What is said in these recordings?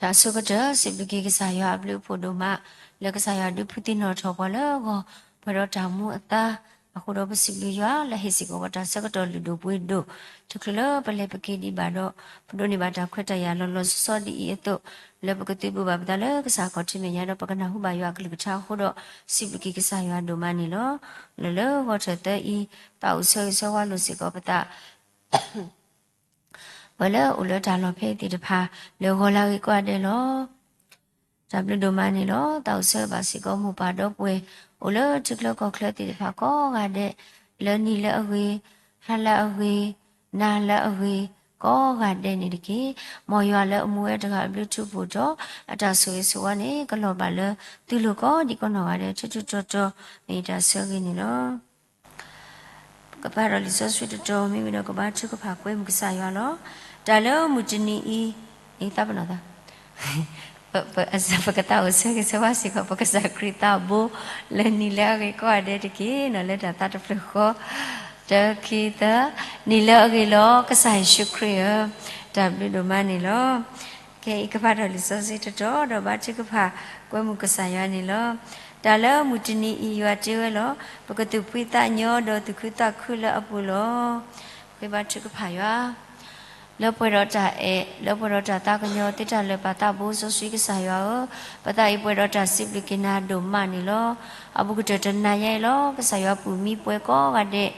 တၢ်ဆိကတၢၢ် စံးဘျုးက့ၤကစၢ်ယွၤအဘျုးအဖှိၣ်ဒိၣ်မး လၢကစၢ်ယွၤဒုးဖုသံနီၣ်ထီၣ်ပှၤလၢအဂီၢ် ပှဲၤဒီးတၢ်မူအသါ, အဃိဒီးပစံးဘျုးယွၤလၢဟ့ၣ်စ့ၢ်ကီးပှၤ တၢ်ဆၢကတီၢ်လုၢ်ဒိၣ်ပှ့ၤဒိၣ် တချုးလၢပလဲၤပက့ၤဒံးဘၣ်ဒီး ပဒိးန့ၢ်ဘၣ်တၢ်ခွဲးတၢ်ယာ်လီၤလီၤဆီဆီဒ်အံၤအသိး လၢပကသုးဘူးဘၣ်ပသးလၢကစၢ်အခီၣ်ထံးမဲာ်ညါ ဒီးပကနၢ်ဟူဘၣ်ယွၤအကလုၢ်ကထါအဃိဒီး စံးဘျုးက့ၤကစၢ်ယွၤဒိၣ်မးန့ၣ်လီၤ. လၢလၢဂီၤထၢၣ်သၢအံၤ သးအိၣ်ဆၢဂ့ၤဆၢဝါလိာ်စ့ၢ်ကီးပသး ပှၤလၢအအိၣ်လၢတၢ်လီၢ်ဖဲအံၤသ့ၣ်တဖၣ် လၢဂီၤလၢအဂ့ၤကိးဂၤဒဲးလီၤ. တၢ်ဘျုးဒိၣ်မးန့ၣ်လီၤ. သးအိၣ်ဆၢဂ့ၤဘၣ်စ့ၢ်ကီးမိၢ်ပၢ်ဒီပုၢ်ဝဲၢ် အိၣ်လၢထံချၢကီၢ်ချၢသ့ၣ်တဖၣ်ကိးဂၤဒဲး လၢနံၤလၢအဂ့ၤ, ဟါလၢအဂ့ၤ, နၤလၢအဂ့ၤ ကိးဂၤဒဲးန့ၣ်တက့ၢ်. မ်ယွၤလၢအမူဝဲတဂၤအဘျုးထူးဖှိၣ်ဒီး အတၢ်ဆိၣ်ဂ့ၤဆိၣ်ဝါန့ၣ် ကလီၤဘၣ်လၢသုလိၤကိးဒံးကိးနီၢ်ဂၤဒဲး ထူးထူးတီၤတီၤ မ့ၢ်ယတၢ်ဆၢဂ့ၤန့ၣ်လီၤ. ကဖးဒီးလံာ်စီဆှံတတီၤ မ့မ့ၢ်ဒီးကဘါထုကဖၣ်ကွဲမုာ်ကစၢ်ယွၤလီၤ. တၢ်လၢမုၢ်တနံၤအံၤ သးပနီၣ်သး ပကသးအိၣ်ဆၢဂ့ၤဆၢဝါစ့ၢ်ကီး ပကစၢ်ခရံာ်သးဘိ လၢနံၤလၢအဂ့ၤကိးဂၤဒဲးတက့ၢ်. နီၢ်လၢတၢ်သးတဖျၢၣ်ဃီ တၢ ခံ သၢ နံၤလၢအဂ့ၤလီၤ ကစၢ်ယ့ၣ်ၡူးခရံာ်ဧၢ, တၢ်ဘျုးဒိၣ်မးန့ၣ်လီၤ. ခဲအံၤကဖးဒီးလံာ်စီဆှံတတီၤ ဒီးဘါထုကဖၣ်ကွဲမုာ်ကစၢ်ယွၤန့ၣ်လီၤ. တၢ်လၢမုၢ်တနံၤအံၤယွၤတ့ဝဲလီၤ. ပကသူၣ်ဖှံသးညီဒီးသူၣ်ခုသးခုလၢအပူၤလီၤ. ဃ့ဘါထုကဖၣ်ယွၤ လၢပှဲၤဒီးတၢ်အဲၣ်, လၢပှဲၤဒီးတၢ်သးကညီၤ သုတၢ်လၢာ်ပာ်သးဘိစီဆှံကစၢ်ယွၤဧၢ, ပသးအံၤပှဲၤဒီးတၢ်စံးဘျုးက့ၤနၤဒိၣ်မးန့ၣ်လီၤ. အဘူးကတၢၢ်တနၤညါအံၤလီၤ. ကစၢ်ယွၤပူၤမံပှဲၤကိးဂၤဒဲး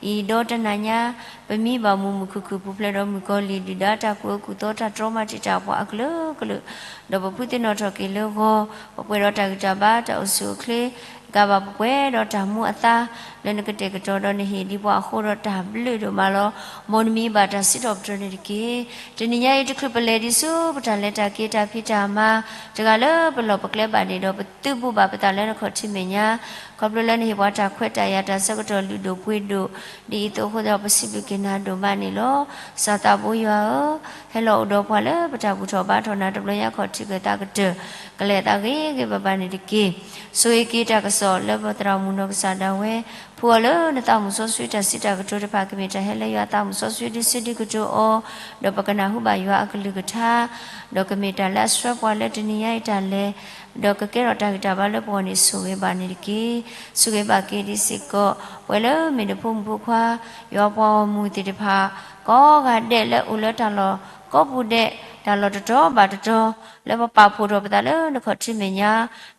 အံၤဒီတနၤညါ ပမံဘၣ်မုာ်မုာ်ခုၣ်ခုၣ် ပူၤဖျဲးဒီးမုၣ်ကီၤလံၢ် ဒုၣ်ဒါတၢ်ကူၣ်အၢကူၣ်သီ တၢ်တြီမၤတံာ်တာ်ပှၤအကလုာ်ကလုာ်, ဒီးပဖုသ့ၣ်နီၣ်ထီၣ်က့ၤလၢဂီၤ, ပပှဲၤဒီးတၢ်ဂံၢ်တၢ်ဘါ တၢ်အိၣ်ဆူၣ်အိၣ်ချ့, ကဘၣ်ပပှဲၤဒီးတၢ်မူအသါ လၢနကတဲာ်ကတီၤဒီးနဟ့ၣ်ဒံးပှၤအဃိဒီးတၢ်ဘျုးဒိၣ်မးလီၤ. မ်နမံဘၣ်တၢ်စံးထီၣ်ပတြၢၤန့ၣ်တက့ၢ်. တနံၤညါအံၤတချုးပလဲၤဒံးဆူ ပတၢ်လဲၤတၢ်က့ၤတၢ်ဖံးတၢ်မၤ တဂၤလၢပလီၢ်ပကျဲဘၣ်န့ၣ်ဒီး ပသုးဘူးဘၣ်ပသးလၢနခီၣ်ထံးမဲာ်ညါ ခီဖျိလၢနဟ့ၣ်ပှၤတၢ်ခွဲးတၢ်ယာ် တၢ်ဆၢကတီၢ်လုၢ်ဒိၣ်ပှ့ၤဒိၣ် ဒ်အံၤအသိးအဃိဒီးပစံးဘျုးက့ၤနၤဒိၣ်မးန့ၣ်လီၤ. စၢ်သးဘိယွၤဧၢ, ဟဲလီၤအိၣ်ဒီးပှၤလၢပတၢ်ဘူၣ်ထီၣ်ဘါထီၣ်နၤတဘျီညါ ခီၣ်ထံးကၢၢ်သးကတၢၢ် ကလဲၤအသးဂ့ၤဂ့ၤဘၣ်ဘၣ်န့ၣ်တက့ၢ်. ဆိၣ်ဂ့ၤက့ၤတၢ်ကစီၣ်လၢပသရၣ်မုၣ်နီၢ်ကစၢ်ဒၣ်ဝဲ ဖှူအီၤလၢနသးမုၣ်စီဆှံတၢ်စံးတၢ်ကတိၤတဖၣ် ကမ့ၢ်တၢ်ဟဲလၢယွၤသးမုၣ်စီဆှံဒုးစံးဒုးကတိၤအီၤ, ဒီးပကနၢ်ဟူဘၣ်ယွၤအကလုၢ်ကထါ ဒီးကမ့ၢ်တၢ်လၢအဆှၢပှၤလၢတနံၤညါအံၤတၢ်လဲၤ ဒီးကကဲထီၣ်တၢ်ဂံၢ်တၢ်ဘါလၢပဂီၢ်န့ၣ် ဆိၣ်ဂ့ၤဘၣ်န့ၣ်တက့ၢ်. ဆိၣ်ဂ့ၤဘၣ်က့ၤဒံးစ့ၢ်ကီး ပဝဲလၢမ့ၢ်နဖိမုၣ်ဖိခွါ ယွၤပှၤဂီၢ်မုၢ်သ့ၣ်တဖၣ် ကိးဂၤဒဲးလၢအိၣ်လၢတၢ်လီၢ်ကိးပူၤဒဲး တၢ်လီၢ်တတီၤဘၣ်တတီၤ လၢပပာ်ဖှိၣ်ထီၣ်ပသးလၢနခီၣ်ထံးမဲာ်ညါ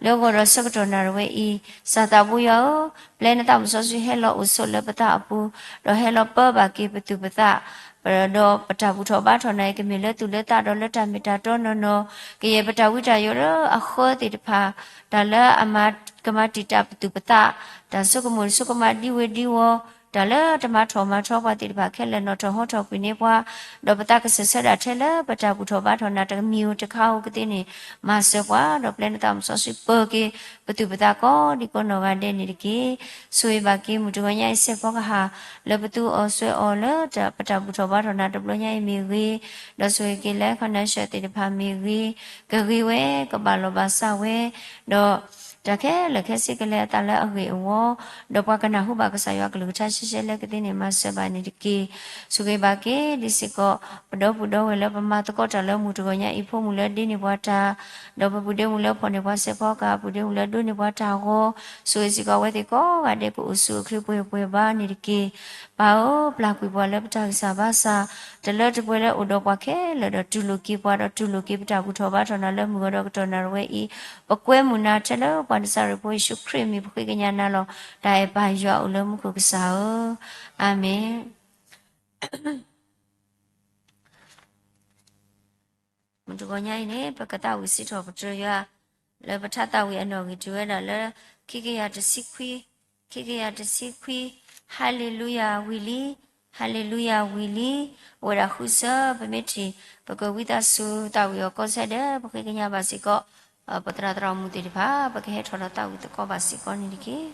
လၢဂီၤဒီးဆၢကတီၢ်နၣ်ရံၣ်ဝဲအံၤ စၢ်သးဘိယွၤဧၢ, ပျဲနသးမုၣ်စီဆှံဟဲလီၤအိၣ်ဆိးလၢပသးအပူၤ, ဒီးဟဲလီၤပၢဘၣ်က့ၤပသူၣ်ပသး ဒီးပတၢ်ဘူၣ်ထီၣ်ဘါထီၣ်နၤအံၤ ကမ့ၢ်လၢသူၣ်လၢသးဒီးလၢတၢ်မ့ၢ်တၢ်တီနီၢ်နီၢ်, ကယဲၢ်ပတၢ်ဝံတၢ်ယိးလၢအဃၢသ့ၣ်တဖၣ်, တၢ်လၢအမၤကမၤတံာ်တာ်ပသူၣ်ပသး, တၢ်ဆိကမိၣ်ဆိကမးဒံဝ့ၤဒံဝီၤ, တၢ်လၢတမၤထီၣ်မၤထီပှၤသ့ၣ်တဖၣ်ခဲလၢာ် နီၣ်ထီၣ်ဟီထီၣ်ကွံာ်န့ၢ်ပှၤ, ဒီးပသးကစၢၢ်ဆၢဒၣ်ထဲလၢပတၢ်ဘူၣ်ထီၣ်ဘါထီၣ်နၤတမံၤဧိၤတခါဧိၤကသ့န့ၣ် မၤစၢၤပှၤ, ဒီးပျဲနသးမုၣ်စီဆှံပၢၤက့ၤ ပသူၣ်ပသးကိးဒံကိးနီၢ်ဂၤဒဲးန့ၣ်တက့ၢ်. ဆိၣ်ဂ့ၤဘၣ်က့ၤမုၢ်တဂီၤညါအံၤစဲးဖီကဟၣ် လၢပသူအီၤစွဲအီၤလၢပတၢ်ဘူၣ်ထီၣ်ဘါထီၣ်နၤတဘျီညါအံၤမ့ၢ်ဂ့ၤ, ဒီးဆိၣ်ဂ့ၤက့ၤလၢ connection သ့ၣ်တဖၣ်မ့ၢ်ဂ့ၤ, ကဂ့ၤဝဲ ကဘၣ်လီၤဘၣ်စးဝဲ, ဒီးတၢ်ခဲလၢာ်ခဲဆ့ကလဲၤအသးလၢအဂ့ၢ်အဝီ, ဒီးပှၤကနၢ်ဟူဘၣ်ကစၢ်ယွၤကလုၢ်ကထါရှဲရှဲလၢကသ့န့ၣ် မၤစၢၤဘၣ်န့ၣ်တက့ၢ်. ဆိၣ်ဂ့ၤဘၣ်က့ၤဒံးစ့ၢ်ကီး ပဒီပုၢ်ဒီဝဲၢ်လၢပမၤသကိးတၢ်လၢမုၢ်တဂီၤညါအံၤ ဖိမုၣ်လၢဒ့န့ၢ်ပှၤတၢ်, ဒီးပပုၢ်ဒ့မုၣ်လၢဖီၣ်န့ၢ်ပှၤစဲးဖီကဟၣ် ပုၢ်ဒ့မုၣ်လၢဒိးန့ၢ်ပှၤတၢ်ဂီၤ, ဆိၣ်ဂ့ၤစ့ၢ်ကီးအဝဲသ့ၣ်ကိးဂၤဒဲး ကအိၣ်ဆူၣ်အိၣ်ချ့ပှဲၤပှဲၤဘၣ်န့ၣ်တက့ၢ်. ပၢ်ဧၢ, ပျၢ်ကွံာ်ပှၤလၢပတၢ်ဂံၢ်စၢ်ဘါစၢ် တလၢတပှဲၤလၢအိၣ်ဒီးပှၤခဲလၢာ်ဒီး တူၢ်လိာ်က့ၤပှၤဒီး တူၢ်လိာ်က့ၤပတၢ်ဘူၣ်ထီၣ်ဘါထီၣ်နၤလၢမုၢ်ဂီၤဒီးကတီၢ်နၣ်ရံၣ်ဝဲအံၤ, ပကွဲမုာ်နၤထဲလၢပှၤနစၤရ့းဖိယ့ၣ်ၡူးခရံာ်အမံၤ ပဃ့ကညးနၤလီၤ. တၢ်အဲၣ်ပၢ်ယွၤအိၣ်လၢမူခိၣ်ကစၢ်ဧၢ, အၤမ့ၣ်. မုၢ်တဂီၤညါအံၤန့ၣ် ပကသးဝံၣ်စံးထီၣ်ပတြၢၤယွၤ လၢပထါသးဝံၣ်အနီၣ်ဂံၢ်တုၤဝဲဒၣ်လၢ ခံကယၤတဆံခွံ, ခံကယၤတဆံခွံ, ဟါလ့လူယၤဝံၤလံ, ဟါလ့လူယၤဝံၤလံ, အိၣ်ဝဲဒၣ်ဃုဆၢ ပမ့ၢ်ထံၣ် ပကဝံသးစူၤသးဝံၣ်အီၤကီးဆၢဒီး ပဃ့ကညးဘၣ်စ့ၢ်ကီး ပသရၣ်သရၣ်မုၣ်သ့ၣ်တဖၣ် ပကဟဲထီၣ်ဒီးသးဝံၣ်သကိးဘၣ်စ့ၢ်ကီးန့ၣ်တက့ၢ်.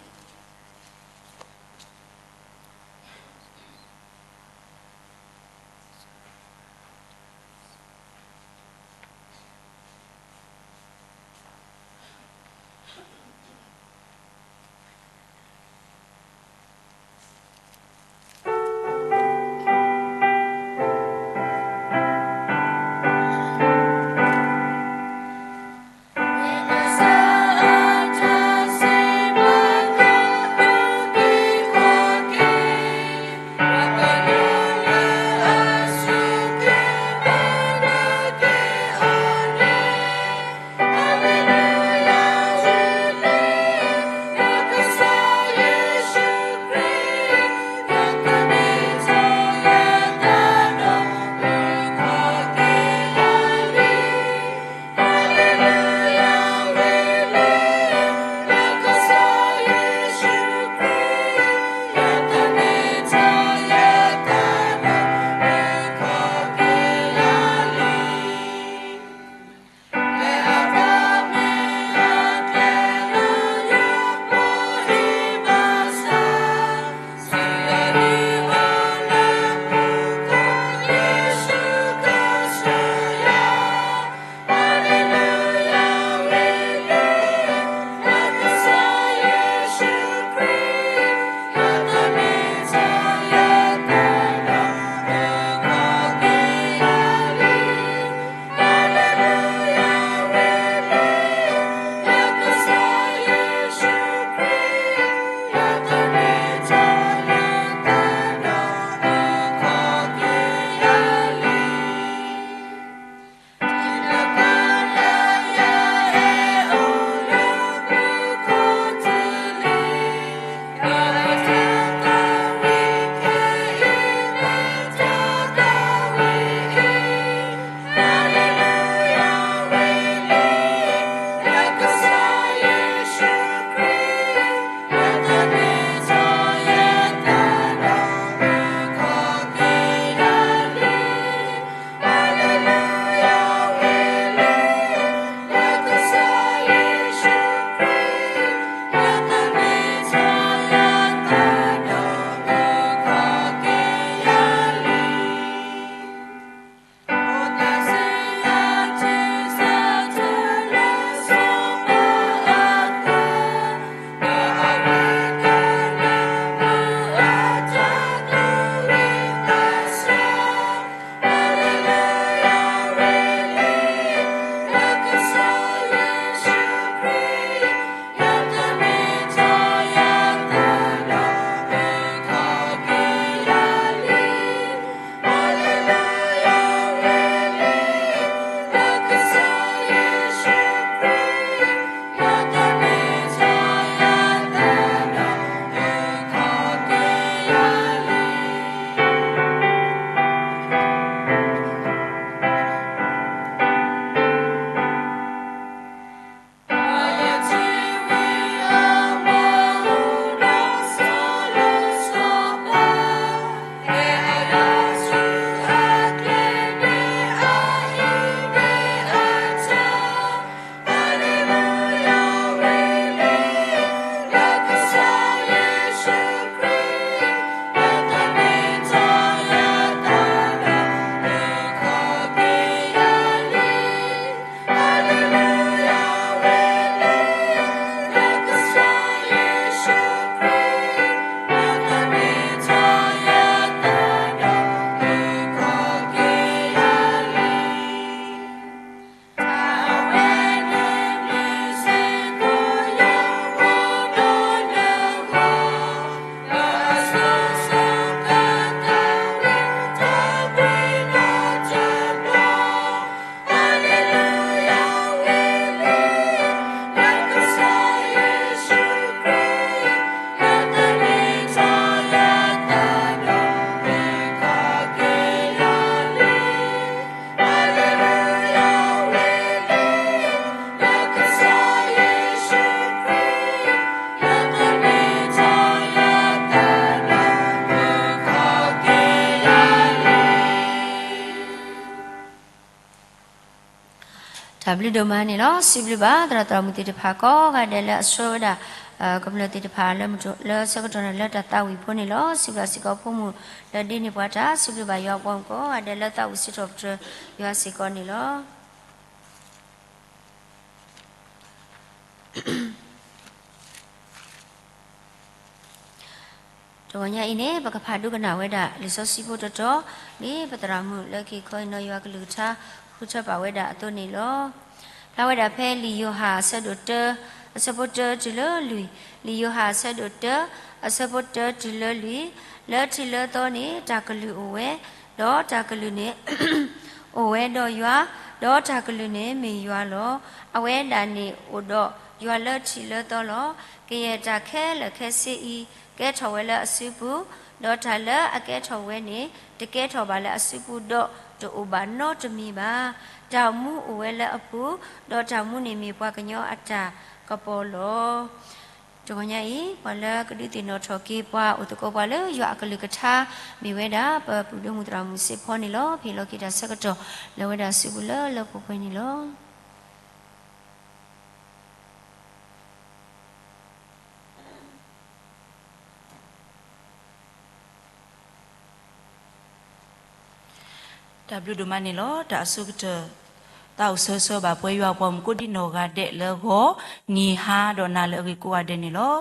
တၢ်ဘျုးဒိၣ်မးန့ၣ်လီၤ. စံးဘျုးဘၣ်သရၣ်သရၣ်မုၣ်သ့ၣ်တဖၣ်ကိးဂၤဒဲးလၢအဆှၢဝဲဒၣ် ကမျၢၢ်သ့ၣ်တဖၣ်လၢမုၢ်လၢဆၢကတီၢ်န့ၣ်လၢတၢ်သးဝံၣ်ဖိန့ၣ်လီၤ. စံးဘျုးဘၣ်စ့ၢ်ကီးဖိမုၣ်လၢဒ်န့ၣ်ပှၤတၢ် စံးဘျုးဘၣ်ယွၤအပှၤကိးဂၤဒဲးလၢသးဝံၣ်စံးထီၣ်ပတြၢၤယွၤစ့ၢ်ကီးန့ၣ်လီၤ. တဂီၤညါအံၤန့ၣ် ပကဖးဒိကနၣ်ဝဲဒၣ်လံာ်စီဆှံဖိတတီၤ ဒ်ပသရၣ်မုၣ်လၢခံခီအံၤနီၢ်ယွၤကလုၢ်ကထါ ဃုထၢပာ်ဝဲဒၣ်အသိးန့ၣ်လီၤ. ဖျါဝဲဒၣ်ဖဲလံာ်ယိၤဟၣ်အဆၢဒိၣ်တၢ အဆၢဖိတၢတုၤလၢလွံၢ်, လံာ်ယိၤဟၣ်အဆၢဒိၣ်တၢ အဆၢဖိတၢတုၤလၢလွံၢ်, လၢထံးလၢသီန့ၣ် တၢ်ကလုၢ်အိၣ်ဝဲ, ဒီးတၢ်ကလုၢ်န့ၣ် အိၣ်ဝဲဒီးယွၤ, ဒီးတၢ်ကလုၢ်န့ၣ်မ့ၢ်ယွၤလီၤ. အဝဲဒၣ်န့ၣ်အိၣ်ဒီးယွၤလၢထံးလၢသီလီၤ. ကယဲၢ်တၢ်ခဲလၢာ်ခဲဆ့အံၤ ကဲထီၣ်ဝဲလၢအစုပူၤ, ဒီးတၢ်လၢအကဲထီၣ်ဝဲန့ၣ် တကဲထီၣ်ဘၣ်လၢအစုပူၤဒီးတအိၣ်ဘၣ်နီတမံၤဘၣ်. တၢ်မူအိၣ်ဝဲလၢအပူၤ, ဒီးတၢ်မူန့ၣ်မ့ၢ်ပှၤကညီအတၢ်ကပီၤလီၤ. တဂီၤညါအံၤ ပှၤလၢကဒုးသ့ၣ်နီၣ်ထီၣ်က့ၤပှၤအိၣ်သကိးပှၤလၢယွၤအကလုၢ်ကထါ မ့ၢ်ဝဲဒၣ် ပပုၢ်ဒိၣ်မုၣ်သရၣ်မုၣ်စ့ဖီန့ၣ်လီၤ. ဖဲလီၤက့ၤတၢ်ဆၢကတီၢ်လၢဝဲဒၣ်စုပူၤလၢလၢပှဲၤပှဲၤန့ၣ်လီၤ. တၢ်ဘျုးဒိၣ်မးန့ၣ်လီၤ. တၢ်အဆိကတၢၢ် သးအိၣ်ဆၢဆၢဘၣ်ပှဲၤယွၤအပှၤမုၣ်ကိးဒံနီၢ်ဂၤဒဲးလၢဂီၤနံၤဟါဒီးနၤလၢအဂ့ၤကိးဂၤဒဲးန့ၣ်လီၤ.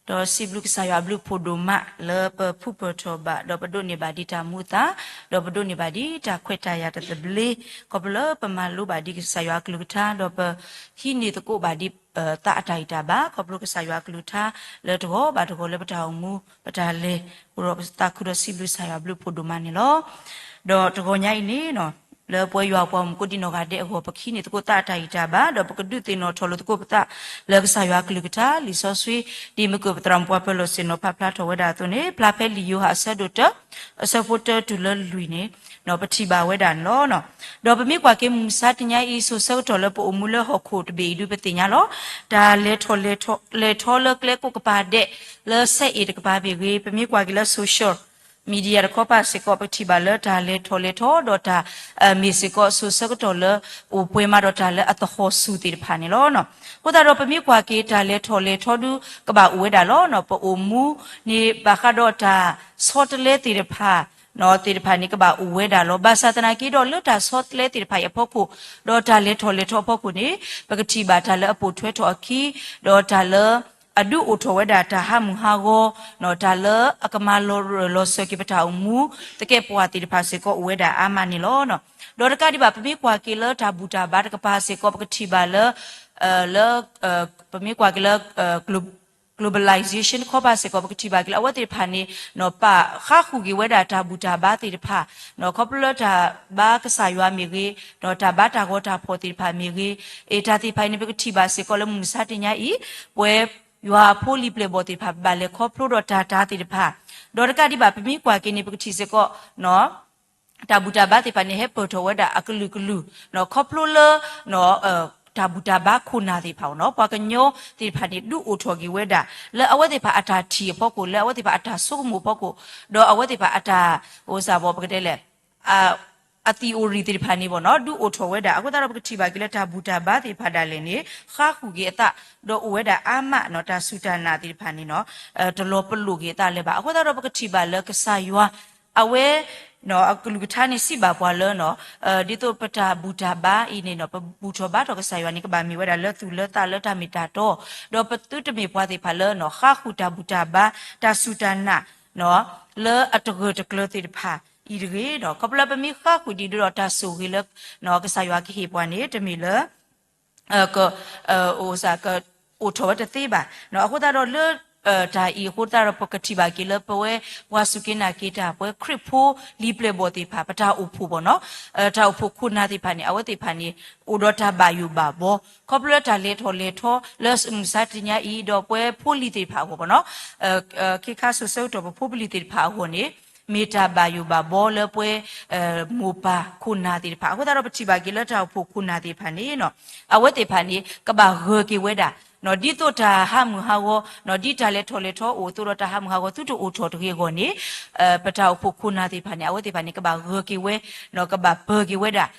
ဒီးစံးဘျုးကစၢ်ယွၤအဘျုးအဖှိၣ်ဒိၣ်မးလၢပဖုၣ်ပၢၢ်ထီၣ်ဘၣ် ဒီးပဒိးန့ၢ်ဘၣ်ဒံးတၢ်မူအသး, ဒီးပဒိးန့ၢ်ဘၣ်ဒံးတၢ်ခွဲးတၢ်ယာ်တသဘျ့, ခီဖျိလၢပမၤလိဘၣ်ဒံးကစၢ်ယွၤအကလုၢ်ကထါ, ဒီးပဟံးန့ၢ်သကိးဘၣ်ဒံး သးအတၢ်ဂံၢ်တၢ်ဘါ, ခီဖျိကစၢ်ယွၤအကလုၢ်ကထါ လၢတဂီၤဘၣ်တဂီၤလၢပတၢ်အိၣ်မူပတၢ်လဲၤ, အိၣ်ဒီးပသးခုဒီးစံးဘျုးကစၢ်ယွၤအဘျုးအဖှိၣ်ဒိၣ်မးန့ၣ်လီၤ. ဒီးတဂီၤညါအံၤန့ၣ် လၢပှဲၤယွၤအပှၤမုၣ်ကိးဒံနီၢ်ဂၤဒဲးအဂီၢ် ပကဟံးန့ၢ်သကိးသးအတၢ်ဂံၢ်တၢ်ဘါ, ဒီးပကဒုးသ့ၣ်နီၣ်ထီၣ်လိာ်သကိးပသး လၢကစၢ်ယွၤအကလုၢ်ကထါ လံာ်စီဆှံ ဒ်မ့ၢ်ကပသရၣ်မုၣ်ပှၤပၢၤလီၢ်ဆ့ၣ်နီၤဖးဖျါထီၣ်ဝဲဒၣ်အသိးန့ၣ် ဖျါဖဲလံာ်ယိၤဟၣ်အဆၢဒိၣ်တၢ အဆၢဖိတၢတုၤလၢလွံၢ်န့ၣ် ပထံၣ်ဘၣ်ဝဲဒၣ်န့ၣ်လီၤ. ဒီးပမ့ၢ်ကွၢ်က့ၤမုၢ်မဆါတနံၤအံၤ စိၤဆၢကတီၢ်လၢပအိၣ်မူလၢဟီၣ်ခိၣ်တဘ့ၣ်အံၤဒုး ပသ့ၣ်ညါလီၤ. တၢ်လဲၤထီၣ်လဲၤထီလၢကျဲကိးကပၤဒဲး လၢစဲအ့ၣ်တကပၤမ့ၢ်ဂ့ၤ, ပမ့ၢ်ကွၢ်က့ၤလၢ social media တခီပၤစ့ၢ်ကီး ပထံၣ်ဘၣ်လၢတၢ်လဲၤထီၣ်လဲၤထီ ဒီးတၢ်မ့ၢ်စ့ၢ်ကီး စိၤဆၢကတီၢ်လၢအိၣ်ပှဲၤမးဒီးတၢ်လၢအသဟီၣ်ဆူၣ်သ့ၣ်တဖၣ်န့ၣ်လီၤ. အဃိသတးဒီး ပမ့ၢ်ကွၢ်က့ၤတၢ်လဲၤထီၣ်လဲၤထီဒုး ကဘၣ်အိၣ်ဝဲဒၣ်လီၤ. ပအိၣ်မူန့ၣ် ဘၣ်ဃးဒီးတၢ်ဆီတလဲသ့ၣ်တဖၣ် သ့ၣ်တဖၣ်န့ၣ် ကဘၣ်အိၣ်ဝဲဒၣ်လီၤ. ဘၣ်ဆၣ်သနာ်က့ဒီး လၢတၢ်ဆီတလဲသ့ၣ်တဖၣ်အံၤအဖီခိၣ် ဒီးတၢ်လဲၤထီၣ်လဲၤထီအဖီခိၣ်န့ၣ် ပကထံၣ်ဘၣ်တၢ်လၢအပိာ်ထွဲထီၣ်အခံ ဒီးတၢ်လၢအဒုးအိၣ်ထီၣ်ဝဲဒၣ်တၢ်ဟးမုၢ်ဟးဂီၤ, တၢ်လၢအကမၤလီၤရၢၢ်လီၤစၢၤက့ၤပတၢ်အိၣ်မူ သကဲးပဝးသ့ၣ်တဖၣ်စ့ၢ်ကီးအိၣ်ဝဲဒၣ်အါမးန့ၣ်လီၤ. ဒီးတကးဒံးဘၣ် ပမ့ၢ်ကွၢ်က့ၤလၢတၢ်ဘူၣ်တၢ်ဘါတကပၤစ့ၢ်ကီး ပကထံၣ်ဘၣ်လၢ လၢ ပမ့ၢ်ကွၢ်က့ၤလၢ globalization တခီပၤစ့ၢ်ကီး ပကထံၣ်ဘၣ်က့ၤလၢအဝဲသ့ၣ်တဖၣ်န့ၣ် ပာ်ဃါဃုာ်က့ၤဝဲဒၣ်တၢ်ဘူၣ်တၢ်ဘါသ့ၣ်တဖၣ်, ခီဖျိလၢတၢ်ဘါကစၢ်ယွၤမ့ၢ်ဂ့ၤ, ဒီးတၢ်ဘါတၢ်ဂီၤတၢ်ဖီၣ်သ့ၣ်တဖၣ်မ့ၢ်ဂ့ၤ, အတၢ်သ့ၣ်တဖၣ်အံၤန့ၣ် ပကထံၣ်ဘၣ်စ့ၢ်ကီးလၢမုၢ်မဆါတနံၤအံၤ ပှဲၤယွၤအဖိလံၤပျဲၢ်ဘီၣ်သ့ၣ်တဖၣ် ဘၣ်လဲၤခီဖျိဒီးတၢ်တၤသ့ၣ်တဖၣ်, ဒီးတကးဒံးဘၣ် ပမ့ၢ်ကွၢ်က့ၤန့ၣ် ပကထံၣ်စ့ၢ်ကီး တၢ်ဘူၣ်တၢ်ဘါသ့ၣ်တဖၣ်န့ၣ် ဟဲပၢၢ်ထီၣ်ဝဲဒၣ်အကလုာ်ကလုာ်, ခီဖျိလၢ တၢ်ဘူၣ်တၢ်ဘါခိၣ်နၢ်သ့ၣ်တဖၣ်, ပှၤကညီသ့ၣ်တဖၣ်န့ၣ် ဒုးအိၣ်ထီၣ်က့ၤဝဲဒၣ် လၢအဝဲသ့ၣ်တဖၣ်အတၢ်ထံၣ်အဖီခိၣ်, လၢအဝဲသ့ၣ်တဖၣ်အတၢ်ဆိကမိၣ်အဖီခိၣ်, ဒီးအဝဲသ့ၣ်တဖၣ်အတၢ် ပကတဲလဲၣ် အ theory သ့ၣ်တဖၣ်န့ၣ် ဒုးအိၣ်ထီၣ်ဝဲဒၣ်. အဃိသတးဒီး ပကထံၣ်ဘၣ်က့ၤလၢတၢ်ဘူၣ်တၢ်ဘါသ့ၣ်တဖၣ်ဒၣ်လဲာ်န့ၣ် ဃါဃုာ်က့ၤအသး, ဒီးအိၣ်ဝဲဒၣ်အါမး တၢ်စူၢ်တၢ်နာ်သ့ၣ်တဖၣ်န့ၣ် တလီၤပလိာ်က့ၤအသးလၢၤဘၣ်. အဃိသတးဒီး ပကထံၣ်ဘၣ်လၢကစၢ်ယွၤ အဝဲ အကလုၢ်ကထါန့ၣ်စံးဘၣ်ပှၤလၢ ဒ်သိးပတၢ်ဘူၣ်တၢ်ဘါအံၤန့ၣ် ပဘူၣ်ထီၣ်ဘါထီၣ်ကစၢ်ယွၤန့ၣ် ကဘၣ်မ့ၢ်ဝဲဒၣ်လၢသူၣ်လၢသးလၢတၢ်မ့ၢ်တၢ်တီ, ဒီးပသုတမ့ၢ်ပှၤသ့ၣ်တဖၣ်လၢ ဃါဃုာ်တၢ်ဘူၣ်တၢ်ဘါ တၢ်စူၢ်တၢ်နာ် လၢအတဂၢၢ်တကျၢၤသ့ၣ်တဖၣ်အံၤတဂ့ၤ, ခီဖျိလၢပမ့ၢ်ဃါဃုာ်ဒံးဒီးတၢ်ဆိၣ်ဂ့ၤလၢ ကစၢ်ယွၤကဟ့ၣ်ပှၤန့ၣ် တမ့ၢ်လၢ က ကအိၣ်ထီၣ်ဝဲတသ့ဘၣ်. အဃိသတးဒီးလၢ တၢ်အံၤအဃိသတးဒီး ပကထံၣ်ဘၣ်က့ၤလၢပဝဲပှၤစူၢ်က့ၤနာ်က့ၤတၢ် ပဝဲခရံာ်ဖိလံၤပျဲၢ်ဘီၣ်သ့ၣ်တဖၣ် ပတၢ်အိၣ်ဖှိၣ်ဘၣ်နီၤ, တၢ်အိၣ်ဖှိၣ်ခိၣ်နၢ်သ့ၣ်တဖၣ်န့ၣ် အဝဲသ့ၣ်တဖၣ်န့ၣ် အိၣ်ဒီးတၢ်ဘၣ်ယိၣ်ဘၣ်ဘီ ခီဖျိလၢတၢ်လဲၤထီၣ်လဲၤထီလၢမုၢ်မဆါတနံၤအံၤ ဒီးပဝဲဖိလံၤသ့ၣ်တဖၣ်အဂီၢ်ဘၣ်နီၤ, ခ့ခါစိၤဆၢကတီၢ်ပဖိပလံၤသ့ၣ်တဖၣ်အဂီၢ်န့ၣ် မ့ၢ်တၢ်ဘၣ်ယိၣ်ဘၣ်ဘီလၢပဝဲ မိၢ်ပၢ်ခိၣ်နၢ်သ့ၣ်တဖၣ်. အဃိသတးဒီး ပထံၣ်ဘၣ်က့ၤလၢတၢ်အိၣ်ဖှိၣ်ခိၣ်နၢ်သ့ၣ်တဖၣ်န့ၣ် အဝဲသ့ၣ်တဖၣ်န့ၣ် ကဘၣ်ဂၢၢ်က့ၤဝဲဒၣ် ဒ်သိးတၢ်ဟးမုၢ်ဟးဂီၤ ဒ်တၢ်လဲၤထီၣ်လဲၤထီအိၣ်အသိးဒီး တၢ်ဟးမုၢ်ဟးဂီၤသုတအိၣ်ထီၣ်တဂ့ၤအဂီၢ်န့ၣ် ပတၢ်အိၣ်ဖှိၣ်ခိၣ်နၢ်သ့ၣ်တဖၣ်န့ၣ် အဝဲသ့ၣ်တဖၣ်န့ၣ် ကဘၣ်ဂၢၢ်က့ၤဝဲ ကဘၣ်ပၢၤက့ၤဝဲဒၣ်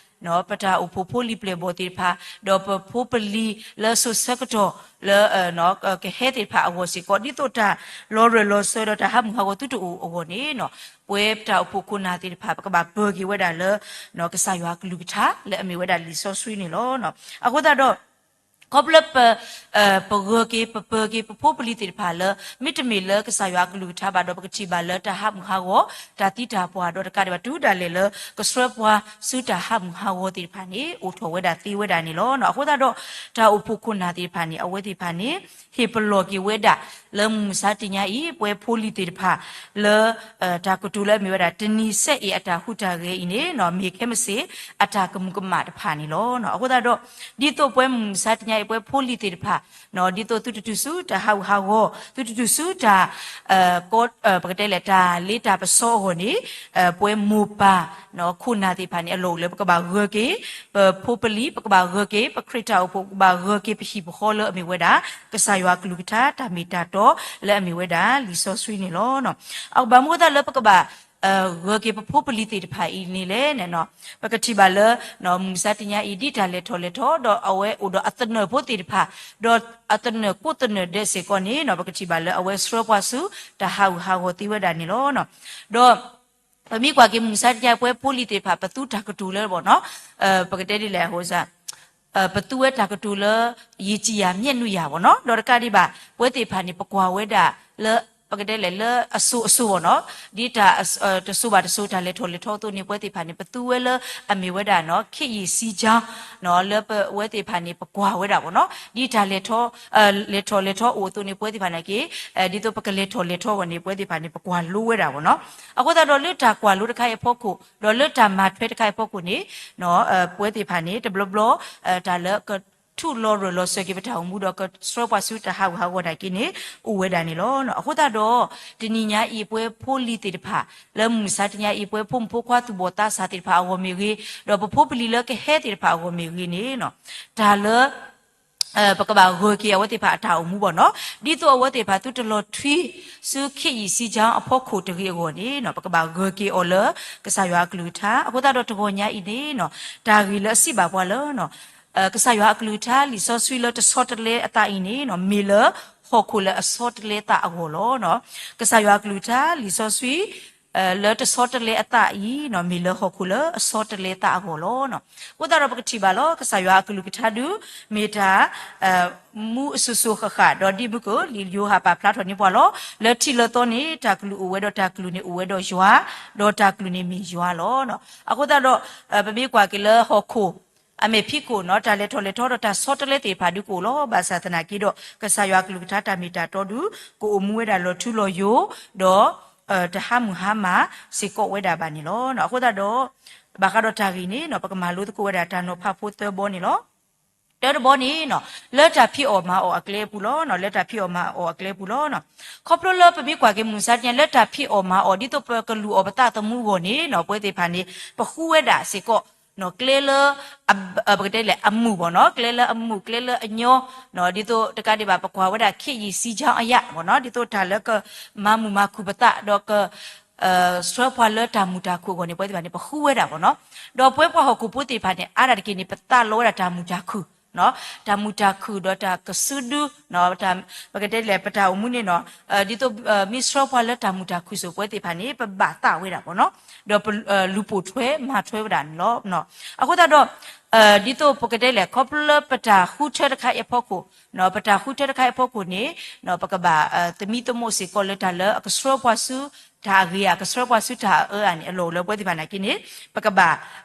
ပတၢ်အိၣ်ဖှိၣ်ဖိလံၤပျဲၢ်ဘီၣ်သ့ၣ်တဖၣ်, ဒီးပဖိပလံၤလၢစိၤဆၢကတီၢ်လၢ ကဟဲသ့ၣ်တဖၣ်အဂီၢ်စ့ၢ်ကီး ဒ်သိးတၢ်လီၤရၢၢ်လီၤစၢၤဒီးတၢ်ဟးမုၢ်ဟးဂီၤသုတအိၣ်အဂီၢ်န့ၣ်, ပဝဲပတၢ်အိၣ်ဖှိၣ်ခိၣ်နၢ်သ့ၣ်တဖၣ် ပကဘၣ်ပၢၤက့ၤဝဲဒၣ်လၢ ကစၢ်ယွၤအကလုၢ်ကထါ လၢအမ့ၢ်ဝဲဒၣ်လံာ်စီဆှံန့ၣ်လီၤ. အဃိသတးဒီး ခီဖျိလၢပ ပဂၢၤက့ၤ ပပၢၤက့ၤ ပဖိပလံၤသ့ၣ်တဖၣ်လၢ မ့တမ့ၢ်လၢကစၢ်ယွၤအကလုၢ်ကထါဘၣ်ဒီး ပကထံၣ်ဘၣ်လၢတၢ်ဟးမုၢ်ဟးဂီၤ တၢ်သံတၢ်ပှၢ်ဒီးတကးဒံးဘၣ် တုၤဒၣ်လဲာ်လၢကဆှၢပှၤဆူတၢ်ဟးမုၢ်ဟးဂီၤသ့ၣ်တဖၣ်န့ၣ် အိၣ်ထီၣ်ဝဲဒၣ်သ့ဝဲဒၣ်န့ၣ်လီၤ. အဃိသတးဒီး တၢ်အိၣ်ဖှိၣ်ခိၣ်နၢ်သ့ၣ်တဖၣ်န့ၣ် အဝဲသ့ၣ်တဖၣ်န့ၣ် ဟ့ၣ်ပလီၢ်က့ၤဝဲဒၣ် လၢမုၢ်မဆါတနံၤညါအံၤ ပဝဲဖိလံၤသ့ၣ်တဖၣ် လၢ တၢ်ကတိၤလၢအမ့ၢ်ဝဲဒၣ် တနံၤစဲအ့ၣ်အတၢ်ဟူးတၢ်ဂဲၤအံၤန့ၣ် မ့ၢ်ခဲမုၢ်ဆ့ၣ် အတၢ်ကမူးကမၣ်တဖၣ်န့ၣ်လီၤ. အဃိသတးဒီး ဒ်သိးပဝဲမုၢ်မဆါတနံၤညါအံၤ ပဝဲဖိလံၤသ့ၣ်တဖၣ် ဒ်သိးသုတတုၤဆူတၢ်ဟးဂူာ်ဟးဂီၤ သုတတုၤဆူတၢ် ပကတဲလဲၣ် တၢ်လ့တၢ်ပစီအဂီၢ်န့ၣ် ပဝဲမိၢ်ပၢ် ခိၣ်နၢ်သ့ၣ်တဖၣ်န့ၣ် အလီၢ်အိၣ်လၢပကဘၣ်ဂၢၤက့ၤ ပဖိပလံၤ ပကဘၣ်ဂၢၤက့ၤ ပခရံာ်တၢ်အိၣ်ဖှိၣ် ပကဘၣ်ဂၢၤက့ၤ ပဟံၣ်ပဃီလၢအမ့ၢ်ဝဲဒၣ် ကစၢ်ယွၤအကလုၢ်ကထါ တၢ်မ့ၢ်တၢ်တီလၢအမ့ၢ်ဝဲဒၣ် လံာ်စီဆှံန့ၣ်လီၤ. အဘၣ်မနုၤအဃိသတးလၢပကဘၣ် ဂၢၤက့ၤပဖိပလံၤသ့ၣ်တဖၣ်အံၤန့ၣ်လဲၣ်န့ၣ် ပကထံၣ်ဘၣ်လၢ မုၢ်မဆါတနံၤညါအံၤ ဒ်တၢ်လဲၤထီၣ်လဲၤထီ ဒီးအဝဲအိၣ်ဒီးအသနၢၣ်ဖိသ့ၣ်တဖၣ် ဒီးအသနၢၣ်ကိးသနၢၣ်ဒဲးစ့ၢ်ကီးန့ၣ် ပကထံၣ်ဘၣ်လၢအဝဲဆှၢပှၤဆူ တၢ်ဟးဂူာ်ဟးဂီၤသ့ဝဲဒၣ်န့ၣ်လီၤ. ဒီး ပမ့ၢ်ကွၢ်က့ၤမုၢ်မဆါတနံၤညါ ပဝဲဖိလံၤသ့ၣ်တဖၣ် ပသူတၢ်ကတိၤလၢဘၣ်နီၤ ပကတဲဒ်လဲၣ်အဃိ ပသူဝဲတၢ်ကတိၤလၢ ယံာ်ကံယၤ မျက်နှာယၤဘၣ်နီၤ ဒီးတကးဒံးဘၣ် ပဝဲသ့ၣ်တဖၣ်န့ၣ် ပကွၢ်ဝဲဒၣ်လၢ ပကတဲလဲၣ် လၢအစိၤအစိၤဘၣ်နီၤ ဒ်တၢ်တစိၤဘၣ်တစိၤ တၢ်လဲၤထီၣ်လဲၤထီအသိးန့ၣ် ပဝဲသ့ၣ်တဖၣ်န့ၣ် ပသူဝဲလၢအမ့ၢ်ဝဲဒၣ်နီၤ ခေတ်ရေစီးကြောင်း လၢပဝဲသ့ၣ်တဖၣ်န့ၣ် ပကွၢ်ဝဲဒၣ်ဘၣ်နီၤ ဒ်တၢ်လဲၤထီၣ် လဲၤထီၣ်လဲၤထီအိၣ်အသိးန့ၣ် ပဝဲသ့ၣ်တဖၣ်န့ၣ်က့ ဒ်သိးပကလဲၤထီၣ်လဲၤထီအဂီၢ်န့ၣ် ပဝဲသ့ၣ်တဖၣ်န့ၣ် ပကွၢ်လိဝဲဒၣ်ဘၣ်နီၤ အဃိသတးဒီးလၢတၢ်ကွၢ်လိတခါအံၤအဖီခိၣ် ဒီးလၢတၢ်မၤထွဲတခါအံၤအဖီခိၣ်န့ၣ် ပဝဲသ့ၣ်တဖၣ်န့ၣ် တဘျီဘျီ တၢ်လၢကထူၣ်လီၤရၢၢ်လီၤစၢၤက့ၤပတၢ်အိၣ်မူဒီးကဆှၢပှၤဆူတၢ်ဟးဂူာ်ဟးဂီၤနာ်က့န့ၣ် အိၣ်ဝဲဒၣ်န့ၣ်လီၤ. အဃိသတးဒီး တနံၤညါအံၤ ပဝဲဖိလံၤသ့ၣ်တဖၣ် လၢမုၢ်မဆါတနံၤညါအံၤ ပဝဲဖိမုၣ်ဖိခွါသူၣ်ဘီၣ်သးစၢ်သ့ၣ်တဖၣ်အဂီၢ်မ့ၢ်ဂ့ၤ, ဒီးပဖိပလံၤလၢကဟဲသ့ၣ်တဖၣ်အဂီၢ်မ့ၢ်ဂ့ၤန့ၣ် တၢ်လၢ ပကဘၣ်ဂၢၢ်က့ၤအဝဲသ့ၣ်တဖၣ်အတၢ်အိၣ်မူဘၣ်နီၤ, ဒ်သိးအဝဲသ့ၣ်တဖၣ်သုတလီၤထွံဆူ ခေတ်ရေစီးကြောင်း အဖီခိၣ်တဂ့ၤအဂီၢ်န့ၣ် ပကဘၣ်ဂၢၢ်က့ၤအီၤလၢ ကစၢ်ယွၤအကလုၢ်ကထါ. အဃိသတးဒီးတဂီၤညါအံၤန့ၣ် တၢ်ဂ့ၢ်လၢအစံးဘၣ်ပှၤလၢ ကစၢ်ယွၤအကလုၢ်ကထါလံာ်စီဆှံလၢတဆီတလဲအသးအံၤန့ၣ် မ့ၢ်လၢဟီၣ်ခိၣ်လၢအဆီတလဲသးအဂီၢ်လီၤ. ကစၢ်ယွၤအကလုၢ်ကထါလံာ်စီဆှံ လၢတဆီတလဲအသးအံၤ မ့ၢ်လၢဟီၣ်ခိၣ်လၢအဆီတလဲသးအဂီၢ်လီၤ. အဃိသတးဒီးပကထံၣ်ဘၣ်လီၤ ကစၢ်ယွၤအကလုၢ်ကထါဒုး မ့ၢ်တၢ် မူအစိၤစိၤဃၣ်ဃၣ် ဒီးဒ်မုၢ်ကလံးယိၤဟၣ်ပာ်ဖျါထီၣ်န့ၢ်ပှၤလီၤ. လၢထံးလၢသီန့ၣ် တၢ်ကလုၢ်အိၣ်ဝဲဒီးတၢ်ကလုၢ်န့ၣ်အိၣ်ဝဲဒီးယွၤ, ဒီးတၢ်ကလုၢ်န့ၣ်မ့ၢ်ယွၤလီၤ. အဃိသတးဒီး ပမ့ၢ်ကွၢ်က့ၤလၢဟီၣ်ခိၣ် အမဲာ်ဖံးခိၣ်နီၤ တၢ်လဲၤထီၣ်လဲၤထီဒီးတၢ်ဆီတလဲသ့ၣ်တဖၣ်ဒုးကအိၣ်လီၤ. ဘၣ်ဆၣ်သနာ်က့ဒီး ကစၢ်ယွၤအကလုၢ်ကထါတၢ်မ့ၢ်တၢ်တီဒုး ကအိၣ်မူဝဲဒၣ်လီၤထူလီၤယိာ် ဒီး တဟးမုၢ်ဟါမၢ်စ့ၢ်ကီးဝဲဒၣ်ဘၣ်န့ၣ်လီၤ. အဃိသတးဒီး ဘၣ်ဃးဒီးတၢ်ဂ့ၢ်န့ၣ်နီၤ ပကမၤလိသကိးဝဲဒၣ်တၢ်နီၤဖးဖိသၢဘီန့ၣ်လီၤ. တၢတဘီန့ၣ်နီၤ လၢတၢ်ဖံးအီၣ်မၤအီၣ်အကျဲအပူၤလီၤ. လၢတၢ်ဖံးအီၣ်မၤအီၣ်အကျဲအပူၤလီၤ. ခီဖျိလၢပမ့ၢ်ကွၢ်က့ၤမုၢ်မဆါတနံၤ လၢတၢ်ဖံးအီၣ်မၤအီၣ် ဒ်သိးပကလူၤအီၣ်ပသးသမူအဂီၢ်န့ၣ်နီၤ ပဝဲသ့ၣ်တဖၣ်န့ၣ် ပဃုဝဲဒၣ်စ့ၢ်ကီး ကျဲလၢ ပကတဲလဲၣ် အမူၣ်ဘၣ်နီၤ ကျဲလၢအမူၣ် ကျဲလၢအညီ ဒ်သိးတကးဒံးဘၣ် ပကွၢ်ဝဲဒၣ် ခေတ်ရေစီးကြောင်းအရ ဘၣ်နီၤ ဒ်သိးတၢ်လၢကမၤမုာ်မၤခုၣ်ပသး ဒီးက ဆှၢပှၤလၢတၢ်မုာ်တၢ်ခုၣ်အဂီၢ်န့ၣ် ပဝဲသ့ၣ်တဖၣ်န့ၣ် ပဃုဝဲဒၣ်ဘၣ်နီၤ. ဒီးပဝဲပှၤဟီၣ်ခိၣ်ဖိသ့ၣ်တဖၣ်န့ၣ် အါဒၣ်တက့ၢ်န့ၣ် ပသးလီဝဲဒၣ်တၢ်မုာ်တၢ်ခုၣ် တၢ်မုာ်တၢ်ခုၣ်ဒီးတၢ်ကစုဒု ပကတဲလဲၣ် ပတၢ်အိၣ်မူန့ၣ်နီၤ ဒ်သိး မ့ၢ်ဆှၢပှၤလၢတၢ်မုာ်တၢ်ခုၣ်စိၤ ပဝဲသ့ၣ်တဖၣ်န့ၣ် ပဘၣ်သးဝဲဒၣ်ဘၣ်နီၤ ဒီးပလူၤပိာ်ထွဲမၤထွဲဝဲဒၣ်န့ၣ်လီၤ. အဃိသတးဒီး ဒ်သိးပကတဲလဲၣ် ခီဖျိလၢပတၢ်ဃုထၢတခါအံၤအဖီခိၣ် ပတၢ်ဃုထၢတခါအံၤအဖီခိၣ်န့ၣ် ပကဘၣ် သမံသမိးစ့ၢ်ကီးလၢတၢ်လၢအကဆှၢပှၤဆူ တၢ်အဂ့ၤဧါ ကဆှၢပှၤဆူတၢ်အအၢဧါန့ၣ် အလီၢ်အိၣ်လၢပဝဲသ့ၣ်တဖၣ်နာ်က့န့ၣ် ပကဘၣ်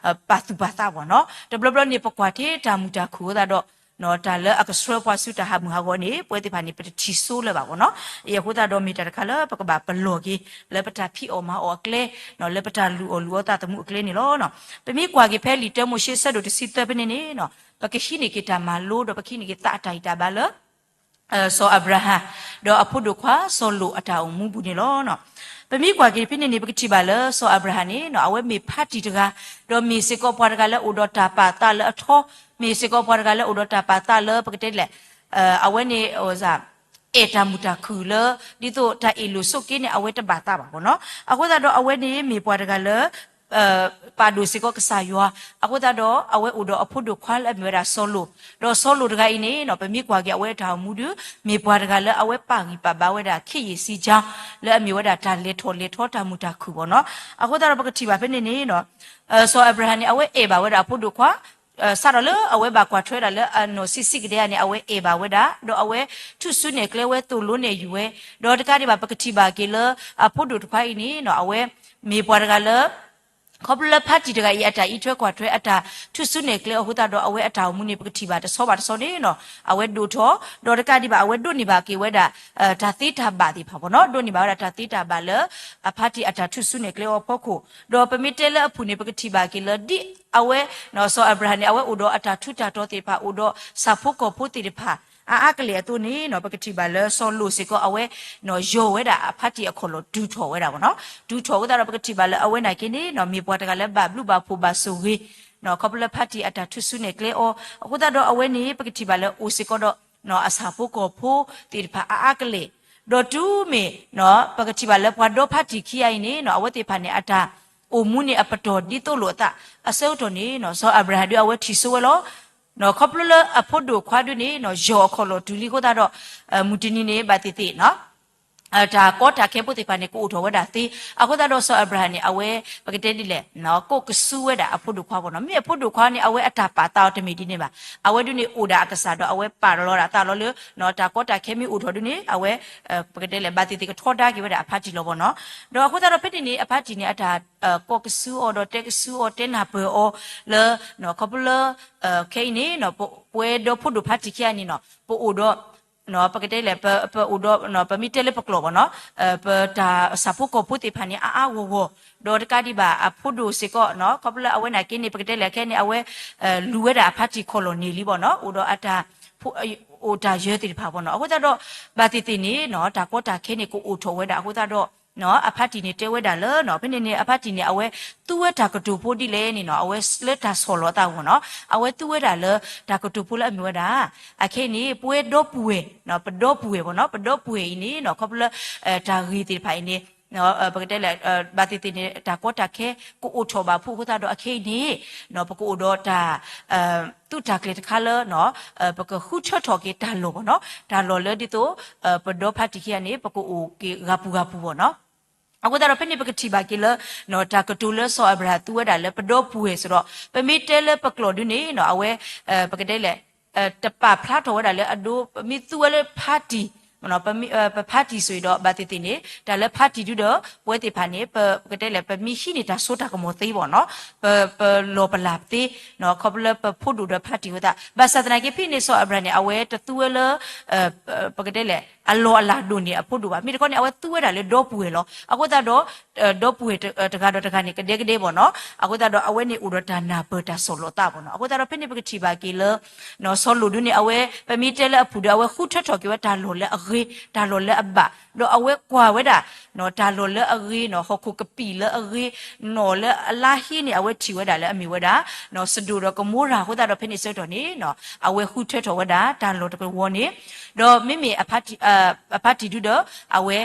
ပာ်သူၣ်ပာ်သးဘၣ်နီၤ. တဘျီဘျီန့ၣ် ပကွၢ်ထဲတၢ်မုာ်တၢ်ခုၣ်အဃိသတးဒီး တၢ်လၢအကဆှၢပှၤဆူတၢ်ဟးမုာ်ဟးဂီၤန့ၣ် ပဝဲသ့ၣ်တဖၣ်န့ၣ် ပတထံၣ်စိလၢၤဘၣ်ဘၣ်နီၤ. အဃိသတးဒီးမ့ၢ်တၢ်တခါလၢပကဘၣ်ပလီၢ်က့ၤ လၢပတၢ်ဖံးအီၣ်မၤအီၣ်အကျဲ လၢပတၢ်လူၤအီၣ်လူၤအီသးသမူအကျဲန့ၣ်လီၤ. ပမ့ၢ်ကွၢ်က့ၤဖဲလံာ်တၢမိၤၡ့ဆၢဒိၣ်တဆံသၢဖဲန့ၣ်န့ၣ် ပကဟံးန့ၢ်က့ၤတၢ်မၤလိဒီးပကဟံးန့ၢ်က့ၤသးအတၢ်ဂံၢ်တၢ်ဘါလၢ စီၤအၤဘြၤဟၣ် ဒီးအဖိဒိၣ်ခွါစီၤလိာ်အတၢ်အိၣ်မူပူၤန့ၣ်လီၤ. ပမ့ၢ်ကွၢ်က့ၤဖဲန့ၣ်န့ၣ် ပကထံၣ်ဘၣ်လၢစီၤအၤဘြၤဟၣ်န့ၣ် အဝဲမ့ၢ်ဖါတံၢ်တဂၤ ဒီးမ့ၢ်စ့ၢ်ကီးပှၤတဂၤလၢအိၣ်ဒီးတၢ်ပာ်သးလၢအထီ, မ့ၢ်စ့ၢ်ကီးပှၤတဂၤလၢအိၣ်ဒီးတၢ်ပာ်သးလၢပကတဲလဲၣ် အဝဲန့ၣ် အဲၣ်တၢ်မုာ်တၢ်ခုၣ်လၢ ဒ်သိးတၢ်အ့ၣ်လိာ်ဆိးက့န့ၣ် အဝဲတဘၣ်သးဘၣ်ဘၣ်နီၤ. အဃိသတးဒီးအဝဲန့ၣ်မ့ၢ်ပှၤတဂၤလၢ ပာ်ဒိၣ်စ့ၢ်ကီးကစၢ်ယွၤ, အဃိသတးဒီး အဝဲအိၣ်ဒီးအဖိဒိၣ်ခွါလၢအမ့ၢ်ဝဲဒၣ်စီၤလိာ်, ဒီးစီၤလိာ်တဂၤအံၤန့ၣ်နီၤ ပမ့ၢ်ကွၢ်က့ၤအဝဲအတၢ်အိၣ်မူဒုး မ့ၢ်ပှၤတဂၤလၢအဝဲပာ်ဂံၢ်ပာ်ဘါဝဲဒၣ် ခ့ယ့ၣ်စံကၠါ လၢအမ့ၢ်ဝဲဒၣ်တၢ်လဲၤထီၣ်လဲၤထီတၢ်မုာ်တၢ်ခုၣ်ဘၣ်နီၤ. အဃိသတးဒီးပကထံၣ်ဘၣ်ဖဲန့ၣ်န့ၣ်နီၤ စီၤအၤဘြၤဟၣ်န့ၣ် အဝဲအဲၣ်ဘၣ်ဝဲဒၣ်အဖိဒိၣ်ခွါ စးထီၣ်လၢအဝဲဘၣ်ကွၢ်ထွဲဒၣ်လၢအနီၢ်ဆံးဆံးကဒဲဧါန့ၣ် အဝဲအဲၣ်ဘၣ်ဝဲဒၣ်, ဒီးအဝဲထူၣ်စုနဲၣ်ကျဲဝဲ သိၣ်လိနဲၣ်ယုၢ်ဝဲ, ဒီးတကးဒံးဘၣ် ပကထံၣ်ဘၣ်က့ၤလၢ အဖိဒိၣ်တခွါအံၤန့ၣ်နီၤ အဝဲမ့ၢ်ပှၤတဂၤလၢ ခီဖျိလၢဖါတံၣ်တဂၤအံၤ အတၢ်အံးထွဲကွၢ်ထွဲ အတၢ်ထူၣ်စုနဲၣ်ကျဲအဃိသတးဒီး အဝဲအတၢ်အိၣ်မူန့ၣ် ပကထံၣ်ဘၣ်တဆီဘၣ်တဆီန့ၣ်နီၤ အဝဲဒိၣ်ထီၣ်, ဒီးတကးဒံးဘၣ် အဝဲဒိးန့ၢ်ဘၣ်က့ၤဝဲဒၣ် တၢ်သ့တၢ်ဘၣ်သ့ၣ်တဖၣ်ဘၣ်နီၤ, ဒိးန့ၢ်ဘၣ်ဝဲဒၣ်တၢ်သ့တၢ်ဘၣ်လၢ အဖါတံၣ်အတၢ်ထူၣ်စုနဲၣ်ကျဲအဖီခိၣ်, ဒီးပမ့ၢ်တဲလၢအဖုၣ်န့ၣ် ပကထံၣ်ဘၣ်က့ၤလၢ ဒ်အဝဲ စီၤအၤဘြၤဟၣ်န့ၣ် အဝဲအိၣ်ဒီးအတၢ်ထူးတၢ်တီၤသ့ၣ်တဖၣ် အိၣ်ဒီးဆၣ်ဖိကီၢ်ဖိသ့ၣ်တဖၣ် အါအါကလဲာ်အသိးန့ၣ်နီၤ ပကထံၣ်ဘၣ်လၢစီၤလိာ်စ့ၢ်ကီး အဝဲ ယီၤဝဲဒၣ်အဖါတံၣ်အခီၣ်လီၢ် တုၤထီၣ်ဝဲဒၣ်ဘၣ်နီၤ, တုၤထီၣ်အဃိသတးဒီး ပကထံၣ်ဘၣ်လၢအဝဲန့ၣ်က့န့ၣ်နီၤ မ့ၢ်ပှၤတဂၤလၢဘၣ်ဘျုးဘၣ်ဖှိၣ်ဘၣ်ဆိၣ်ဂ့ၤ ခီဖျိလၢဖါတံၣ်အတၢ်ထူၣ်စုနဲၣ်ကျဲအီၤ, အဃိသတးဒီးအဝဲန့ၣ် ပကထံၣ်ဘၣ်လၢအိၣ်စ့ၢ်ကီးဒီး အဆၣ်ဖိကီၢ်ဖိသ့ၣ်တဖၣ်အါအါကလဲာ်, ဒီးတုၤမ့ၢ် ပကထံၣ်ဘၣ်လၢပှၤဒီဖါတံၣ်ခံဂၤအံၤန့ၣ်နီၤ အဝဲသ့ၣ်တဖၣ်န့ၣ် အတၢ်အိၣ်မူန့ၣ်အပတီၢ်ဒ်သိးလိာ်အသး အဆၢကတီၢ်န့ၣ်နီၤ စီၤအၤဘြၤဟၣ်ဒုးအဝဲထံၣ်ဆိဝဲလီၤ ခီဖျိလၢအဖိဒိၣ်ခွါဒုးန့ၣ်နီၤ ယီၤအခီၣ်လီၢ်တုၤလံအဃိသတးဒီး မုၢ်တနံၤန့ၣ် ဘၣ်သ့ၣ်သ့ၣ်နီၤ တၢ်ကီတၢ်ခဲဖိသ့ၣ်တဖၣ်န့ၣ် ကအိၣ်ထီၣ်ဝဲဒၣ်သ့, အဃိသတးဒီးစီၤအၤဘြၤဟၣ်န့ၣ် အဝဲ ပကတဲဒ်လဲၣ် ကိးကစုဝဲဒၣ်အဖိဒိၣ်ခွါဘၣ်နီၤ, မ့ၢ်အဖိဒိၣ်ခွါန့ၣ် အဝဲအတၢ်ပာ်သးအီၤတမ့ၢ်ဒ်န့ၣ်ဘၣ်, အဝဲဒုးန့ၣ်အိၣ်ဒၣ်အကစၢ်ဒီး အဝဲပာ်လီၤဒၣ်သးလီၤလၢ တၢ်ကီတၢ်ခဲမ့ၢ်အိၣ်ထီၣ်ဒုးန့ၣ် အဝဲ ပကတဲလဲၣ် ဘၣ်သ့ၣ်သ့ၣ်ကထီဒါက့ၤဝဲဒၣ်အဖါတံၢ်လီၤဘၣ်နီၤ, ဒီးအဃိသတးဒီးဖဲန့ၣ်န့ၣ် အဖါတံၢ်န့ၣ် အတၢ် ကိးကစုအီၤဒီးတဲကစုအီၤတဲနၢ်ပၢၢ်အီၤလၢ ခီဖျိလၢ ခဲအံၤန့ၣ် ပဝဲဒီဖိဒိၣ်ဖါတံၢ်ခံဂၤန့ၣ်နီၤ ပအိၣ်ဒီး ပကတဲလဲၣ် ပအိၣ်ဒီး ပမ့ၢ်တဲလၢပကျိာ်ဘၣ်နီၤ ပတၢ်ဆၣ်ဖိကီၢ်ဖိသ့ၣ်တဖၣ်န့ၣ် အါအါဂီၢ်ဂီၢ်, ဒီးတကးဒံးဘၣ် အဖိဒိၣ်စ့ၢ်ကီး ခီဖျိလၢအဝဲန့ၣ်က့န့ၣ် ပကတဲလဲၣ်ခဲန့ၣ် အဝဲ လူၤဝဲဒၣ်အဖါတံၢ်ခီၣ်လီၢ်န့ၣ်လံဘၣ်နီၤ, အိၣ်ဒီးအတၢ် အိၣ်တၢ်ယၢၤသ့ၣ်တဖၣ်ဘၣ်နီၤ, အဃိသတးဒီး ဘၣ်သ့ၣ်သ့ၣ်န့ၣ်နီၤ တၢ်ကီတၢ်ခဲန့ၣ် ကအိၣ်ထီၣ်ဝဲဒၣ်အဃိသတးဒီး အဖါတံၢ်န့ၣ်တဲဝဲဒၣ်လၢ ဖဲန့ၣ်န့ၣ် အဖါတံၢ်န့ၣ် အဝဲသူဝဲတၢ်ကတိၤဖိဒ်လဲၣ်န့ၣ်နီၤ အဝဲလၢတၢ်ဆီၣ်လီၤအသးအဂီၢ်နီၤ အဝဲသူဝဲဒၣ်လၢ တၢ်ကတိၤဖိလၢအမ့ၢ်ဝဲဒၣ် အခဲအံၤန့ၣ် ပဝဲဒီပုၢ်ဝဲၢ် ပဒီပုၢ်ဝဲၢ်ဘၣ်နီၤ ပဒီပုၢ်ဝဲၢ်အံၤန့ၣ်နီၤ ခီဖျိလၢ တၢ်ဂ့ၢ်သ့ၣ်တဖၣ်အံၤန့ၣ် ပကတဲလဲၣ် ဘၣ်သ့ၣ်သ့ၣ်န့ၣ် တၢ်ကီတၢ်ခဲကအိၣ်ထီၣ်ဘၣ်ဖုးအဃိသတးဒီး အခဲအံၤန့ၣ် ပကအိၣ်ဒီးတၢ် သူၣ်တၢ်ကျဲၤတခါလၢ ပကဃုထၢထီၣ်က့ၤတၢ်လီၢ်ဘၣ်နီၤ တၢ်လီၢ်လၢဒ်သိး ပဒီဖါတံၢ်ခံဂၤန့ၣ် ပကအိၣ်က့ၤဂၤပူၤဂၤပူၤဘၣ်နီၤ အဃိသတးဒီးဖဲန့ၣ် ပကထံၣ်ဘၣ်က့ၤလၢ တၢ်ကတိၤလၢစီၤအၤဘြၤဟၣ်သူဝဲဒၣ်လၢပဒီပုၢ်ဝဲၢ်စ့ၢ်ဒီး ပမ့ၢ်တဲလၢပကျိာ်ဒုးန့ၣ်နီၤ အဝဲ ပကတဲလဲၣ် တပာ်ဖျါထီၣ်ဝဲဒၣ်လၢအဒိ ပမ့ၢ်သူဝဲလၢဖါတံၢ် ပဖါတံၢ်စ့ၢ်ဒီး ဘၣ်သ့ၣ်သ့ၣ်န့ၣ် တၢ်လၢဖါတံၢ်ဒုးဒီး ပဝဲသ့ၣ်တဖၣ်န့ၣ် ပကတဲလဲၣ် ပမ့ၢ်ဟံးန့ၢ်တၢ်စိတၢ်ကမီၤသ့ဘၣ်နီၤ ပလီၢ်ပလၢ်သ့ ခီဖျိလၢပဖိဒိၣ်ဒီးဖါတံၢ်အဃိသတး ဘၣ်ဆၣ်သနာ်က့ ဖဲန့ၣ်စီၤအၤဘြၤဟၣ်န့ၣ် အဝဲတသူဝဲလၢ ပကတဲလဲၣ် အလီၢ်အလၤဒိၣ်န့ၢ်အဖိဒိၣ်ဘၣ် မ့ၢ်တခီန့ၣ် အဝဲသူဝဲဒၣ်လၢဒီပုၢ်ဝဲၢ်လီၤ အဃိသတးဒီး ဒီပုၢ်ဝဲၢ်တဂၤဒီးတဂၤန့ၣ် ကဒဲကဒဲဘၣ်နီၤ အဃိသတးဒီး အဝဲန့ၣ်အိၣ်ဒီးတၢ်နၢ်ပၢၢ်တၢ်ဆီၣ်လီၤသးဘၣ်နီၤ အဃိသတးဒီး ဖဲန့ၣ်ပကထံၣ်ဘၣ်က့ၤလၢ စီၤလိာ်ဒုးန့ၣ် အဝဲ ပမ့ၢ်တဲလၢအဖုၣ်ဒီး အဝဲဃုထၢထီၣ်က့ၤဝဲတၢ်လီၢ်လၢအဂ့ၤ တၢ်လီၢ်လၢအဘၣ် ဒီးအဝဲကွၢ်ဝဲဒၣ် တၢ်လီၢ်လၢအဂ့ၤနီၤ ဟီၣ်ခိၣ်ကပံာ်လၢအဂ့ၤ နီၣ်လၢအလါဟ့န့ၣ် အဝဲထံၣ်ဝဲဒၣ်လၢအမ့ၢ်ဝဲဒၣ် စဒိၣ်ဒီးကမိရၤအဃိသတးဒီး ဖဲန့ၣ်ဆၢကတီၢ်န့ၣ် အဝဲဃုထၢထီၣ်ဝဲဒၣ် တၢ်လီၢ်တကဝီၤန့ၣ် ဒီးမ့မ့ၢ် အဖါတံၢ်ဒုးဒီး အဝဲ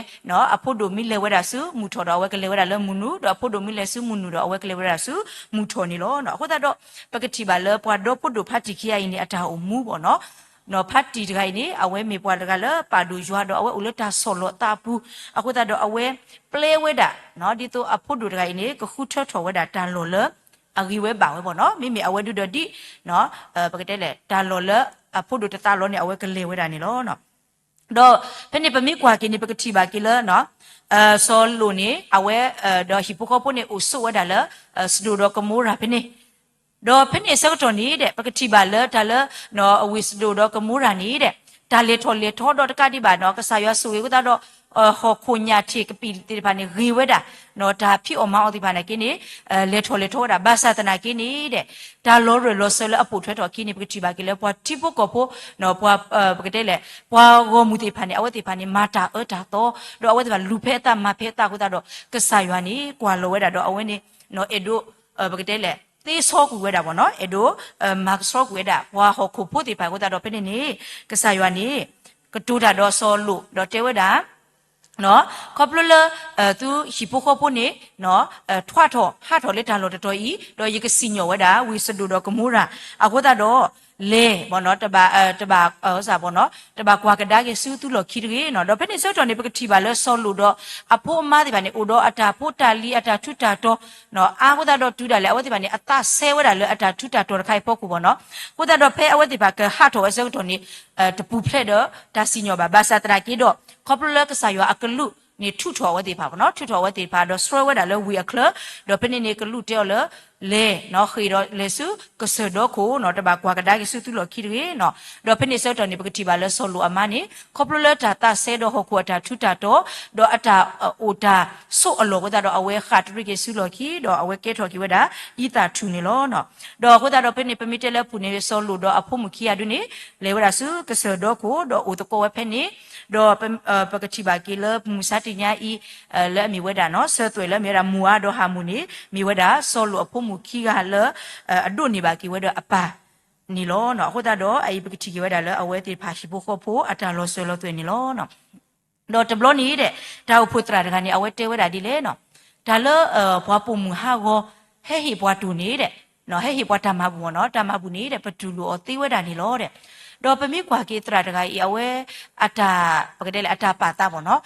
အဖိဒိၣ်မ့ၢ်လဲၤဝဲဒၣ်ဆူမုၢ်ထီၣ်ဒီး အဝဲကလဲၤဝဲဒၣ်လၢမုၢ်နုာ် ဒီးအဖိဒိၣ်မ့ၢ်လဲၤဆူမုၢ်နုာ်ဒီး အဝဲကလဲၤဝဲဒၣ်ဆူမုၢ်ထီၣ်န့ၣ်လီၤ. အဃိသတးဒီး ပကထံၣ်ဘၣ်လၢပှၤဒီဖိဒိၣ်ဖါတံၢ်ခံဂၤအံၤန့ၣ် အတၢ်အိၣ်မူဘၣ်နီၤ ဖါတံၢ်တဂၤအံၤန့ၣ် အဝဲမ့ၢ်ပှၤတဂၤလၢပာ်ဒိၣ်ယွၤဒီး အဝဲအိၣ်လၢတၢ်ဆီၣ်လီၤသးအပူၤ အဃိသတးဒီးအဝဲပျဲဝဲဒၣ် ဒ်သိးအဖိဒိၣ်တဂၤအံၤန့ၣ် ကဃုထၢထီၣ်ဝဲဒၣ်တၢ်လီၢ်လၢအဂ့ၤဝဲဘၣ်ဝဲဘၣ်နီၤ မ့မ့ၢ်အဝဲဒုးဒီးဒ် ပကတဲလဲၣ် တၢ်လီၢ်လၢအဖိဒိၣ်တသးလီန့ၣ် အဝဲကလဲၤဝဲဒၣ်န့ၣ်လီၤ. ဒီးဖဲန့ၣ်ပမ့ၢ်ကွၢ်က့ၤန့ၣ် ပကထံၣ်ဘၣ်က့ၤလၢ စီၤလိာ်န့ၣ် အဝဲ ဒီးဟံၣ်ဖိဃီဖိန့ၣ် အိၣ်ဆိးဝဲဒၣ်လၢ စဒိၣ်ဒီးကမိရၤဖဲန့ၣ် ဒီးဖဲန့ၣ်အဆၢကတီၢ်န့ၣ်ဒီး ပကထံၣ်ဘၣ်လၢတၢ်လၢ အဝ့ၢ်စဒိၣ်ဒီးကမိရၤန့ၣ်ဒီး တၢ်လဲၤထီၣ်လဲၤထီဒီးတကးဒံးဘၣ်နီၤ ကစၢ်ယွၤဆိၣ်ဂ့ၤအဃိသတးဒီး ဟီၣ်ခိၣ်ညၣ်ထံးကပံာ်သ့ၣ်တဖၣ်န့ၣ် ဂ့ၤဝဲဒၣ် တၢ်ဖံးအီၣ်မၤအီၣ်သ့ၣ်တဖၣ်န့ၣ်က့န့ၣ် လဲၤထီၣ်လဲၤထီဝဲဒၣ် ဘၣ်ဆၣ်သနာ်က့န့ၣ်ဒီး တၢ်လီၤရၢၢ်လီၤစၢၤလၢအပိာ်ထွဲထီၣ်အခံန့ၣ် ပကထံၣ်ဘၣ်က့ၤလၢပှၤထံဖိကီၢ်ဖိ ပှၤ ပကတဲလဲၣ် ပှၤဂီၢ်မုၢ်သ့ၣ်တဖၣ်န့ၣ် အဝဲသ့ၣ်တဖၣ်န့ၣ် မၤတၢ်အၢတၢ်သီ ဒီးအဝဲသ့ၣ်တဖၣ်လူၤဖဲအသးမၤဖဲအသးအဃိသတးဒီး ကစၢ်ယွၤန့ၣ် ကွၢ်လီၤဝဲဒၣ်ဒီးအဝဲန့ၣ် အဲၣ်ဒိး ပကတဲလဲၣ် သ့ဆီကွံာ်ဝဲဒၣ်ဘၣ်နီၤ အဲၣ်ဒိး မၤကဆှီကွံာ်ဝဲဒၣ် ပှၤဟီၣ်ခိၣ်ဖိသ့ၣ်တဖၣ်အဃိသတးဒီး ဖဲန့ၣ်န့ၣ် ကစၢ်ယွၤန့ၣ် ကတိၤတၢ်ဒီးစီၤလိာ် ဒီးတဲဝဲဒၣ် ခီဖျိလၢ သုဟံၣ်ဖိဃီဖိန့ၣ် ထွးထီၣ်ဟးထီၣ်လၢတၢ်လီၢ်တတီၤအံၤ ဒီးယကစံၣ်ညီၣ်ဝဲဒၣ် ဝ့ၢ်စဒိၣ်ဒီးကမိရၤ အဃိသတးဒီး လဲၤ တဘၣ် တဘၣ်ကွၢ်ကဒါက့ၤဆူသုလီၢ်ခံတဂ့ၤနီၤ. ဒီးဖဲန့ၣ်ဆၢကတီၢ်န့ၣ် ပကထံၣ်ဘၣ်လၢစီၤလိာ်ဒီးအဖိအမါသ့ၣ်တဖၣ်န့ၣ် အိၣ်ဒီးအတၢ်ဖိတၢ်လံၤ အတၢ်ထူးတၢ်တီၤ အါအဃိသတးဒီးတုၤဒၣ်လဲာ် အဝဲသ့ၣ်တဖၣ်န့ၣ် အသးစဲဝဲဒၣ်လၢအတၢ်ထူးတၢ်တီၤတခါအံၤအဖီခိၣ်ဘၣ်နီၤ. အဃိသတးဒီးဖဲအဝဲသ့ၣ်တဖၣ်ကဟးထီၣ်ဝဲဆၢကတီၢ်န့ၣ် တပူၤဖျဲးဒီးတၢ်စံၣ်ညီၣ်ဘၣ်. ဘၣ်ဆၣ်သနာ်က့ဒီး ခီဖျိလၢကစၢ်ယွၤအကလူးန့ၣ် ထုးထီၣ်အဝဲသ့ၣ်တဖၣ်ဘၣ်နီၤ, ထုးထီၣ်အဝဲသ့ၣ်တဖၣ် ဒီးဆှၢဝဲဒၣ်လၢဝ့ၢ်အချၢ, ဒီးဖဲန့ၣ်န့ၣ် ကလူးတဲအီၤလၢ လဲၤ ဃ့ၢ်ဒီးလဲၤဆူကစၢၢ်ဒီခိၣ်နီၤ, တဘၣ်ကွၢ်ကဒါက့ၤဆူသုလီၢ်ခံတဂ့ၤနီၤ. ဒီးဖဲန့ၣ်ဆၢကတီၢ်န့ၣ် ပကထံၣ်ဘၣ်လၢစီၤလိာ်အမါန့ၣ် ခီဖျိလၢတၢ်သးစဲဒီးဟီၣ်ခိၣ်အတၢ်ထူးတၢ်တီၤ ဒီးအတၢ်အိၣ်တၢ်ဆိးအလီၢ်အဃိသတးဒီး အဝဲဃၣ်တရံးက့ၤဆူလီၢ်ခံ ဒီးအဝဲကဲထီၣ်က့ၤဝဲဒၣ် အံသၣ်ထူၣ်န့ၣ်လီၤ. ဒီးအဃိသတးဒီးဖဲန့ၣ် ပမ့ၢ်တဲလၢအပူၤန့ၣ် စီၤလိာ်ဒီးအဖိမုၣ်ခံဂၤဒုန့ၣ် လဲၤဝဲဒၣ်ဆူကစၢၢ်ဒီခိၣ် ဒီးအိၣ်သကိးဝဲဖဲန့ၣ်, ဒီးပကထံၣ်ဘၣ်က့ၤလၢမုၢ်မဆါတနံၤညါအံၤ လၢအမ့ၢ်ဝဲဒၣ်နီၤ ဆၢသွဲၣ်လၢအမ့ၢ်ဝဲဒၣ်မိၤဧါဒီးဟၤမိၣ်န့ၣ် မ့ၢ်ဝဲဒၣ်စီၤလိာ်အဖိမုၣ်ခံဂၤလၢ အဒိးန့ၢ်ဘၣ်က့ၤဝဲဒီးအပၢ်န့ၣ်လီၤ. အဃိသတးဒီးအအံၤပကထံၣ်က့ၤဝဲဒၣ်လၢအဝဲသ့ၣ်တဖၣ်ဟံၣ်ဖိဃီဖိအတၢ်လီၤစၢၤလီၤသွဲၣ်န့ၣ်လီၤ. ဒီးတဘျီန့ၣ်ဒီး တၢ်အိၣ်ဖှိၣ်သရၣ်တဂၤန့ၣ် အဝဲတဲဝဲဒၣ်ဒ်လဲၣ်နီၤ, တၢ်လၢ ပှၤပိာ်မုၣ်ဟးဂီၤ ဟဲဟ့ၣ်ပှၤတိၢ်န့ၣ်ဒီး ဟဲဟ့ၣ်ပှၤတၢ်မၤဘူၣ်ဘၣ်နီၤ, တၢ်မၤဘူၣ်န့ၣ်ဒီး ပတူၢ်လိာ်အီၤသ့ဝဲဒၣ်န့ၣ်လီၤဒီး. ဒီးပမ့ၢ်ကွၢ်က့ၤသရၣ်တဂၤအံၤ အဝဲ အတၢ် ပကတဲလၢအတၢ်ပာ်သးဘၣ်နီၤ,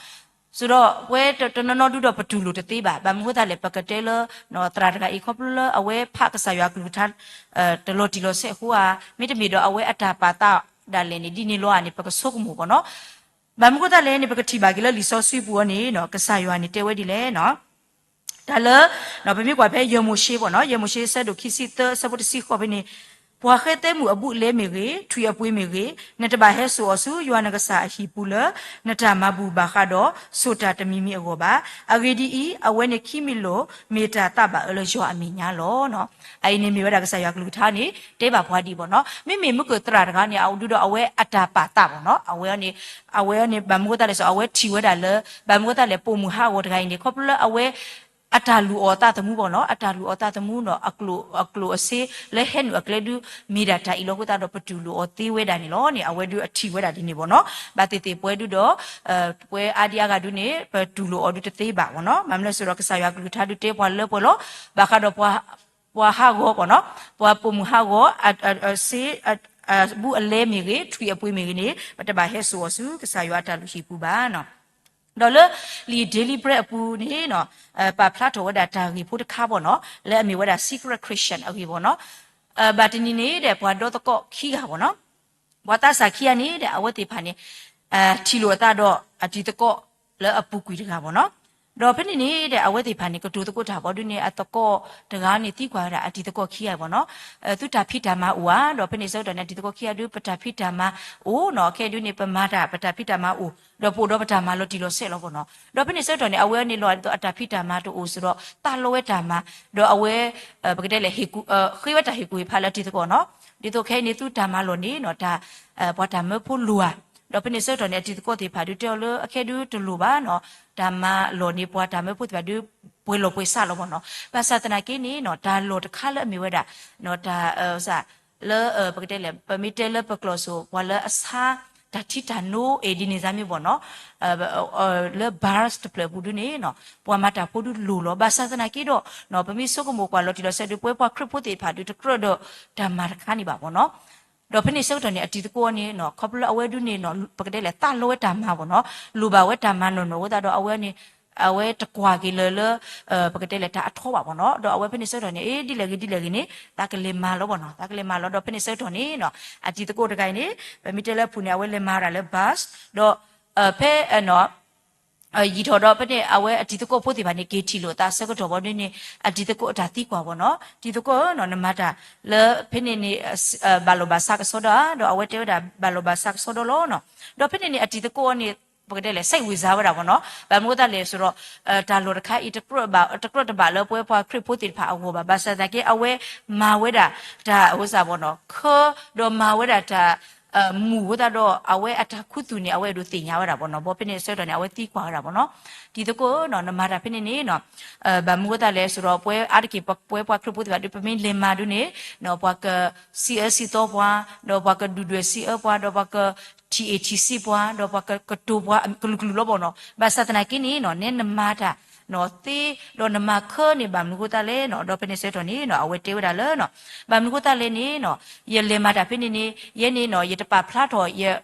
ဆိုတော့ ပဝဲတနီၤနီၤဒုဒီးပတူၢ်လိာ်တသ့ဘၣ်. ဘၣ်မနုၤအဃိသတးလဲၣ် ပကတဲလၢ သရၣ်တဂၤအံၤ ခီဖျိလၢအဝဲဖးကစၢ်ယွၤအကလုၢ်ကထါ တလီၤတံၢ်လီၤဆဲးအဃိဧါ, မ့တမ့ၢ်ဒီးအဝဲအတၢ်ပာ်သးဒၣ်လဲာ်န့ၣ် ဒ်န့ၣ်လီၤဧါန့ၣ် ပကဆိကမိၣ်ဘၣ်နီၤ. ဘၣ်မနုၤအဃိသတးလဲၣ်န့ၣ် ပကထံၣ်ဘၣ်က့ၤလၢလံာ်စီဆှံပူၤအံၤန့ၣ် ကစၢ်ယွၤန့ၣ်တဲဝဲဒ်လဲၣ်နီၤ. တၢ်လၢ ပမ့ၢ်ကွၢ်ဖဲယဲၢ်မိၤၡ့ဘၣ်နီၤ, ယဲၢ်မိၤၡ့ဆၢဒိၣ်ခံဆံသၢ ဆၢဖိတဆံဃိးဖဲန့ၣ်, ပှၤဃဲသဲမုၣ်အဘူးအလဲမ့ၢ်ဂ့ၤ, ထွံၣ်အပှ့ၤမ့ၢ်ဂ့ၤ, နတဘၣ်ဟဲစိာ်အီၤဆူယွၤနကစၢ်အဟံၣ်ပူၤလၢ နတၢ်မၤဘူၣ်ဘၣ်ဃးဒီး စိာ်တၢ်တမံၤမံၤအဂီၢ်ဘၣ်. အဂ့ၢ်ဒ်အံၤ, အဝဲန့ၣ်ခံမံၤလိာ် မ့ၢ်တၢ်သးဘၣ်အၢလၢယွၤအမဲာ်ညါလီၤ. အအံၤန့ၣ်မ့ၢ်ဝဲဒၣ်ကစၢ်ယွၤကလုၢ်ကထါန့ၣ် တဲဘၣ်ပှၤဒ်အံၤဘၣ်နီၤ. မ့မ့ၢ်မုၢ်ကၢၢ်သရၣ်တဂၤန့ၣ် အဒုဒီးအဝဲအတၢ်ပာ်သးဘၣ်နီၤ, အဝဲန့ၣ် အဝဲန့ၣ် ဘၣ်မနုၤအဃိသတးလဲၣ် အဝဲထံၣ်ဝဲဒၣ်လၢ ဘၣ်မနုၤအဃိသတးလဲၣ် ပိာ်မုၣ်ဟးဂီၤတဂၤအံၤန့ၣ် ခီဖျိလၢအဝဲ အတၢ်လူၤအီၣ်သးသမူဘၣ်နီၤ, အတၢ်လူၤအီၣ်သးသမူနီၤ အကျိၣ်အစ့လၢဟဲနုာ်အကျဲဒု မ့ၢ်ဒၣ်တၢ်အံၤလီၤ. အဃိသတးဒီး ပတူၢ်လိာ်အီၤသ့ဝဲဒၣ်န့ၣ်လီၤန့ၣ် အဝဲဒုအထံၣ်ဝဲဒၣ်ဒ်န့ၣ်ဘၣ်နီၤ. ဘၣ်သ့ၣ်သ့ၣ်ပဝဲဒုဒီး ပဝဲအါဒံအါဂၤဒုန့ၣ် ပတူၢ်လိာ်အီၤဒုတသ့ဘၣ်ဘၣ်နီၤ. မ့ၢ်မနုၤလဲၣ်ဆိုဒီး ကစၢ်ယွၤကလုၢ်ကထါဒုတဲပှၤလၢပှဲၤလီၤ. ဘၣ်ဃးဒီး ပှၤဟးဂီၤဘၣ်နီၤ, ပှၤပိာ်မုၣ်ဟးဂီၤ အစ့ ဘူးအလဲမ့ၢ်ဂ့ၤ ထွံၣ်အပှ့ၤမ့ၢ်ဂ့ၤန့ၣ် ပတဘၣ်ဟဲစိာ်အီၤဆူကစၢ်ယွၤအတၢ်လုၢ်ဟံၣ်ပူၤဘၣ်နီၤ. ဒီးလၢလံာ် Daily Bread အပူၤန့ၣ် ပာ်ဖျါထီၣ်ဝဲဒၣ်တၢ်ဂ့ၢ်ဖိတခါဘၣ်နီၤ လၢအမ့ၢ်ဝဲဒၣ် Secret Christian အဂ့ၢ်ဘၣ်နီၤ. ဘၣ်တနံၤန့ၣ်ဒီး ပှၤဒီသကိးခံဂၤဘၣ်နီၤ, ပှၤသးစၢ်ခံဂၤန့ၣ်ဒီး အဝဲသ့ၣ်တဖၣ်န့ၣ် ထံၣ်လိာ်အသးဒီးအတံၤသကိးလၢအပူၤကွံာ်တဂၤဘၣ်နီၤ. ဒီးဖဲန့ၣ်န့ၣ်ဒီး အဝဲသ့ၣ်တဖၣ်န့ၣ် ကတိၤသကိးတၢ်ဘၣ်ဒုန့ၣ် အသကိးတဂၤန့ၣ်သံကွၢ်ဝဲဒၣ်အတံၤသကိးခံဂၤဘၣ်နီၤ, သုတၢ်ဖံးတၢ်မၤအိၣ်ဧါ. ဒီးဖဲန့ၣ်ဆၢကတီၢ်န့ၣ် အတံၤသကိးခံဂၤဒု ပတၢ်ဖံးတၢ်မၤအိၣ်နီၤ, ခဲဒုန့ၣ် ပမၤတၢ် ပတၢ်ဖံးတၢ်မၤအိၣ် ဒီးပအိၣ်ဒီးပတၢ်မၤလီၤတံၢ်လီၤဆဲးလီၤဘၣ်နီၤ. ဒီးဖဲန့ၣ်ဆၢကတီၢ်န့ၣ် အဝဲန့ၣ်လီၤဒ်သိးအတၢ်ဖံးတၢ်မၤတအိၣ်စ့ၢ်ဒီး သးလီဝဲတၢ်မၤ, ဒီးအဝဲ ပကတဲလဲၣ် ဃ့ဝဲတၢ်ဟ့ၣ်ကူၣ်ဟ့ၣ်ဖးလၢအတံၤသကိးနီၤ, ဒ်သိးခဲအံၤန့ၣ် သုတၢ်မၤလီၢ်န့ၣ်နီၤ တၢ် ပှၤတၢ်မၢဖိလိၣ်ဧါ. ဒီးဖဲန့ၣ်ဆၢကတီၢ်န့ၣ် အတံၤသကိးသ့ၣ်တဖၣ်ဒုတဲအီၤလၢ အခဲဒုတလိၣ်ဘၣ်နီၤ, တၢ်မၤလီၢ်န့ၣ် ပှၤတၢ်မၢဖိသ့ၣ်တဖၣ်ဒု ပှဲၤလီၢ်ပှဲၤဆးလီၤဘၣ်နီၤ. ဘၣ်ဆၣ်သနာ်က့န့ၣ်နီၤ တၢ်လီၢ်တခါလၢအမ့ၢ်ဝဲဒၣ် တၢ် လၢ ပကတဲလဲၣ် ပမ့ၢ်တဲလၢပကျိာ်စ့ၢ် ပှၤလၢအဆါ တၢ်ထံတၢ်နိ Ebenezer မ့ၢ်ဘၣ်နီၤ လၢ bars တဖျၢၣ်အပူၤဒုန့ၣ်နီၤ ပှၤမၤတၢ်ဖိဒုလိၣ်လီၤ. ဘၣ်ဆၣ်သနာ်က့ဒီး ပမ့ၢ်ဆိကမိၣ်ကွၢ်လီၤတံၢ်လီၤဆဲးဒု ပဝဲပှၤခရံာ်ဖိသ့ၣ်တဖၣ်ဒု တကြၢးဒီးတၢ်မၤတခါန့ၣ်ဘၣ်ဘၣ်နီၤ. ဒီးဖဲန့ၣ်ဆၢကတီၢ်န့ၣ် အတံၤသကိးန့ၣ်နီၤ ခီဖျိလၢအဝဲဒုန့ၣ်နီၤ ပကတဲလဲၣ် သးလီဝဲတၢ်မၤဘၣ်နီၤ, လိၣ်ဘၣ်ဝဲတၢ်မၤနီၢ်နီၢ်အဃိသတးဒီး အဝဲန့ၣ် အဝဲတကွၢ်က့ၤလၢၤလၢ ပကတဲလဲၣ် တၢ်အထီဘၣ်ဘၣ်နီၤ. ဒီးအဝဲဖဲန့ၣ်ဆၢကတီၢ်န့ၣ် အ့ ဒ်လဲၣ်ဂ့ၤဒ်လဲၣ်ဂ့ၤန့ၣ် သးကလဲၤမၤလီၤဘၣ်နီၤ, သးကလဲၤမၤလီၤ. ဒီးဖဲန့ၣ်ဆၢကတီၢ်န့ၣ်နီၤ အတံၤသကိးတဂၤအံၤန့ၣ် ပမ့ၢ်တဲလၢအပူၤန့ၣ် အဝဲလဲၤမၤဝဲဒၣ်လၢ bars ဒီး ဖဲ ယံာ်ထီၣ်ဒီးဖဲန့ၣ် အဝဲအတံၤသကိးဖိသ့ၣ်တဖၣ်န့ၣ် က့ၤထံၣ်လိာ်အသးဆၢကတီၢ်ဘၣ်ဒုန့ၣ် အတံၤသကိးအတၢ်သံကွၢ်ဘၣ်နီၤ, တံၤသကိးဧၢနီၤ နမၤတၢ်လၢဖဲန့ၣ်န့ၣ် ဘၣ်လီၢ်ဘၣ်စးကစီဒီဧါ, ဒီးအဝဲတဲဝဲဒၣ် ဘၣ်လီၢ်ဘၣ်စးကစီဒီလီၤနီၤ. ဒီးဖဲန့ၣ်န့ၣ် အတံၤသကိးန့ၣ် ပကတဲလဲၣ် စဲးဝံၤစါဝဲဒၣ်ဘၣ်နီၤ, ဘၣ်မနုၤအဃိသတးလဲၣ်ဆိုတော့ တၢ်လီၢ်တခါအံၤ တကြၢးတဘၣ်လၢပဝဲပှၤခရံာ်ဖိသ့ၣ်တဖၣ်အဂီၢ်ဘၣ်, ဘၣ်ဆၣ်သနာ်က့ အဝဲမၤဝဲဒၣ်တၢ် အဝဲစၢ်ဘၣ်နီၤ ခၢ ဒီးမၤဝဲဒၣ်တၢ် မူၤအဃိသတးဒီး အဝဲအတၢ်ခူသူၣ်န့ၣ် အဝဲအဲၣ်ဒိးသ့ၣ်ညါဝဲဒၣ်ဘၣ်နီၤ, ဘီဖဲန့ၣ်အဆၢကတီၢ်န့ၣ် အဝဲသံကွၢ်ဝဲဒၣ်ဘၣ်နီၤ. တံၤသကိးနီၤ နမၤတၢ်ဖဲန့ၣ်န့ၣ်နီၤ ဘၣ်မနုၤအဃိသတးလဲၣ် စံးဒီး ပဝဲအါတက့ၢ် ပဝဲပှၤခရံာ်ဖိသ့ၣ်တဖၣ်ဒီး ပမ့ၢ်လဲၤမၤဒုးန့ၣ် ပှၤကစံးအၢစံးသီပှၤ, ဒီးပှၤကဒုၣ်ဒွဲၣ်စံးအၢပှၤ, ဒီးပှၤကထံၣ်အ့ၣ်ထံၣ်ဆံးပှၤ, ဒီးပှၤကကတိၤပှၤကလုာ်ကလုာ်လီၤဘၣ်နီၤ. ဘၣ်ဆၣ်သနာ်က့န့ၣ်နီၤ နဲနမၤတၢ် သ့, ဒီးနမၤခၢန့ၣ် ဘၣ်မနုၤအဃိသတးလဲၣ်နီၤ, ဒီးဖဲန့ၣ်ဆၢကတီၢ်န့ၣ်နီၤ အဝဲတဲဝဲဒၣ်လၢနီၤ ဘၣ်မနုၤအဃိသတးလဲၣ်န့ၣ်နီၤ ယလဲၤမၤတၢ်ဖဲန့ၣ်န့ၣ် ယဲန့ၣ်နီၤ ယတပာ်ဖျါထီၣ်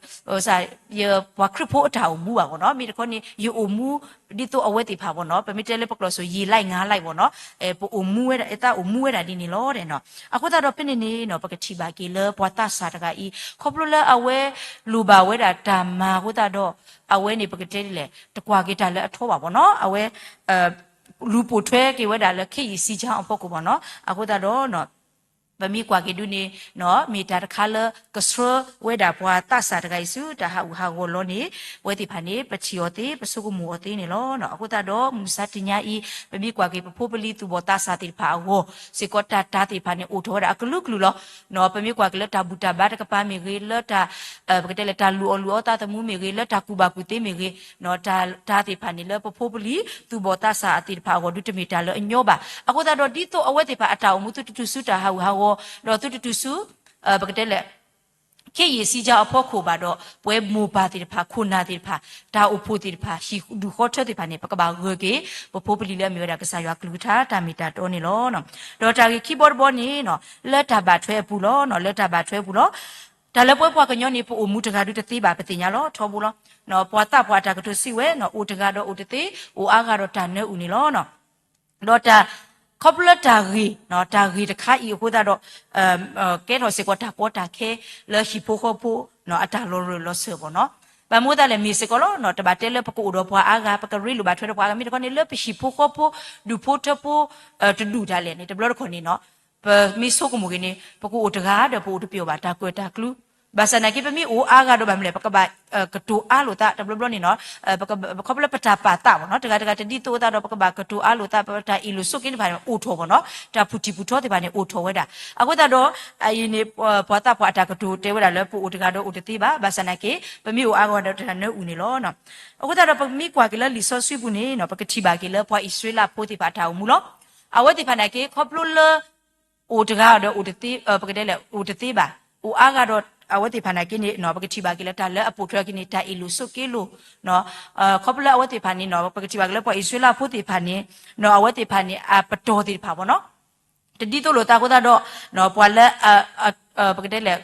ယပှၤခရံာ်ဖိအတၢ်အိၣ်မူဘၣ်ဘၣ်နီၤ. မ့ၢ်တခီန့ၣ် ယအိၣ်မူ ဒ်သိးအဝဲသ့ၣ်တဖၣ်ဘၣ်နီၤ, ပမ့ၢ်တဲလၢပကျိာ်စ့ၢ် ယံာ်လိုက်ငါးလိုက်ဘၣ်နီၤ, ပအိၣ်မူဝဲဒၣ် ယသးအိၣ်မူဝဲဒၣ်ဒ်န့ၣ်လီၤနီၤ. အဃိသတးဒီးဖဲန့ၣ်န့ၣ်နီၤ ပကထံၣ်ဘၣ်က့ၤလၢပှၤသးစၢ်တဂၤအံၤ ခီဖျိလၢအဝဲလိၣ်ဘၣ်ဝဲဒၣ်တၢ်မၤအဃိသတးဒီး အဝဲန့ၣ်ပကတဲဒ်လဲၣ် တကွၢ်က့ၤတၢ်လၢအထီဘၣ်ဘၣ်နီၤ, အဝဲ လူၤပိာ်ထွဲက့ၤဝဲဒၣ်လၢ ခ့ယံာ်စံကၠါအဖီခိၣ်ဘၣ်နီၤ. အဃိသတးဒီး ပမ့ၢ်ကွၢ်က့ၤဒုးန့ၣ် မ့ၢ်တၢ်တခါလၢကဆှၢဝဲဒၣ်ပှၤသးစၢ်တဂၤအံၤဆူတၢ်ဟးဂူာ်ဟးဂီၤလီၤန့ၣ် ပဝဲသ့ၣ်တဖၣ်န့ၣ် ပထံၣ်အီၤသ့ ပဆိကမိၣ်အီၤသ့န့ၣ်လီၤ. အဃိသတးဒီး မုၢ်မဆါတနံၤအံၤ ပမ့ၢ်ကွၢ်က့ၤ ပဖိပလံၤသူၣ်ဘီၣ်သးစၢ်သ့ၣ်တဖၣ်အဂီၢ်စ့ၢ်ကီး တၢ်တၤသ့ၣ်တဖၣ်န့ၣ် အိၣ်ထီၣ်ဝဲဒၣ်အကလုာ်ကလုာ်လီၤ. ပမ့ၢ်ကွၢ်က့ၤလၢတၢ်ဘူၣ်တၢ်ဘါတကပၤမ့ၢ်ဂ့ၤ, လၢတၢ် ပကတဲလဲၣ် တၢ်လုၢ်အီၣ်လုၢ်အီသးသမူမ့ၢ်ဂ့ၤ, လၢတၢ်ကူၣ်ဘၣ်ကူၣ်သ့မ့ၢ်ဂ့ၤ, တၢ်တၤသ့ၣ်တဖၣ်န့ၣ် လၢပဖိပလံၤသူၣ်ဘီၣ်သးစၢ်သ့ၣ်တဖၣ်အဂီၢ်ဒုး တမ့ၢ်တၢ်လၢအညီဘၣ်. အဃိသတးဒီး ဒ်သိးအဝဲသ့ၣ်တဖၣ်အတၢ်အိၣ်မူ သုတတုၤဆူတၢ်ဟးဂူာ်ဟးဂီၤ, ဒီးသုတတုၤဆူ ပကတဲလဲၣ် ခ့ယံာ်စံကၠါအဖီခိၣ်ဘၣ်ဒီး ပဝဲမိၢ်ပၢ်သ့ၣ်တဖၣ် ခိၣ်နၢ်သ့ၣ်တဖၣ် တၢ်အိၣ်ဖှိၣ်သ့ၣ်တဖၣ် ဟံၣ်ဒူၣ်ဃီထၢသ့ၣ်တဖၣ်န့ၣ် ပကဘၣ်ဂၢၢ်က့ၤ ပဖိပလံၤလၢအမ့ၢ်ဝဲဒၣ်ကစၢ်ယွၤကလုၢ်ကထါတၢ်မ့ၢ်တၢ်တီန့ၣ်လီၤ. ဒီးတၢ်ဂ့ၢ်ခံဘီတဘီန့ၣ်နီၤ လၢတၢ်ဘၣ်ထွဲအပူၤလီၤ. လၢတၢ်ဘၣ်ထွဲအပူၤလီၤ. တၢ်လၢပဝဲပှၤကညီန့ၣ် ပအိၣ်မူတဂၤဒုးတသ့ဘၣ် ပသ့ၣ်ညါလီၤ ထီဘိလီၤ. ပှၤသးပှၢ်အတၢ်ကတိၤစံးဝဲနီၤ အိၣ်တဂၤဒီးအိၣ်တသ့, အိၣ်အါဂၤဒီးတၢ်နၢအုၣ်န့ၣ်လီၤ. ဒီးတၢ် ခီဖျိလၢတၢ်ဂ့ၢ် တၢ်ဂ့ၢ်တခါအံၤအဃိသတးဒီး ကဲထီၣ်စ့ၢ်ကီးတၢ်ကီတၢ်ခဲလၢဟံၣ်ဖိဃီဖိ အတၢ်လီၤရၢၢ်လီၤစၢၤဘၣ်နီၤ. ဘၣ်မနုၤအဃိသတးလဲၣ် မ့ၢ်စ့ၢ်ကီးလီၤ တဘၣ်တဲလၢပကအိၣ်ဒီးပှၤအါဂၤ ပကရ့လိာ်ဘၣ်ထွဲဒီးပှၤအါဂၤ မ့ၢ်တခီန့ၣ် လၢပဟံၣ်ဖိဃီဖိ ဒူၣ်ဖိထၢဖိ တဒူၣ်တၢ်လဲၣ်န့ၣ် တဘျီတခီၣ်န့ၣ်နီၤ ပမ့ၢ်ဆိကမိၣ်က့ၤန့ၣ် ပကအိၣ်တဂၤဒီးပအိၣ်တပျီၢ်ဘၣ် တၢ်ကွဲၢ်တၢ်ကျူ ဘၣ်ဆၣ်သနာ်က့ ပမ့ၢ်အိၣ်အါဂၤဒီးဘၣ်မနုၤလဲၣ် ပကဘၣ်ကတိၤအါလိာ်သး တဘျီဘျီန့ၣ်နီၤ ခီဖျိလၢပတၢ်ပာ်သးဘၣ်နီၤ တဂၤတဂၤတဒ်သိးအသးဒီး ပကဘၣ်ကတိၤအါလိာ်သး ပတၢ်အ့ၣ်လိာ်ဆိးက့တဖၣ်န့ၣ် အိၣ်ထီၣ်ဘၣ်နီၤ တၢ်ဖုၣ်ထံၣ်ဖုၣ်ထီသ့ၣ်တဖၣ်န့ၣ် အိၣ်ထီၣ်ဝဲဒၣ်. အဃိသတးဒီး အအံၤန့ၣ် ပှၤသးပှၢ်အတၢ်ကတိၤတဲဝဲဒၣ်လၢ ပအိၣ်တဂၤဒီးအိၣ်တသ့ဘၣ် ဘၣ်ဆၣ်သနာ်က့ ပမ့ၢ်အိၣ်အါဂၤဒီးတၢ်နၢအုၣ်န့ၣ်လီၤ. အဃိသတးဒီး ပမ့ၢ်ကွၢ်က့ၤလၢလံာ်စီဆှံပူၤန့ၣ်နီၤ ပကထံၣ်ဘၣ်က့ၤလၢပှၤအံၣ်စရ့လးဖိသ့ၣ်တဖၣ်အတၢ်အိၣ်မူလီၤ. အဝဲသ့ၣ်တဖၣ်န့ၣ်က့ ခီဖျိလၢ အိၣ်တဂၤဒီးအိၣ်တသ့, ပကတဲလဲၣ် အိၣ်တသ့ဘၣ်, အိၣ်အါဂၤဒီးအဝဲသ့ၣ်တဖၣ်န့ၣ်က့န့ၣ် ပကထံၣ်ဘၣ်က့ၤလၢတၢ်လၢအပိာ်ထွဲက့ၤန့ၣ် တၢ်အ့ၣ်လိာ်ဆိးက့လိာ်, ခီဖျိလၢအဝဲသ့ၣ်တဖၣ်န့ၣ် ပကထံၣ်ဘၣ်က့ၤလၢပှၤအံၣ်စရ့လးဖိသ့ၣ်တဖၣ်န့ၣ် အဝဲသ့ၣ်တဖၣ်န့ၣ် အပတီၢ်သ့ၣ်တဖၣ်ဘၣ်နီၤ တဒ်သိးလိာ်သးအဃိသတးဒီး ပှၤလၢ ပကတဲလဲၣ်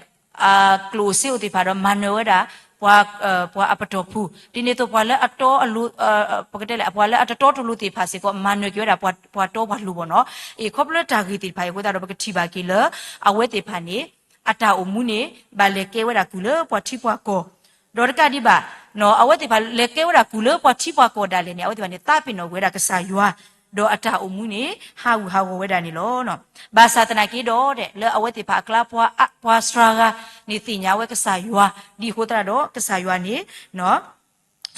အကျိၣ်အိၣ်စ့အိၣ်သ့ၣ်တဖၣ်ဒီး မၤနၢၤဝဲဒၣ် ပှၤအပတီၢ်ဖုၣ် ဒ်န့ၣ်အသိးပှၤလၢအတီအလိၤ ပကတဲလဲၣ် ပှၤလၢအတတီတလိၤသ့ၣ်တဖၣ်စ့ၢ်ကီး မၤနၢၤက့ၤဝဲဒၣ်ပှၤတီပှၤလိၤဘၣ်နီၤ. အ့ ခီဖျိလၢတၢ်ဂ့ၢ်သ့ၣ်တဖၣ်အံၤအဃိသတးဒီး ပကထံၣ်ဘၣ်က့ၤလၢ အဝဲသ့ၣ်တဖၣ်န့ၣ် အတၢ်အိၣ်မူန့ၣ် ဘၣ်လဲၤကဲဝဲဒၣ်ကုၢ်လၢပှၤထံပှၤကီၢ် ဒီးတကးဒံးဘၣ် အဝဲသ့ၣ်တဖၣ်လဲၤကဲဝဲဒၣ်ကုၢ်လၢပှၤထံပှၤကီၢ်ဒၣ်လဲာ်န့ၣ် အဝဲသ့ၣ်တဖၣ်န့ၣ် သးပ့ၤနီၣ်ကွံာ်ဝဲဒၣ်ကစၢ်ယွၤ ဒီးအတၢ်အိၣ်မူန့ၣ် ဟးဂူာ်ဟးဂီၤဝဲဒၣ်န့ၣ်လီၤ. ဘၣ်ဆၣ်သနာ်က့ဒီး လၢအဝဲသ့ၣ်တဖၣ်အကျါ ပှၤစှၤဂၤန့ၣ် သ့ၣ်ညါဝဲကစၢ်ယွၤ ဒ်အဃိသတးဒီး ကစၢ်ယွၤန့ၣ်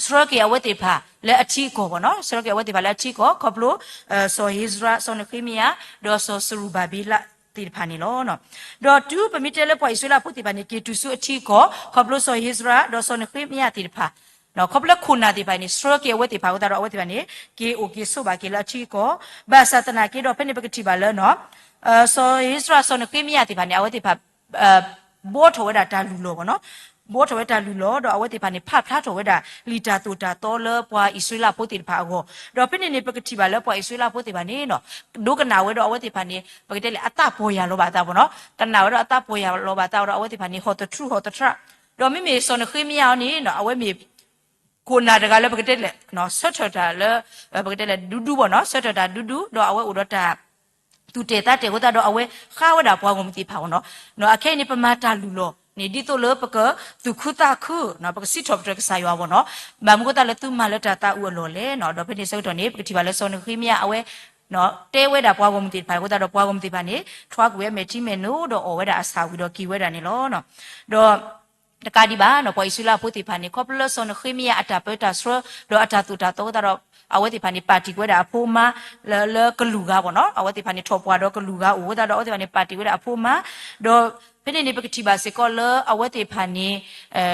ဆှၢက့ၤအဝဲသ့ၣ်တဖၣ်လၢအထံအကီၢ်ဘၣ်နီၤ, ဆှၢက့ၤအဝဲသ့ၣ်တဖၣ်လၢအထံအကီၢ် ခီဖျိ စီၤဧ့စြၤ စီၤနဃ့မယၤ ဒီးစီၤစရူၤဘၤဘ့လးသ့ၣ်တဖၣ်န့ၣ်လီၤ. ဒီးတုၤပမ့ၢ်တဲလၢပှၤအံၣ်စရ့လးဖိသ့ၣ်တဖၣ်န့ၣ် က့ၤတုၤဆူအထံအကီၢ် ခီဖျိစီၤဧ့စြၤ ဒီးစီၤနဃ့မယၤသ့ၣ်တဖၣ် ခီဖျိခိၣ်နၢ်သ့ၣ်တဖၣ်န့ၣ် ဆှၢက့ၤအဝဲသ့ၣ်တဖၣ်အဃိသတးဒီး အဝဲသ့ၣ်တဖၣ်န့ၣ် က့ၤအိၣ်က့ၤဆိးဘၣ်က့ၤလၢအထံအကီၢ်, ဘၣ်ဆၣ်သနာ်က့ဒီး ဖဲန့ၣ်ပကထံၣ်ဘၣ်လၢ စီၤဧ့စြၤ စီၤနဃ့မယၤသ့ၣ်တဖၣ်န့ၣ် အဝဲသ့ၣ်တဖၣ် ဘှီထီၣ်ဝဲဒၣ်တၢ်လုၢ်လီၢ်ဘၣ်နီၤ, ဘှီထီၣ်ဝဲတၢ်လုၢ်လီၢ် ဒီးအဝဲသ့ၣ်တဖၣ်န့ၣ် ဖးဖျါထီၣ်ဝဲဒၣ် လံာ်တၢ်သိၣ်တၢ်သီလၢပှၤအံၣ်စရ့လးဖိသ့ၣ်တဖၣ်အဂီၢ်, ဒီးဖဲန့ၣ်န့ၣ် ပကထံၣ်ဘၣ်လၢပှၤအံၣ်စရ့လးဖိသ့ၣ်တဖၣ်န့ၣ်နီၤ ဒိကနၣ်ဝဲဒီးအဝဲသ့ၣ်တဖၣ်န့ၣ် ပကတဲလဲၣ် အသးပီၢ်ယၢ်လီၤဘၣ်အသးဘၣ်နီၤ, ကနၣ်ဝဲဒီးအသးပီၢ်ယၢ်လီၤဘၣ်အသးဒီး အဝဲသ့ၣ်တဖၣ်န့ၣ် ဟီၣ်သထြူးဟီၣ်သထြး, ဒီးမ့မ့ၢ်စီၤနဃ့မယၤအီၤန့ၣ်နီၤ အဝဲမ့ၢ် ခိၣ်နၢ်တဂၤလၢပကတဲလဲၣ် ဆၢထၢၣ်တၢ်လၢ ပကတဲလဲၣ် ဒူဒူဘၣ်နီၤ, ဆၢထၢၣ်တၢ်ဒူဒူ ဒီးအဝဲအိၣ်ဒီးတၢ် သူၣ်တဲာ်သးတဲာ်အဃိသတးဒီး အဝဲဃါဝဲဒၣ်ပှၤဂီၢ်မုၢ်သ့ၣ်တဖၣ်ဘၣ်နီၤ. အခဲအံၤန့ၣ် ပမၤတၢ်လုၢ်လီၢ်န့ၣ် ဒ်သိးလၢပကသူၣ်ခုသးခု ပကစံးထီၣ်ပတြၢၤကစၢ်ယွၤဘၣ်နီၤ, ဘၣ်မနုၤအဃိသတးလၢသုမၤလၢတၢ်သးအုးအလီၢ်လဲၣ်နီၤ. ဒီးဖဲန့ၣ်ဆၢကတီၢ်န့ၣ် ပကထံၣ်ဘၣ်လၢစီၤနဃ့မယၤအဝဲ တဲဝဲဒၣ်ပှၤဂီၢ်မုၢ်သ့ၣ်တဖၣ်အဃိသတးဒီး ပှၤဂီၢ်မုၢ်သ့ၣ်တဖၣ်န့ၣ် ထွါကွံာ်ဝဲမဲာ်ထံမဲာ်နိဒီးအီၣ်ဝဲဒၣ်အဆၣ်ဝံၤဒီးက့ၤဝဲဒၣ်န့ၣ်လီၤ. ဒီး တကးဒံးဘၣ်နီၤ ပှၤအံၣ်စရ့လးဖိသ့ၣ်တဖၣ်န့ၣ် ခီဖျိလၢစီၤနဃ့မယၤအတၢ်ပၢတၢ်ဆှၢဒီးအတၢ်သိၣ်တၢ်သီအဃိသတးဒီး အဝဲသ့ၣ်တဖၣ်န့ၣ် ပာ်တံၢ်ကွံာ်ဝဲဒၣ်အဖိအမါ လၢ လၢကလူးဂၤဘၣ်နီၤ, အဝဲသ့ၣ်တဖၣ်န့ၣ် ထီၣ်ပှၢ်ဒီးကလူးဂၤအိၣ်အဃိသတးဒီး အဝဲသ့ၣ်တဖၣ်န့ၣ် ပာ်တံၢ်ဝဲဒၣ်အဖိအမါ, ဒီး ဖဲန့ၣ်န့ၣ် ပကထံၣ်ဘၣ်စ့ၢ်ကီးလၢအဝဲသ့ၣ်တဖၣ်န့ၣ်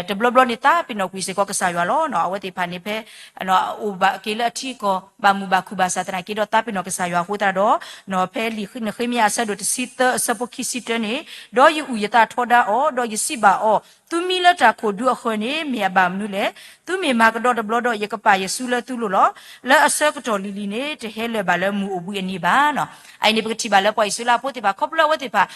တဘျီဘျီန့ၣ် သးပ့ၤနီၣ်ကွံာ်စ့ၢ်ကီးကစၢ်ယွၤလီၤ. အဝဲသ့ၣ်တဖၣ်န့ၣ်ဖဲ အိၣ်ဘၣ်က့ၤလၢအထံအကီၢ် ဘၣ်မုာ်ဘၣ်ခုၣ်ဘၣ်ဆၣ်သနာ်က့ဒီး သးပ့ၤနီၣ်ကစၢ်ယွၤအဃိသတးဒီး ဖဲလံာ်နဃ့မယၤအဆၢဒိၣ်တဆံသၢအဆၢဖိခံဆံတၢန့ၣ်, ဒီးယအုၣ်ယသးထီဒါအီၤ, ဒီးယစံးဘၣ်အီၤ, သုမံလၢတၢ်ခိၣ်ဒူအဃၢၤန့ၣ် မ့ၢ်အဘၣ်မနုၤလဲၣ်. သုမ့ၢ်မၤကဒီးတဘျီဒီး ယကပာ်ယစုလၢသုလိၤလီၤ. လၢအဆၢကတီၢ်လံၤလံၤန့ၣ် တဟဲလၢၤဘၣ်လၢမုၢ်အိၣ်ဘှံးအနံၤဘၣ်. အအံၤန့ၣ် ပကထံၣ်ဘၣ်လၢပှၤအံၣ်စရ့လးဖိသ့ၣ်တဖၣ် ခီဖျိအဝဲသ့ၣ်တဖၣ်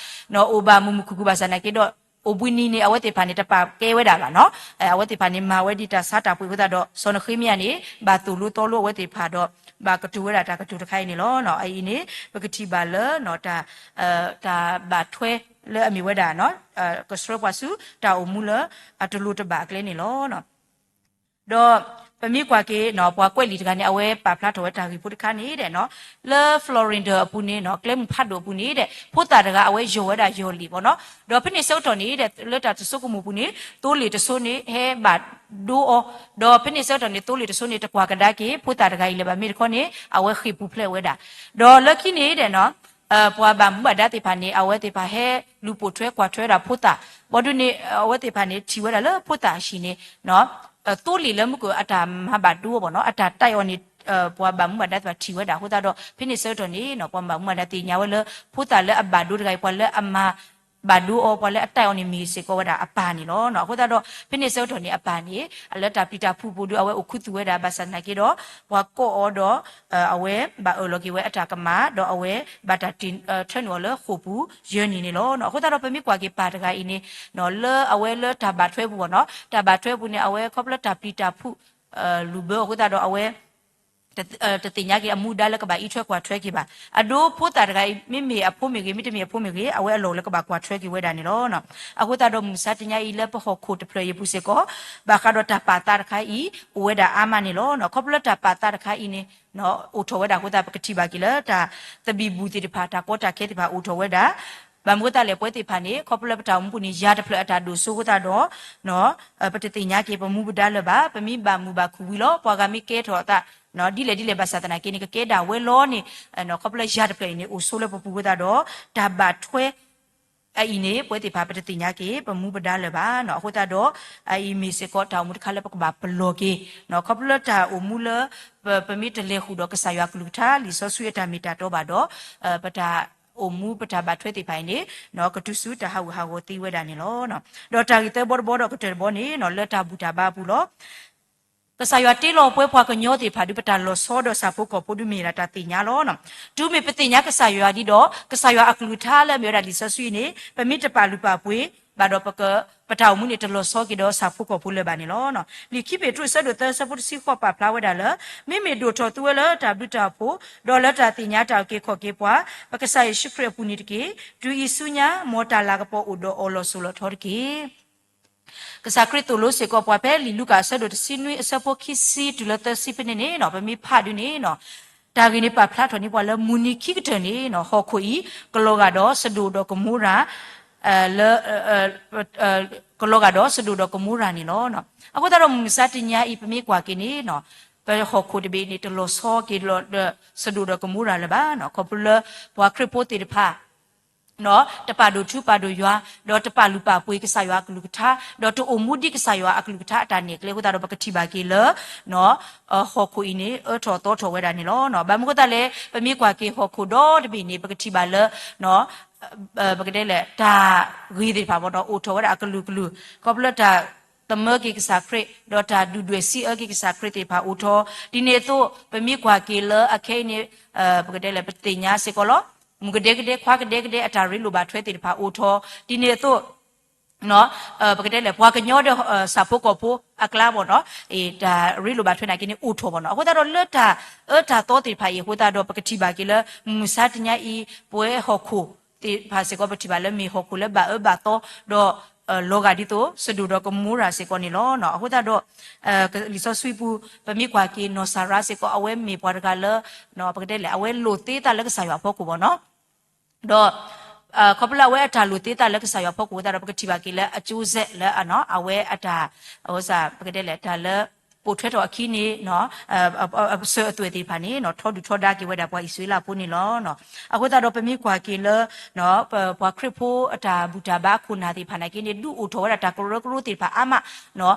အိၣ်ဘၣ်မုာ်မုာ်ခုၣ်ခုၣ်ဘၣ်ဆၣ်သနာ်က့ဒီး အိၣ်ဘှံးနံၤန့ၣ် အဝဲသ့ၣ်တဖၣ်န့ၣ် တပာ်ကဲဝဲဒၣ်ဘၣ်နီၤ. အဝဲသ့ၣ်တဖၣ်န့ၣ် မၤဝဲဒ်တၢ်ဆါတၢ်ပှ့ၤအဃိသတးဒီး စီၤနဃ့မယၤန့ၣ် ဘၣ်သိၣ်လိသီလိအဝဲသ့ၣ်တဖၣ်ဒီး ဘၣ်ကတိၤဝဲဒၣ်တၢ်ကတိၤတခါအံၤန့ၣ်လီၤ. အအံၤန့ၣ် ပကထံၣ်ဘၣ်လၢ တၢ်ဘၣ်ထွဲလၢအမ့ၢ်ဝဲဒၣ် ကဆှၢပှၤဆူတၢ်အိၣ်မူလၢအတလိၤတဘၣ်အကျဲန့ၣ်လီၤ. ဒီးပမ့ၢ်ကွၢ်က့ၤ ပှၤကွဲးလံာ်တဂၤန့ၣ် အဝဲပာ်ဖျါထီၣ်ဝဲတၢ်ဂ့ၢ်ဖိတခါန့ၣ်ဒီး လၢ Florida အပူၤန့ၣ် ကျဲမုၢ်ဖးဒိၣ်အပူၤန့ၣ်ဒီး ဖိသၣ်တဂၤအဝဲယီၢ်ဝဲဒၣ်ယီၢ်လံာ်ဘၣ်နီၤ. ဒီးဖဲန့ၣ်ဆၢကတီၢ်န့ၣ်ဒီး လၢတၢ်တဆိကမိၣ်ပူၤန့ၣ် သိလ့ၣ်တဆိန့ၣ် ဟဲဘၣ်ဒိအီၤ, ဒီးဖဲန့ၣ်ဆၢကတီၢ်န့ၣ် သိလ့ၣ်တဆိန့ၣ် တကွၢ်ကဒါက့ၤ ဖိသၣ်တဂၤအံၤလၢၤဘၣ် မ့ၢ်တခီန့ၣ် အဝဲဃ့ၢ်ပူၤဖျဲးဝဲဒၣ်. ဒီးလၢခံန့ၣ်ဒီး ပှၤဘၣ်မူဘၣ်ဒါသ့ၣ်တဖၣ်န့ၣ် အဝဲသ့ၣ်တဖၣ်ဟဲလူၤပိာ်ထွဲကွၢ်ထွဲဝဲဒၣ်ဖိသၣ်, ဘၣ်ဒုးန့ၣ် အဝဲသ့ၣ်တဖၣ်န့ၣ် ထံၣ်ဝဲဒၣ်လၢဖိသၣ်အဟံၣ်န့ၣ် သိလ့ၣ်လၢမုၢ်ကၢၢ်အတၢ်မၤဘၣ်ဒိအီၤဘၣ်နီၤ အတၢ်တဲအီၤန့ၣ် ပှၤဘၣ်မူဘၣ်ဒါသ့ၣ်တဖၣ်ထံၣ်ဝဲဒၣ်အဃိသတးဒီး ဖဲန့ၣ်ဆၢကတီၢ်န့ၣ် ပှၤဘၣ်မူဘၣ်ဒါသ့ၣ်ညါဝဲလၢ ဖိသၣ်လၢအဘၣ်ဒိတဂၤအံၤ ပှၤလၢအမၤဘၣ်ဒိအီၤ ပှၤလၢအတဲအီၤန့ၣ်မ့ၢ်စ့ၢ်ကီးဝဲဒၣ်အပၢ်န့ၣ်လီၤ. အဃိသတးဒီး ဖဲန့ၣ်ဆၢကတီၢ်န့ၣ် အပၢ်န့ၣ် လၢတၢ်ပျံၤတၢ်ဖုးပူၤဒီး အဝဲအိၣ်ခူသူၣ်ဝဲဒၣ် ဘၣ်ဆၣ်သနာ်က့ဒီး ပှၤကိးအီၤဒီး အဝဲဘၣ်အၢၣ်လီၤက့ၤဝဲအတၢ်ကမၣ် ဒီးအဝဲဘၣ်တၢ်ထၢနုာ်အီၤလၢဃိာ်ပူၤယဲၢ်နံၤန့ၣ်လီၤ. အဃိသတးဒီး ပမ့ၢ်ကွၢ်က့ၤပၢ်တဂၤအံၤန့ၣ် လၢအဝဲလၢတၢ်ဘၣ်ထွဲပူၤဘၣ်နီၤ တၢ်ဘၣ်ထွဲပူၤန့ၣ် အဝဲခီဖျိလၢတၢ်ပျံၤတၢ်ဖုး လူၤဘၢအဃိသတးဒီး အဝဲ တသ့ၣ်ညါက့ၤအမူဒါလၢကဘၣ်အံးထွဲကွၢ်ထွဲက့ၤဘၣ်. အဒိဖိသၣ်တဂၤအံၤ မ့မ့ၢ်အဖိမ့ၢ်ဂ့ၤ မ့တမ့ၢ်အဖိမ့ၢ်ဂ့ၤ အဝဲအလီၢ်လၢကဘၣ်ကွၢ်ထွဲက့ၤဝဲဒၣ်န့ၣ်လီၤ. အဃိသတးဒီး မုၢ်မဆါတနံၤအံၤလၢပဟီၣ်ခိၣ်တဖျၢၣ်အံၤအပူၤစ့ၢ်ကီး ဘၣ်ဃးဒီးတၢ်ပာ်သးတခါအံၤ အိၣ်ဝဲဒၣ်အါမးန့ၣ်လီၤ. ခီဖျိလၢတၢ်ပာ်သးတခါအံၤန့ၣ် အိၣ်ထီၣ်ဝဲဒၣ်အဃိသတး ပကထံၣ်ဘၣ်က့ၤလၢတၢ်သဘံၣ်ဘုၣ်သ့ၣ်တဖၣ် တၢ်ကီတၢ်ခဲသ့ၣ်တဖၣ်အိၣ်ထီၣ်ဝဲဒၣ် ဘၣ်မနုၤအဃိသတးလဲၣ် ပဝဲသ့ၣ်တဖၣ်န့ၣ် ခီဖျိလၢပတၢ်အိၣ်မူပူၤန့ၣ် ယၤတဖျၢၣ်အတၢ်ဒိၣ်စိအဃိသတးဒီး ပတသ့ၣ်ညါက့ၤပမူပဒါလၢၤဘၣ်. ပမ့ၢ်ဘၣ်မုာ်ဘၣ်ခုၣ်ဝံၤလီၤ ပှၤဂၤမ့ၢ်ကဲထီၣ်အသး ဒ်လဲၣ်ဒ်လဲၣ်ဘၣ်ဆၣ်သနာ်က့န့ၣ် ကကဲဒၣ်ဝဲလီၤန့ၣ် ခီဖျိလၢယၤတဖျၢၣ်အံၤန့ၣ် အိၣ်ဆိလၢပပူၤအဃိသတးဒီး တၢ်ဘၣ်ထွဲ အအံၤန့ၣ် ပဝဲသ့ၣ်တဖၣ်ပတသ့ၣ်ညါက့ၤ ပမူပဒါလၢၤဘၣ်. အဃိသတးဒီး အအံၤမ့ၢ်စ့ၢ်ကီးတၢ်အိၣ်မူတခါလၢပကဘၣ်ပလီၢ်က့ၤ ခီဖျိလၢတၢ်အိၣ်မူလၢ ပမ့ၢ်တလဲၤဃုာ်ဒီးကစၢ်ယွၤအကလုၢ်ကထါ လံာ်စီဆှံအတၢ်မ့ၢ်တၢ်တီဘၣ်ဒီး ပတၢ်အိၣ်မူပတၢ်ဘၣ်ထွဲသ့ၣ်တဖၣ်အံၤန့ၣ် ကတုၤဆူတၢ်ဟးဂူာ်ဟးဂီၤသ့ဝဲဒၣ်န့ၣ်လီၤ. ဒီးတၢ်ဂ့ၢ်သၢဘီတဘီဒီးကတၢၢ်တဘီန့ၣ် လၢတၢ်ဘူၣ်တၢ်ဘါအပူၤလီၤ. ကစၢ်ယွၤတ့လီၤပှဲၤပှၤကညီသ့ၣ်တဖၣ်ဒုး ပတၢ်လီၤဆီဒီးဆၣ်ဖိကီၢ်ဖိဒုးမ့ၢ်ဒၣ်တၢ်သ့ၣ်ညါလီၤ. တုၤမ့ၢ်ပသ့ၣ်ညါကစၢ်ယွၤဒ်ဒီး ကစၢ်ယွၤအကလုၢ်ကထါလၢအမ့ၢ်ဝဲဒၣ်လံာ်စီဆှံအံၤန့ၣ် ပမ့ၢ်တပာ်လုၢ်ပာ်ပှ့ၤဘၣ်ဒီး ပတၢ်အိၣ်မူန့ၣ် တလီၤဆီက့ၤဒီးဆၣ်ဖိကီၢ်ဖိလၢၤဘၣ်န့ၣ်လီၤ. လံာ်ခံပ့းတရူးအဆၢဒိၣ်သၢအဆၢဖိတဆံဃိးပာ်ဖျါဝဲဒၣ်လၢ မ့မ့ၢ်ဒိၣ်ထီၣ်သုဝဲလၢတၢ်ဘျုးတၢ်ဖှိၣ် ဒီးလၢတၢ်သ့ၣ်ညါတၢ်အုၣ်က့ၤခီၣ်က့ၤပှၤ ပကစၢ်ယ့ၣ်ၡူးခရံာ်အပူၤန့ၣ်တက့ၢ်. တုၤအံၤဆူညါ မ်တၢ်လၤကပီၤအိၣ်ဒီးအီၤလီၤစိၤလီၤထီတက့ၢ်. ကစၢ်ခရံာ်သိၣ်လိစ့ၢ်ကီးပှၤဖဲလံာ်လူၤကၣ်အဆၢဒိၣ်တဆံနွံအဆၢဖိခံဆံတုၤလၢသၢဆံဖဲန့ၣ်န့ၣ် ပမ့ၢ်ဖးဒုးန့ၣ် တၢ်ဂ့ၢ်န့ၣ်ပာ်ဖျါထီၣ်န့ၢ်ပှၤလၢမုၢ်နံၤခံကတၢၢ်န့ၣ် ဟီၣ်ခိၣ်အံၤ ကလီၤဂာ်ဒီးစဒိၣ်ဒီးကမိရၤ လၢ ကလီၤဂာ်ဒီးစဒိၣ်ဒီးကမိရၤန့ၣ်လီၤ. အဃိသတးဒီးမုၢ်မဆါတနံၤအံၤ ပမ့ၢ်ကွၢ်က့ၤန့ၣ် ပဟီၣ်ခိၣ်တဘ့ၣ်န့ၣ် တလီၤဆီက့ၤဒီးစဒိၣ်ဒီးကမိရၤလၢၤဘၣ်. ခီဖျိလၢပှၤခရံာ်ဖိသ့ၣ်တဖၣ် တပာ်ဒိၣ်ထူပာ်ဒိၣ်ယွၤ ဒီးတပာ်လုၢ်ပာ်ပှ့ၤကစၢ်ယွၤအကလုၢ်ကထါ ဒီးတအိၣ်မူဒ်ကစၢ်ယွၤအကလုၢ်ကထါအတၢ်နဲၣ်ကျဲအဃိသတးဒီး ပကထံၣ်ဘၣ်က့ၤလၢ ဟီၣ်ခိၣ်အံၤန့ၣ် အၢထီၣ်သီထီၣ်ဝဲဒၣ်န့ၣ်လီၤ. ဘၣ်မနုၤအဃိသတးလဲၣ် ပမ့ၢ်ကွၢ်က့ၤဟီၣ်ခိၣ်ဒီတဘ့ၣ်န့ၣ် ပကထံၣ်ဘၣ်လၢ ပကတဲလဲၣ် တၢ်ဂ့ၤသ့ၣ်တဖၣ်ဘၣ်ဒီး အိၣ်ထီၣ်ဝဲဒၣ်အကလုာ်ကလုာ် ခီဖျိလၢတၢ်သမၢက့ၤကစၢ်ခရံာ် ဒီးတၢ်ဒုၣ်ဒွဲၣ်စံးအၢက့ၤကစၢ်ခရံာ်သ့ၣ်တဖၣ်အိၣ်ထီၣ် ဒ်န့ၣ်အသိး ပမ့ၢ်ကွၢ်က့ၤလၢအခဲအံၤန့ၣ် ပကတဲလဲၣ် ပသ့ၣ်ညါစ့ၢ်ကီးလီၤ. မုၣ်ကဒဲကဒဲ ခွါကဒဲကဒဲ အတၢ်ရ့လိာ်ဘၣ်ထွဲသ့ၣ်တဖၣ်အိၣ်ထီၣ် ဒ်န့ၣ်အသိး ပကတဲလဲၣ် ပှၤကညီဒီး ဆၣ်ဖိကီၢ်ဖိအကျါဘၣ်နီၤ တၢ်ရ့လိာ်ဘၣ်ထွဲနာ်က့န့ၣ် အိၣ်ထီၣ်ဘၣ်နီၤ. အဃိသတးဒီးလၢတၢ်အၢတၢ်သီသ့ၣ်တဖၣ်အံၤအဃိသတးဒီး ပကထံၣ်ဘၣ်က့ၤလၢ မုၢ်မဆါတနံၤအံၤ ပဝဲဟီၣ်ခိၣ်သ့ၣ်တဖၣ်စ့ၢ်ကီး ပထံၣ်ဘၣ်လၢမ့ၢ်ဟီၣ်ခိၣ်လၢဘၣ်အၢဘၣ်သီ ဒီး လီၤဂာ်ဒ်သိး စဒိၣ်ဒီးကမိရၤစ့ၢ်ကီးန့ၣ်လီၤ. အဃိသတးဒီး လံာ်စီဆှံပူၤ ပမ့ၢ်ကွၢ်က့ၤနီၢ်စၤရါစ့ၢ်ကီး အဝဲမ့ၢ်ပှၤတဂၤလၢ ပကတဲလဲၣ် အဝဲလိာ်သ့သးလၢကစၢ်ယွၤအဖီခိၣ်ဘၣ်နီၤ. ဒီး ခီဖျိလၢအဝဲအတၢ်လိာ်သ့သးလၢကစၢ်ယွၤအဖီခိၣ်အဃိသတးဒီး ပကထံၣ်ဘၣ်က့ၤလၢအကၠိစဲးလၢအ အဝဲအတၢ် ပကတဲလဲၣ် တၢ်လၢ ပိာ်ထွဲထီၣ်အခံန့ၣ် အစၢၤအသွဲၣ်သ့ၣ်တဖၣ်န့ၣ် ထီဒုၣ်ထီဒါက့ၤဝဲဒၣ်ပှၤအံၣ်စရ့လးဖိန့ၣ်လီၤ. အဃိသတးဒီးပမ့ၢ်ကွၢ်က့ၤလၢ ပှၤခရံာ်ဖိအတၢ်ဘူၣ်တၢ်ဘါအခိၣ်နၢ်သ့ၣ်တဖၣ်နာ်က့န့ၣ် ဒုးအိၣ်ထီၣ်ဝဲဒၣ်တၢ်ကရၢကရိသ့ၣ်တဖၣ်အါမး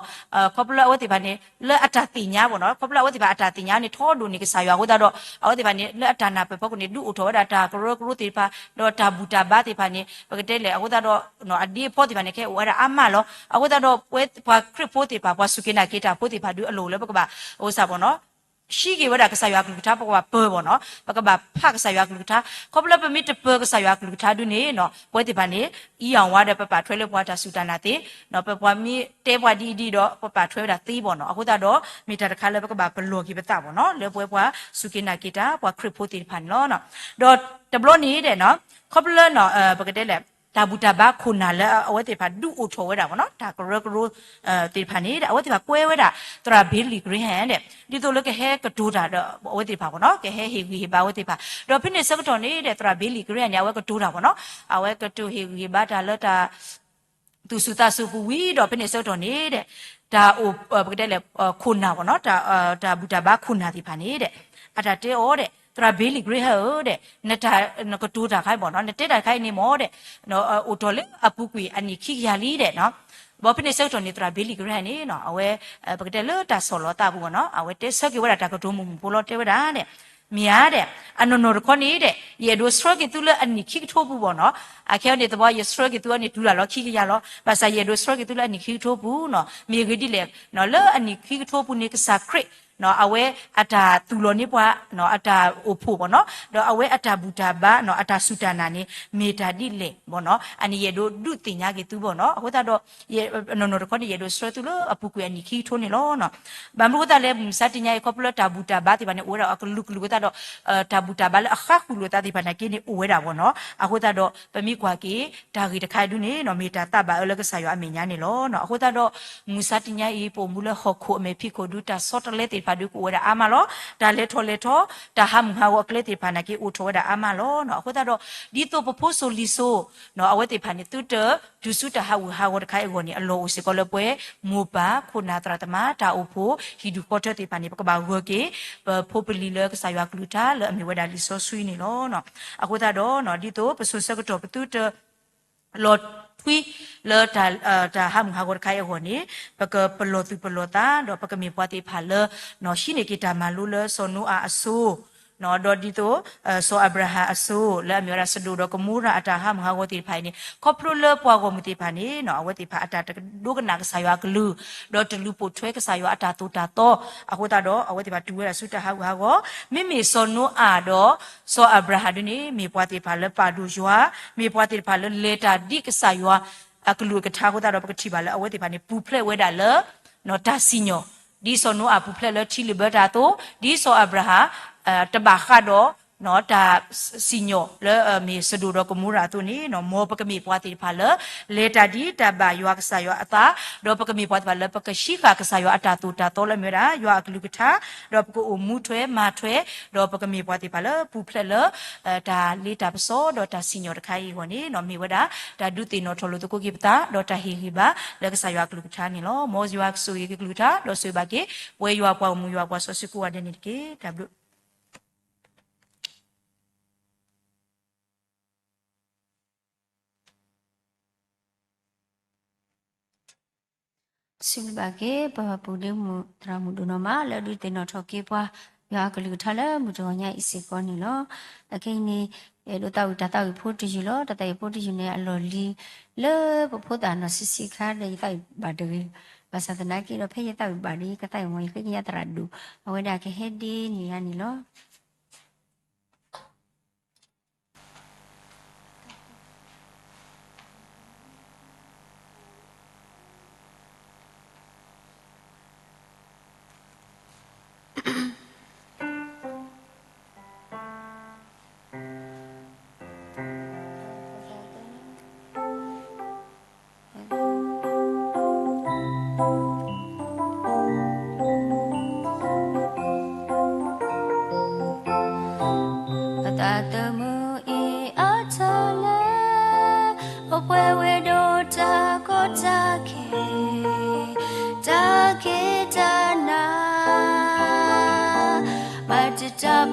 ခီဖျိလၢအဝဲသ့ၣ်တဖၣ်န့ၣ် လၢအတၢ်သ့ၣ်ညါဘၣ်နီၤ, ခီဖျိလၢအဝဲသ့ၣ်တဖၣ်အတၢ်သ့ၣ်ညါန့ၣ် ထီဒိၣ်န့ၢ်ကစၢ်ယွၤအဃိသတးဒီး အဝဲသ့ၣ်တဖၣ်န့ၣ် လၢအတၢ်နၢ်ပၢၢ်ဖီခိၣ်န့ၣ် ဒုးအိၣ်ထီၣ်ဝဲဒၣ်တၢ်ကရၢကရိသ့ၣ်တဖၣ် ဒီးတၢ်ဘူၣ်တၢ်ဘါသ့ၣ်တဖၣ်န့ၣ် ပကတဲလဲၣ် အဃိသတးဒီး အဒ့အဖီသ့ၣ်တဖၣ်န့ၣ် ကဟဲအိၣ်ဝဲဒၣ်အါမးလီၤ. အဃိသတးဒီး ပှၤခရံာ်ဖိသ့ၣ်တဖၣ် ပှၤစူၢ်က့ၤနာ်က့ၤတၢ်ဖိသ့ၣ်တဖၣ်ဒုးအလီၢ်အိၣ်လၢပကဘၣ် အိၣ်စ့ၢ်ကီးနီၤ ဟံးက့ၤဝဲဒၣ်ကစၢ်ယွၤအကလုၢ်ကထါ ပကဘၣ်ပၢၢ်ဘၣ်နီၤ, ပကဘၣ်ဖးကစၢ်ယွၤအကလုၢ်ကထါ, ခီဖျိလၢပမ့ၢ်တပၢၢ်ကစၢ်ယွၤအကလုၢ်ကထါဒုန့ၣ်နီၤ ပဝဲသ့ၣ်တဖၣ်န့ၣ် အံၣ်ယၣ်ဝါဒီး ပပာ်ထွဲလၢပှၤတၢ်စူၢ်တၢ်နာ်သ့, ပပှၤမ့ၢ်တဲပှၤဒ်အံၤဒ်အံၤဒီး ပပာ်ထွဲဝဲဒၣ်သ့ဘၣ်နီၤ. အဃိသတးဒီး မ့ၢ်တၢ်တခါလၢပကဘၣ်ပလီၢ်က့ၤပသးဘၣ်နီၤ လၢပဝဲပှၤစူၢ်က့ၤနာ်က့ၤတၢ် ပှၤခရံာ်ဖိသ့ၣ်တဖၣ်န့ၣ်လီၤ. ဒီးတဘျီန့ၣ်ဒီး ခီဖျိလၢ ပကတဲလဲၣ် တၢ်ဘူၣ်တၢ်ဘါခိၣ်နၢ်လၢအဝဲသ့ၣ်တဖၣ်ဒုးအိၣ်ထီၣ်ဝဲဒၣ်ဘၣ်နီၤ တၢ်ကရၢကရိ သ့ၣ်တဖၣ်န့ၣ်ဒီး အဝဲသ့ၣ်တဖၣ်ကွဲဝဲဒၣ် သရၣ် Billy Graham ဒီး ဒ်သိးလၢကဟဲကတိၤတၢ်ဒီးအဝဲသ့ၣ်တဖၣ်ဘၣ်နီၤ ကဟဲဟ့ၣ်ဂံၢ်ဟ့ၣ်ဘါအဝဲသ့ၣ်တဖၣ် ဒီးဖဲန့ၣ်ဆၢကတီၢ်န့ၣ်ဒီး သရၣ် Billy Graham န့ၣ် အဝဲကတိၤတၢ်ဘၣ်နီၤ အဝဲကတိၤဟ့ၣ်ဂံၢ်ဟ့ၣ်ဘါတၢ်လၢတၢ် သူၣ်စူၤသးစူၤပူၤဝံၤဒီး ဖဲန့ၣ်ဆၢကတီၢ်န့ၣ်ဒီး တၢ်အိၣ် ပကတဲလဲၣ် ခိၣ်နၢ်ဘၣ်နီၤ တၢ်ဘူၣ်တၢ်ဘါခိၣ်နၢ်သ့ၣ်တဖၣ်န့ၣ်ဒီး အတၢ်တဲအီၤဒီး သရၣ် Billy Graham ဧၢဒီး နတၢ်နကတိၤတၢ်ခါအံၤဘၣ်နီၤ နတဲတၢ်ခါအံၤန့ၣ်မ့ၢ်ဒီး အိၣ်ထီၣ်လၢအပူၤကွံာ်အနံၣ်ခံကယၤလံဒီး ဘၣ်ဖဲန့ၣ်ဆၢကတီၢ်န့ၣ် သရၣ် Billy Graham န့ၣ် အဝဲ ပကတဲလၢတၢ်ဆီၣ်လီၤသးပူၤဘၣ်နီၤ အဝဲတဲဆၢက့ၤဝဲဒၣ်တၢ်ကတိၤမုာ်မုာ်ဖိလီၤ တဲဝဲဒၣ်ဒီး မ့ၢ်ဧါဒီး အနီၢ်နီၢ်တခီန့ၣ်ဒီး ယအဲၣ်ဒိးဆှၢက့ၤသုလၢအနံၣ်ခံကထိပူၤဘၣ်နီၤ အခဲအံၤန့ၣ်သဘီ ယဆှၢက့ၤသုအီၤန့ၣ် တုၤဒၣ်လီၤခံကယၤလီၤ ဘၣ်ဆၣ်ယအဲၣ်ဒိးဆှၢက့ၤသုလၢအနံၣ်ခံကထိပူၤနီၤ မ့ၢ်အဂ့ၢ်ဒ်လဲၣ် လၢအနံၣ်ခံကထိပူၤန့ၣ် ကစၢ်ခရံာ် အဝဲအတၢ်သူၣ်လီၤန့ၢ်ပှၤ အတၢ်အိၣ်ဖှိၣ်ဘၣ်နီၤ ဒီးအဝဲအတၢ်ဘူၣ်တၢ်ဘါ အတၢ်စူၢ်တၢ်နာ်န့ၣ် မ့ၢ်တၢ်ဒ်လဲၣ်ဘၣ်နီၤ အန့ၣ်ယအဲၣ်ဒိးဒုးသ့ၣ်ညါက့ၤသုဘၣ်နီၤ အဃိသတးဒီး နီၢ်နီၢ်တခီန့ၣ် ယအဲၣ်ဒိးဆှၢသုလၢအပူၤကွံာ်အနံၣ်ခံကထိန့ၣ်လီၤ ဘၣ်မနုၤအဃိသတးလဲၣ် မုၢ်မဆါတနံၤအံၤ ခီဖျိလၢတၢ်ဘူၣ်တၢ်ဘါသ့ၣ်တဖၣ်န့ၣ် အိၣ်ဝဲဒၣ်အကလုာ်ကလုာ်အဃိသတးဒီး တၢ်ဘူၣ်တၢ်ဘါလၢအဃါဃုာ်လိာ်သးသ့ၣ်တဖၣ်နာ်က့န့ၣ် အိၣ်ဝဲဒၣ်ဘၣ်နီၤ အဃိသတးဒီး ပမ့ၢ်ကွၢ်က့ၤ တၢ်ဂ့ၢ်တခါအံၤဒုန့ၣ်နီၤ မ့ၢ်တၢ်သးဘၣ်အၢလၢကစၢ်ယွၤအမဲာ်ညါန့ၣ်လီၤ အဃိသတးဒီး မုၢ်မဆါတနံၤအံၤ ပအိၣ်မူလၢဟီၣ်ခိၣ်အမဲာ်ဖံးခိၣ်ဒု တၢ်ဆီတလဲသ့ၣ်တဖၣ်ဒုကအိၣ်ဝဲဒၣ်အါမးလီၤ တၢ်လဲၤထီၣ်လဲၤထီ တၢ်ဟးမုၢ်ဟးဂီၤအကျဲသ့ၣ်တဖၣ်နာ်က့ အိၣ်ထီၣ်ဝဲဒၣ်အါမးလီၤ အဃိသတးဒီး ဒ်သိးပဖိစိၤလံၤစိၤ အဝဲသ့ၣ်တဖၣ်န့ၣ် သုတတုၤဆူတၢ်ဟးဂူာ်ဟးဂီၤတခါအံၤအဂီၢ်န့ၣ် အလီၢ်အိၣ်စ့ၢ်ကီးလၢပှဲၤ မိၢ်ပၢ် ခိၣ်နၢ်သရၣ်သမါ တၢ်အိၣ်ဖှိၣ် ဟံၣ်ဒူၣ်ဃီထၢသ့ၣ်တဖၣ်န့ၣ် ပကဘၣ်ဂၢၢ်က့ၤ ပဖိပလံၤလၢကစၢ်ယွၤကလုၢ်ကထါလၢအမ့ၢ်ဝဲဒၣ်လံာ်စီဆှံန့ၣ်လီၤ အဃိသတးဒီး ဒ်သိးပစိၤဆၢကတီၢ်ပသုတ လီၤထွံလၢ တၢ်ဟးမုၢ်ဟးဂီၤတခါအံၤအဂီၢ်န့ၣ် ပကပလီၢ်သူၣ်ပလီၢ်သး ဒီးပကမ့ၢ်ပှၤသ့ၣ်တဖၣ်လၢ ဟံးန့ၢ်က့ၤတၢ်မၤလိလၢစီၤနိအၤအစိၤ ဒီးဒ်သိး စီၤအၤဘြၤဟၣ်အစိၤ လၢအမ့ၢ်ဝဲဒၣ်စဒိၣ်ဒီးကမိရၤအတၢ်ဟးမုၢ်ဟးဂီၤသ့ၣ်တဖၣ်အံၤန့ၣ် ခီဖျိလၢပှၤဂီၢ်မုၢ်သ့ၣ်တဖၣ်န့ၣ် အဝဲသ့ၣ်တဖၣ်အတၢ်တဒိကနၣ်ကစၢ်ယွၤအကလုၢ် ဒီးတလူၤပိာ်ထွဲကစၢ်ယွၤအတၢ်သိၣ်တၢ်သီ အဃိသတးဒီး အဝဲသ့ၣ်တဖၣ်တုၤဝဲဒၣ်ဆူတၢ်ဟးဂူာ်ဟးဂီၤ မ့မ့ၢ်စီၤနိအၤဒီး စီၤအၤဘြၤဟၣ်ဒ်န့ၣ် မ့ၢ်ပှၤသ့ၣ်တဖၣ်လၢပာ်ဒိၣ်ယွၤ မ့ၢ်ပှၤသ့ၣ်တဖၣ်လၢလဲၤတၢ်ဒ်ကစၢ်ယွၤ အကလုၢ်အကထါအဃိသတးဒီး ပကထံၣ်ဘၣ်လၢအဝဲသ့ၣ်တဖၣ်န့ၣ် ပူၤဖျဲးဝဲဒၣ်လၢ တၢ်စံၣ်ညီၣ် ဒ်စီၤနိအၤပူၤဖျဲးလၢထံလုာ်ဘၢတၢ်အသိး ဒ်စီၤအၤဘြၤဟၣ် တဘၣ်ဃးဒီး တၢ်စံၣ်ညီၣ်လၢမ့ၢ်စဒိၣ်ဒီးကမိရၤအသိးန့ၣ် မ်ပကမ့ၢ်ပှၤသ့ၣ်တဖၣ်လၢ လဲၤတၢ်ဒ်တၢ်ဘၣ်ယွၤကစၢ်ယွၤအသး ဒီးပကမ့ၢ်ပှၤသ့ၣ်တဖၣ်လၢပကဟံးဃာ်ကစၢ်ယွၤအတၢ်သိၣ်တၢ်သီလၢအမ့ၢ်ဝဲဒၣ် ယွၤအကလုၢ်ကထါ ဒီးပကအိၣ်မူထွဲမၤထွဲ ဒီးပကမ့ၢ်ပှၤသ့ၣ်တဖၣ်လၢပူၤဖျဲးလၢ တၢ်လ့တၢ်ပစီဒီးတၢ်စံၣ်ညီၣ်တခါအံၤအဂီၢ်န့ၣ် မ့ၢ်ဝဲဒၣ်တၢ်ဒုးသ့ၣ်နီၣ်ထီၣ်လိာ်သကိးက့ၤပသး ဒီးတၢ်ဟ့ၣ်ဂံၢ်ဘါလၢကစၢ်ယွၤအကလုၢ်ကထါန့ၣ်လီၤ. မ်ယွၤကဆိၣ်ဂ့ၤက့ၤကလုၢ်ကထါ ဒီးဆိၣ်ဂ့ၤဘၣ်က့ၤ ပဝဲယွၤပှၤဂီၢ်မုၢ်ယွၤပှၤစီဆှံကိးဂၤဒဲးန့ၣ်တက့ၢ်. တၢ်ဘျုး စံးဘျုးဘၣ်က့ၤ ပပူၤဒ့မုၣ်သရၣ်မုၣ်ဒိၣ်နီၢ်မး လၢအဒုးသ့ၣ်နီၣ်ထီၣ်က့ၤပှၤ ယွၤအကလုၢ်ကထါလၢမုၢ်တဂီၤညါအံၤစ့ၢ်ကီးန့ၣ်လီၤ. အခဲအံၤန့ၣ် အဲၣ်ဒိးသးဝံၣ်တၢ်သးဝံၣ်ဖိတယုၢ်လီၤ. တၢ်သးဝံၣ်ဖိတယုၢ်န့ၣ် အလီၢ်လံၤ လၢပဖိသၣ်နီၢ်ဆံးဆံးခါဒီး ယသးဝံၣ်ဘၣ်တဂ့ၤ. ဘၣ်ဆၣ်သနာ်က့ဒီး ဖဲယသးဝံၣ်ဘၣ်ဒီး ယကသးဝံၣ်မ့ၢ်ယဃ့ကညးသရၣ်ဒိၣ် အဝဲဒၣ်ကဟဲဒ့န့ၢ်ယၤန့ၣ်လီၤ.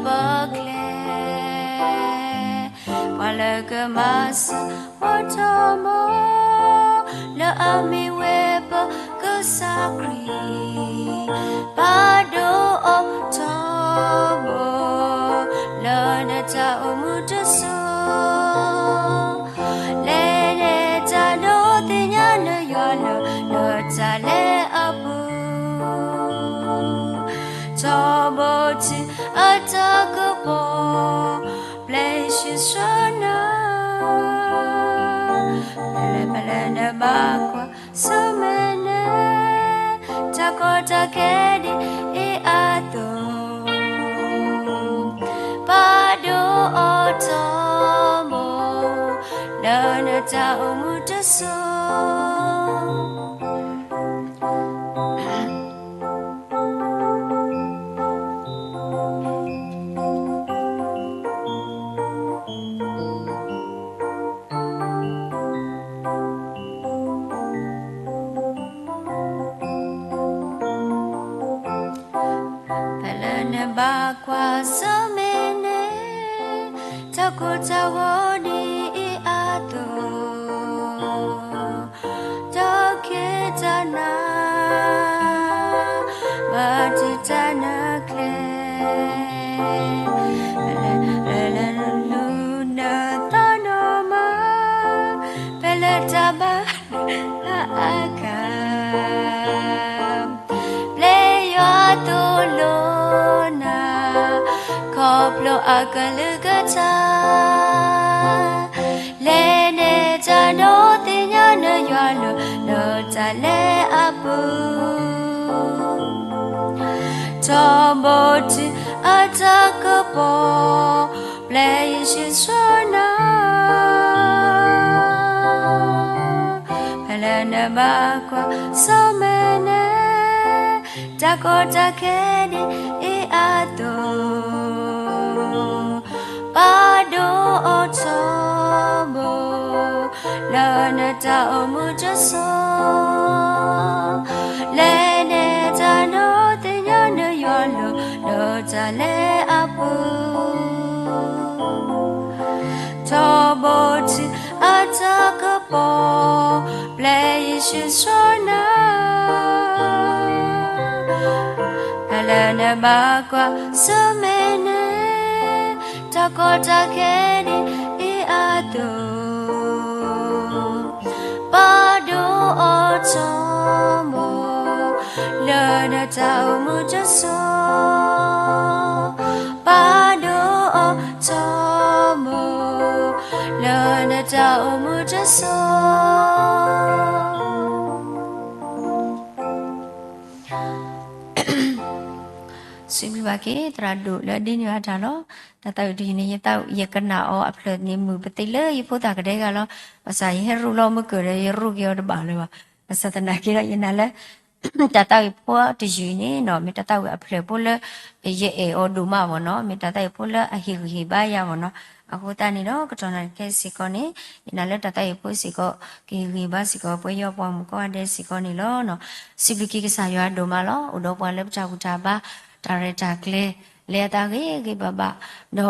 ပၢၤကျဲ, ပှၤလၢကမၤစၢၤပှၤထီဘိ, လၢအမ့ၢ်ဝဲပကစၢ်ခရံာ်, ပာ်ဒိၣ်အီၤထီဘိ, လၢနတၢ်အိၣ်မူတစိၤ, လဲၤနတၢ်ဒိးသ့ၣ်ညါနယွၤလၢ နတၢ်လဲၤအပူၤ, ထီဘိတံၢ်အတၢ်ကပီၤ, ပျဲယ့ၣ်ၡူးစှၤနၤ, ပလဲၤပလဲၤနဘၣ်ကွၢ်ဆၢၣ်မဲာ်န့ၣ်, တၢ်ကီတၢ်ခဲဒ်အံၤအသိး, ပာ်ဒိၣ်အီၤထီဘိ, လၢနတၢ်အိၣ်မူတစိၤ ဖဲလၢနဘၣ်ကွၢ်ဆၢၣ်မဲာ်န့ၣ်, တၢ်ကိၢ်တၢ်ဂီၤဒ်အံၤအသိး, တၢ်ခံးတၢ်နၤ ဘၣ်တံာ်တာ်နကျဲ, ဖဲလၢနလူၤနသးနီၢ်မး, ဖဲလၢတၢ်ဘၣ်နၤအဂၤ, ပျဲယွၤသိၣ်လိနၤ, ခီဖျိအကလုၢ်ကထါ, လဲၤနတၢ်ဒိးသ့ၣ်ညါနယွၤလၢ နတၢ်လဲၤအပူၤ, ထီဘိတံၢ်အတၢ်ကပီၤ, ပျဲယ့ၣ်ၡူးစှၤနၤ, ဖဲလၢနဘၣ်ကွၢ်ဆၢၣ်မဲာ်န့ၣ်, တၢ်ကီတၢ်ခဲဒ်အံၤအသိး, ပာ်ဒိၣ်အီၤထီဘိ, လၢနတၢ်အိၣ်မူတစိၤ, လဲၤနတၢ်ဒိးသ့ၣ်ညါနယွၤလၢ နတၢ်လဲၤအပူၤ, ထီဘိတံၢ်အတၢ်ကပီၤ, ပျဲယ့ၣ်ၡူးစှၤနၤ, ဖဲလၢနဘၣ်ကွၢ်ဆၢၣ်မဲာ်န့ၣ်, တၢ်ကီတၢ်ခဲဒ်အံၤအသိး, ပာ်ဒိၣ်အီၤထီဘိ, လၢနတၢ်အိၣ်မူတစိၤ, ပာ်ဒိၣ်အီၤထီဘိ, လၢနတၢ်အိၣ်မူတစိၤ စံးဘျုးဘၣ်က့ၤ သရၣ်ဒိၣ်လၢအဒိးန့ၢ်ဘၣ်တၢ်လီၤ. တၢ်သးဝံၣ်တယုၢ်န့ၣ် ယသးဝံၣ်ယကနၣ်အီၤအဖျၢၣ်န့ၣ် မုာ်ပသ့လၢယဖိသၣ်ကဒဲဂၤလီၤ. ဘၣ်ဆၣ်ယဟဲရူၢ်လီၤမုၢ်ကၢၢ်ဒီး ယရူၢ်က့ၤအီၤတဘၣ်လၢၤဘၣ်. ဘၣ်ဆၣ်သနာ်က့ဒီး ယနာ်လၢ တၢ်သးဝံၣ်ဖိတယုၢ်အံၤန့ၣ်နီၤ မ့ၢ်တၢ်သးဝံၣ်အဖျၢၣ်ဖိလၢ ယအဲၣ်အီၤဒိၣ်မးမ့ၢ်နီၤ, မ့ၢ်တၢ်သးဝံၣ်ဖိလၢအဟ့ၣ်ဂံၢ်ဟ့ၣ်ဘါယၤမ့ၢ်နီၤ. အဃိသတးန့ၣ်ဒီး ကတီၢ်နၣ်ရံၣ်ခဲအံၤစ့ၢ်ကီးန့ၣ် ယနာ်လၢတၢ်သးဝံၣ်ဖိစ့ၢ်ကီး ကဟ့ၣ်ဂံၢ်ဟ့ၣ်ဘါစ့ၢ်ကီး ပဝဲယွၤပှၤမုၣ်ကိးဂၤဒဲးစ့ၢ်ကီးန့ၣ်လီၤ. စံးဘျုးက့ၤကစၢ်ယွၤဒိၣ်မးလီၤ. အိၣ်ဒီးပှၤလၢပတၢ်ဘူၣ်တၢ်ဘါ တၢ်ရဲၣ်တၢ်ကျဲၤ လၢအသးဂ့ၤဂ့ၤဘၣ်ဘၣ်, ဒီး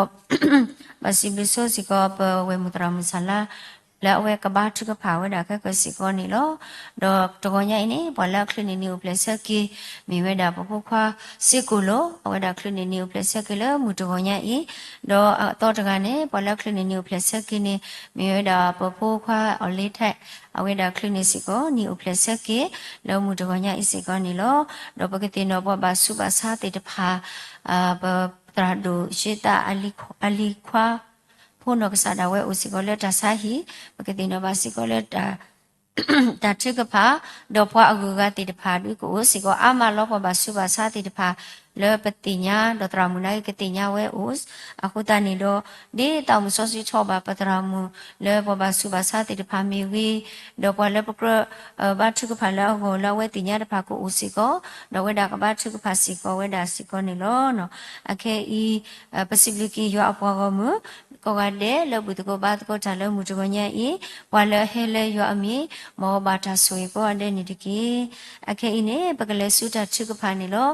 ဘၣ်စံးဘျုးဆိစ့ၢ်ကီး ပဝဲၢ်မုၢ်သရၣ်မုၢ်ဆါလါ လၢအဝဲကဘါထုကဖၣ်ဝဲဒၣ်ခဲကၢၢ်စ့ၢ်ကီးန့ၣ်လီၤ. ဒီးတဂီၤညါအံၤန့ၣ် ပှၤလၢအချုးန့ၢ်နံၤအိၣ်ဖျဲၣ်ဆၢက့ၤ မ့ၢ်ဝဲဒၣ်ပဖိခွါစ့ကိၣ်လိၤ, အဝဲဒၣ်ချုးန့ၢ်နံၤအိၣ်ဖျဲၣ်ဆၢက့ၤလၢမုၢ်တဂီၤညါအံၤ, ဒီးအသီတဂၤန့ၣ် ပှၤလၢအချုးန့ၢ်နံၤအိၣ်ဖျဲၣ်ဆၢက့ၤန့ၣ် မ့ၢ်ဝဲဒၣ်ပဖိခွါအီၤလ့ထဲး, အဝဲဒၣ်ချုးန့ၢ်စ့ၢ်ကီး နံၤအိၣ်ဖျဲၣ်ဆၢက့ၤ လၢမုၢ်တဂီၤညါအံၤစ့ၢ်ကီးန့ၣ်လီၤ. ဒီးပကသ့ၣ်နီၣ်ပှၤဘၣ်ဆူးဘၣ်ဆါသ့ၣ်တဖၣ် ပသရၣ်ဒိၣ်ယ့သးအလံၤခွါ ဖိနီၢ်ကစၢ်ဒၣ်ဝဲအိၣ်စ့ၢ်ကီးလၢတၢ်ဆါဟံၣ်, ပကသ့ၣ်နီၣ်ဘၣ်စ့ၢ်ကီးလၢ တၢ်ထုကဖၣ်, ဒီးပှၤအဂုၤအဂၤသ့ၣ်တဖၣ်ဒုးကအိၣ်စ့ၢ်ကီးအါမးလီၤ. ပှၤဘၣ်ဆူးဘၣ်ဆါသ့ၣ်တဖၣ်လၢပသ့ၣ်ညါ ဒီးသရၣ်မုၣ်နာ်က့ကသ့ၣ်ညါဝဲအိၣ်, အဃိသတးန့ၣ်ဒီး ဒ်သးအိၣ်မုၢ်စီဆှံထီၣ်ဘၣ်ပသရၣ်မုၣ်လၢပှၤဘၣ်ဆူးဘၣ်ဆါသ့ၣ်တဖၣ်မ့ၢ်ဂ့ၤ, ဒီးပှၤလၢပကြၢး ဘါထုကဖၣ်လၢအဂီၢ်လၢအဝဲသ့ၣ်ညါတဖၣ်ကအိၣ်စ့ၢ်ကီး, ဒီးအဝဲဒၣ်ကဘါထုကဖၣ်စ့ၢ်ကီးဝဲဒၣ်စ့ၢ်ကီးန့ၣ်လီၤ. အခဲအံၤ ပစံးဘျုးက့ၤယွၤအပှၤဂီၢ်မုၢ် ကိးဂၤဒဲးလၢဘူၣ်သကိးဘါသကိးတၢ်လၢမုၢ်တဂီၤညါအံၤ, ပှၤလၢအဟဲလၢယွၤအမံၤ, မ်အဘၣ်တၢ်ဆိၣ်ဂ့ၤကိးဂၤဒဲးန့ၣ်တက့ၢ်. အခဲအံၤန့ၣ် ပကလဲၤဆူတၢ်ထုကဖၣ်န့ၣ်လီၤ.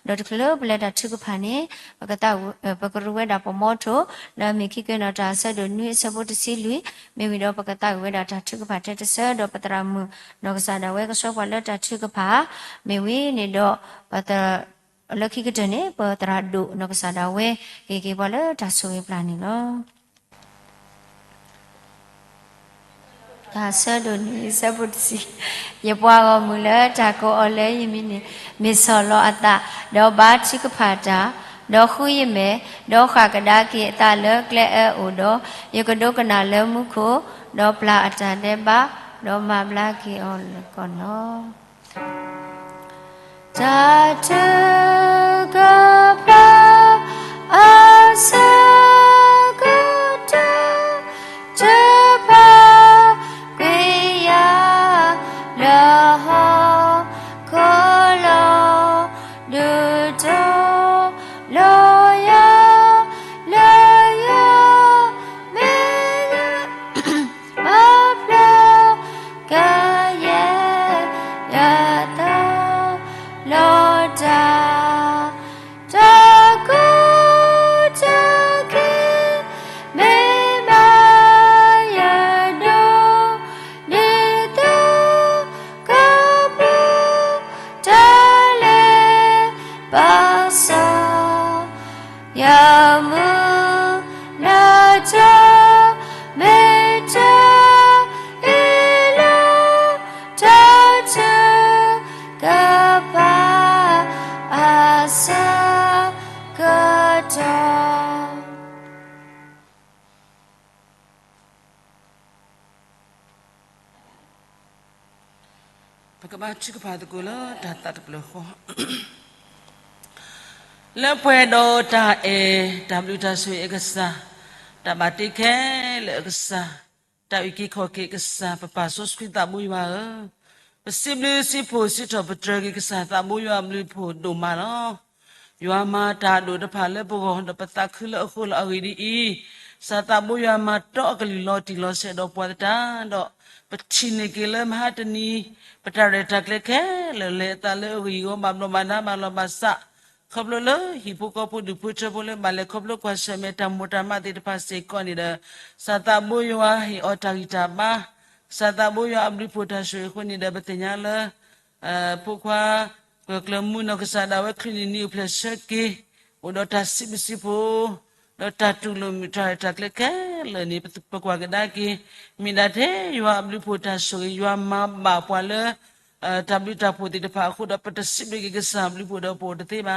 ဒီးတချုးလၢပလဲၤတၢ်ထုကဖၣ်န့ၣ်, ပကသးဝံၣ်, ပကရူးဝဲဒၣ်ပမီထိၣ် လၢအမ့ၢ်ခံကွဲးနီၣ်တၢ်အဆၢဒိၣ်နွံအဆၢဖိတဆံလွံၢ်, မ့ၢ်ဝံၤဒီးပကသးဝံၣ်ဝဲဒၣ်တၢ်ထုကဖၣ်ထဲတဆၢ, ဒီးပသရၣ်မုၣ်နီၢ်ကစၢ်ဒၣ်ဝဲကဆှၢပှၤလၢတၢ်ထုကဖၣ်, မ့ၢ်ဝံၤန့ၣ်ဒီး ပသ လၢခံကတၢၢ်န့ၣ် ပသရၣ်ဒိၣ်နီၢ်ကစၢ်ဒၣ်ဝဲ ကဟ့ၣ်က့ၤပှၤလၢတၢ်ဆိၣ်ဂ့ၤပျၢ်န့ၣ်လီၤ. တၢ်ဆၢဒိၣ်နွံအဆၢဖိတဆံ, ယပှၤဂီၢ်မုၢ်လၢတၢ်ကိးအီၤလၢယမံၤန့ၣ်, မ့ၢ်ဆီၣ်လီၤအသး, ဒီးဘါထုကဖၣ်တၢ်, ဒီးဃုယမဲာ်, ဒီးဃၣ်ကဒါက့ၤအသးလၢကျဲအၢအိၣ်ဒီး, ယကဒိကနၣ်လၢမူခိၣ်, ဒီးပျၢ်အတၢ်ဒဲးဘး, ဒီးမၤဘျါက့ၤအီၤလၢကီၢ်လီၤ. တၢ်ထုကဖၣ် အဆၢကတီၢ် တဖၣ်ကွံာ်ယၤ လၢဟီၣ်ခိၣ်လီၤ ဒုးတီၤလီၤယၤ လၢယွၤမ့ၢ်ယ ပဖျါကယဲၢ်ယသးလီၤတၢ်, တၢ်ကူၣ်တၢ်က့ၤ မ့ၢ်ဘၣ်ယဒိး ဒ်သိးကပူၤ တၢ်လဲၤဘၣ်ဆၣ် ယမုၢ်လၢ်တၢ် မ့ၢ်တၢ်အ့ၣ်လိာ် တၢ်ထုကဖၣ်အဆၢကတီၢ်. ပကဘါထုကဖၣ်သကိးလၢတၢ်သးတဖျၢၣ်ဃီ, လၢပှဲၤဒီးတၢ်အဲၣ်တၢ်ဘျုးတၢ်ဆိၣ်ဂ့ၤအကစၢ်, တၢ်ဘၣ်တ့ခဲလၢာ်အကစၢ်, တၢ်အုၣ်က့ၤခီၣ်က့ၤအကစၢ် ပပၢ်စီဆှံသးဘိယွၤဧၢ, ပစံးဘျုးစံးဖှိၣ်စံးထီၣ်ပတြၢၤက့ၤကစၢ်သးဘိယွၤအဘျုးအဖှိၣ်ဒိၣ်မးလီၤ. ယွၤမၤတၢ်ဒိၣ်တဖၣ်လၢပဂီၢ် ဒီးပသးခုလၢအဃိလီၤ. အဂ့ၢ်ဒ်အံၤ, ကစၢ်သးဘိယွၤမၤတီအကလုၢ်လီၤတံၢ်လီၤဆဲးဒီးပှၤသတးဒီး, ပထံၣ်န့ၢ်က့ၤလၢမဟါတနံၤ ပတၢ်ရဲၣ်တၢ်ကျဲၤခဲလၢာ် လဲၤအသးလၢအဂ့ၢ်အဂီၢ် ဘၣ်ဘျီးဘၣ်ဒါဘၣ်လီၤဘၣ်စး, ခီဖျိလၢဟံၣ်ဖိဃီဖိဒူၣ်ဖိထၢဖိလၢဘၣ်လဲၤခီဖျိကွၢ်ဆၢၣ်မဲာ်တၢ်မိၢ်တၢ်မးသ့ၣ်တဖၣ်စ့ၢ်ကီးန့ၣ်ဒီး, ကစၢ်သးဘိယွၤဟ့ၣ်အီၤတၢ်ဂံၢ်တၢ်ဘါ, ကစၢ်သးဘိယွၤအဘျုးအဖှိၣ်တၢ်ဆိၣ်ဂ့ၤအဃိန့ၣ်ဒီး ပသ့ၣ်ညါလၢ ဖိခွါ ကွဲၤကျၢၤမူနီၢ်ကစၢ်ဒၣ်ဝဲ ချုးနံၤနံၤအိၣ်ဖျဲၣ်ဆၢက့ၤ, အိၣ်ဒီးတၢ်စံးဘျုးစံးဖှိၣ်, ဒီးတၢ်တူၢ်လိာ်မုာ်တၢ်ရဲၣ်တၢ်ကျဲၤခဲလၢာ်န့ၣ် ပကွၢ်ကဒါက့ၤ, မ့ၢ်ဒၣ်ထဲယွၤအဘျုးအဖှိၣ်တၢ်ဆိၣ်ဂ့ၤ ယွၤမၤဘၣ်ပှၤလၢ တၢ်ဘျုးတၢ်ဖှိၣ်သ့ၣ်တဖၣ်အဃိဒီး ပတစံးဘျုးက့ၤကစၢ်အဘျုးအဖှိၣ်ဒီးပအိၣ်တသ့ဘၣ်.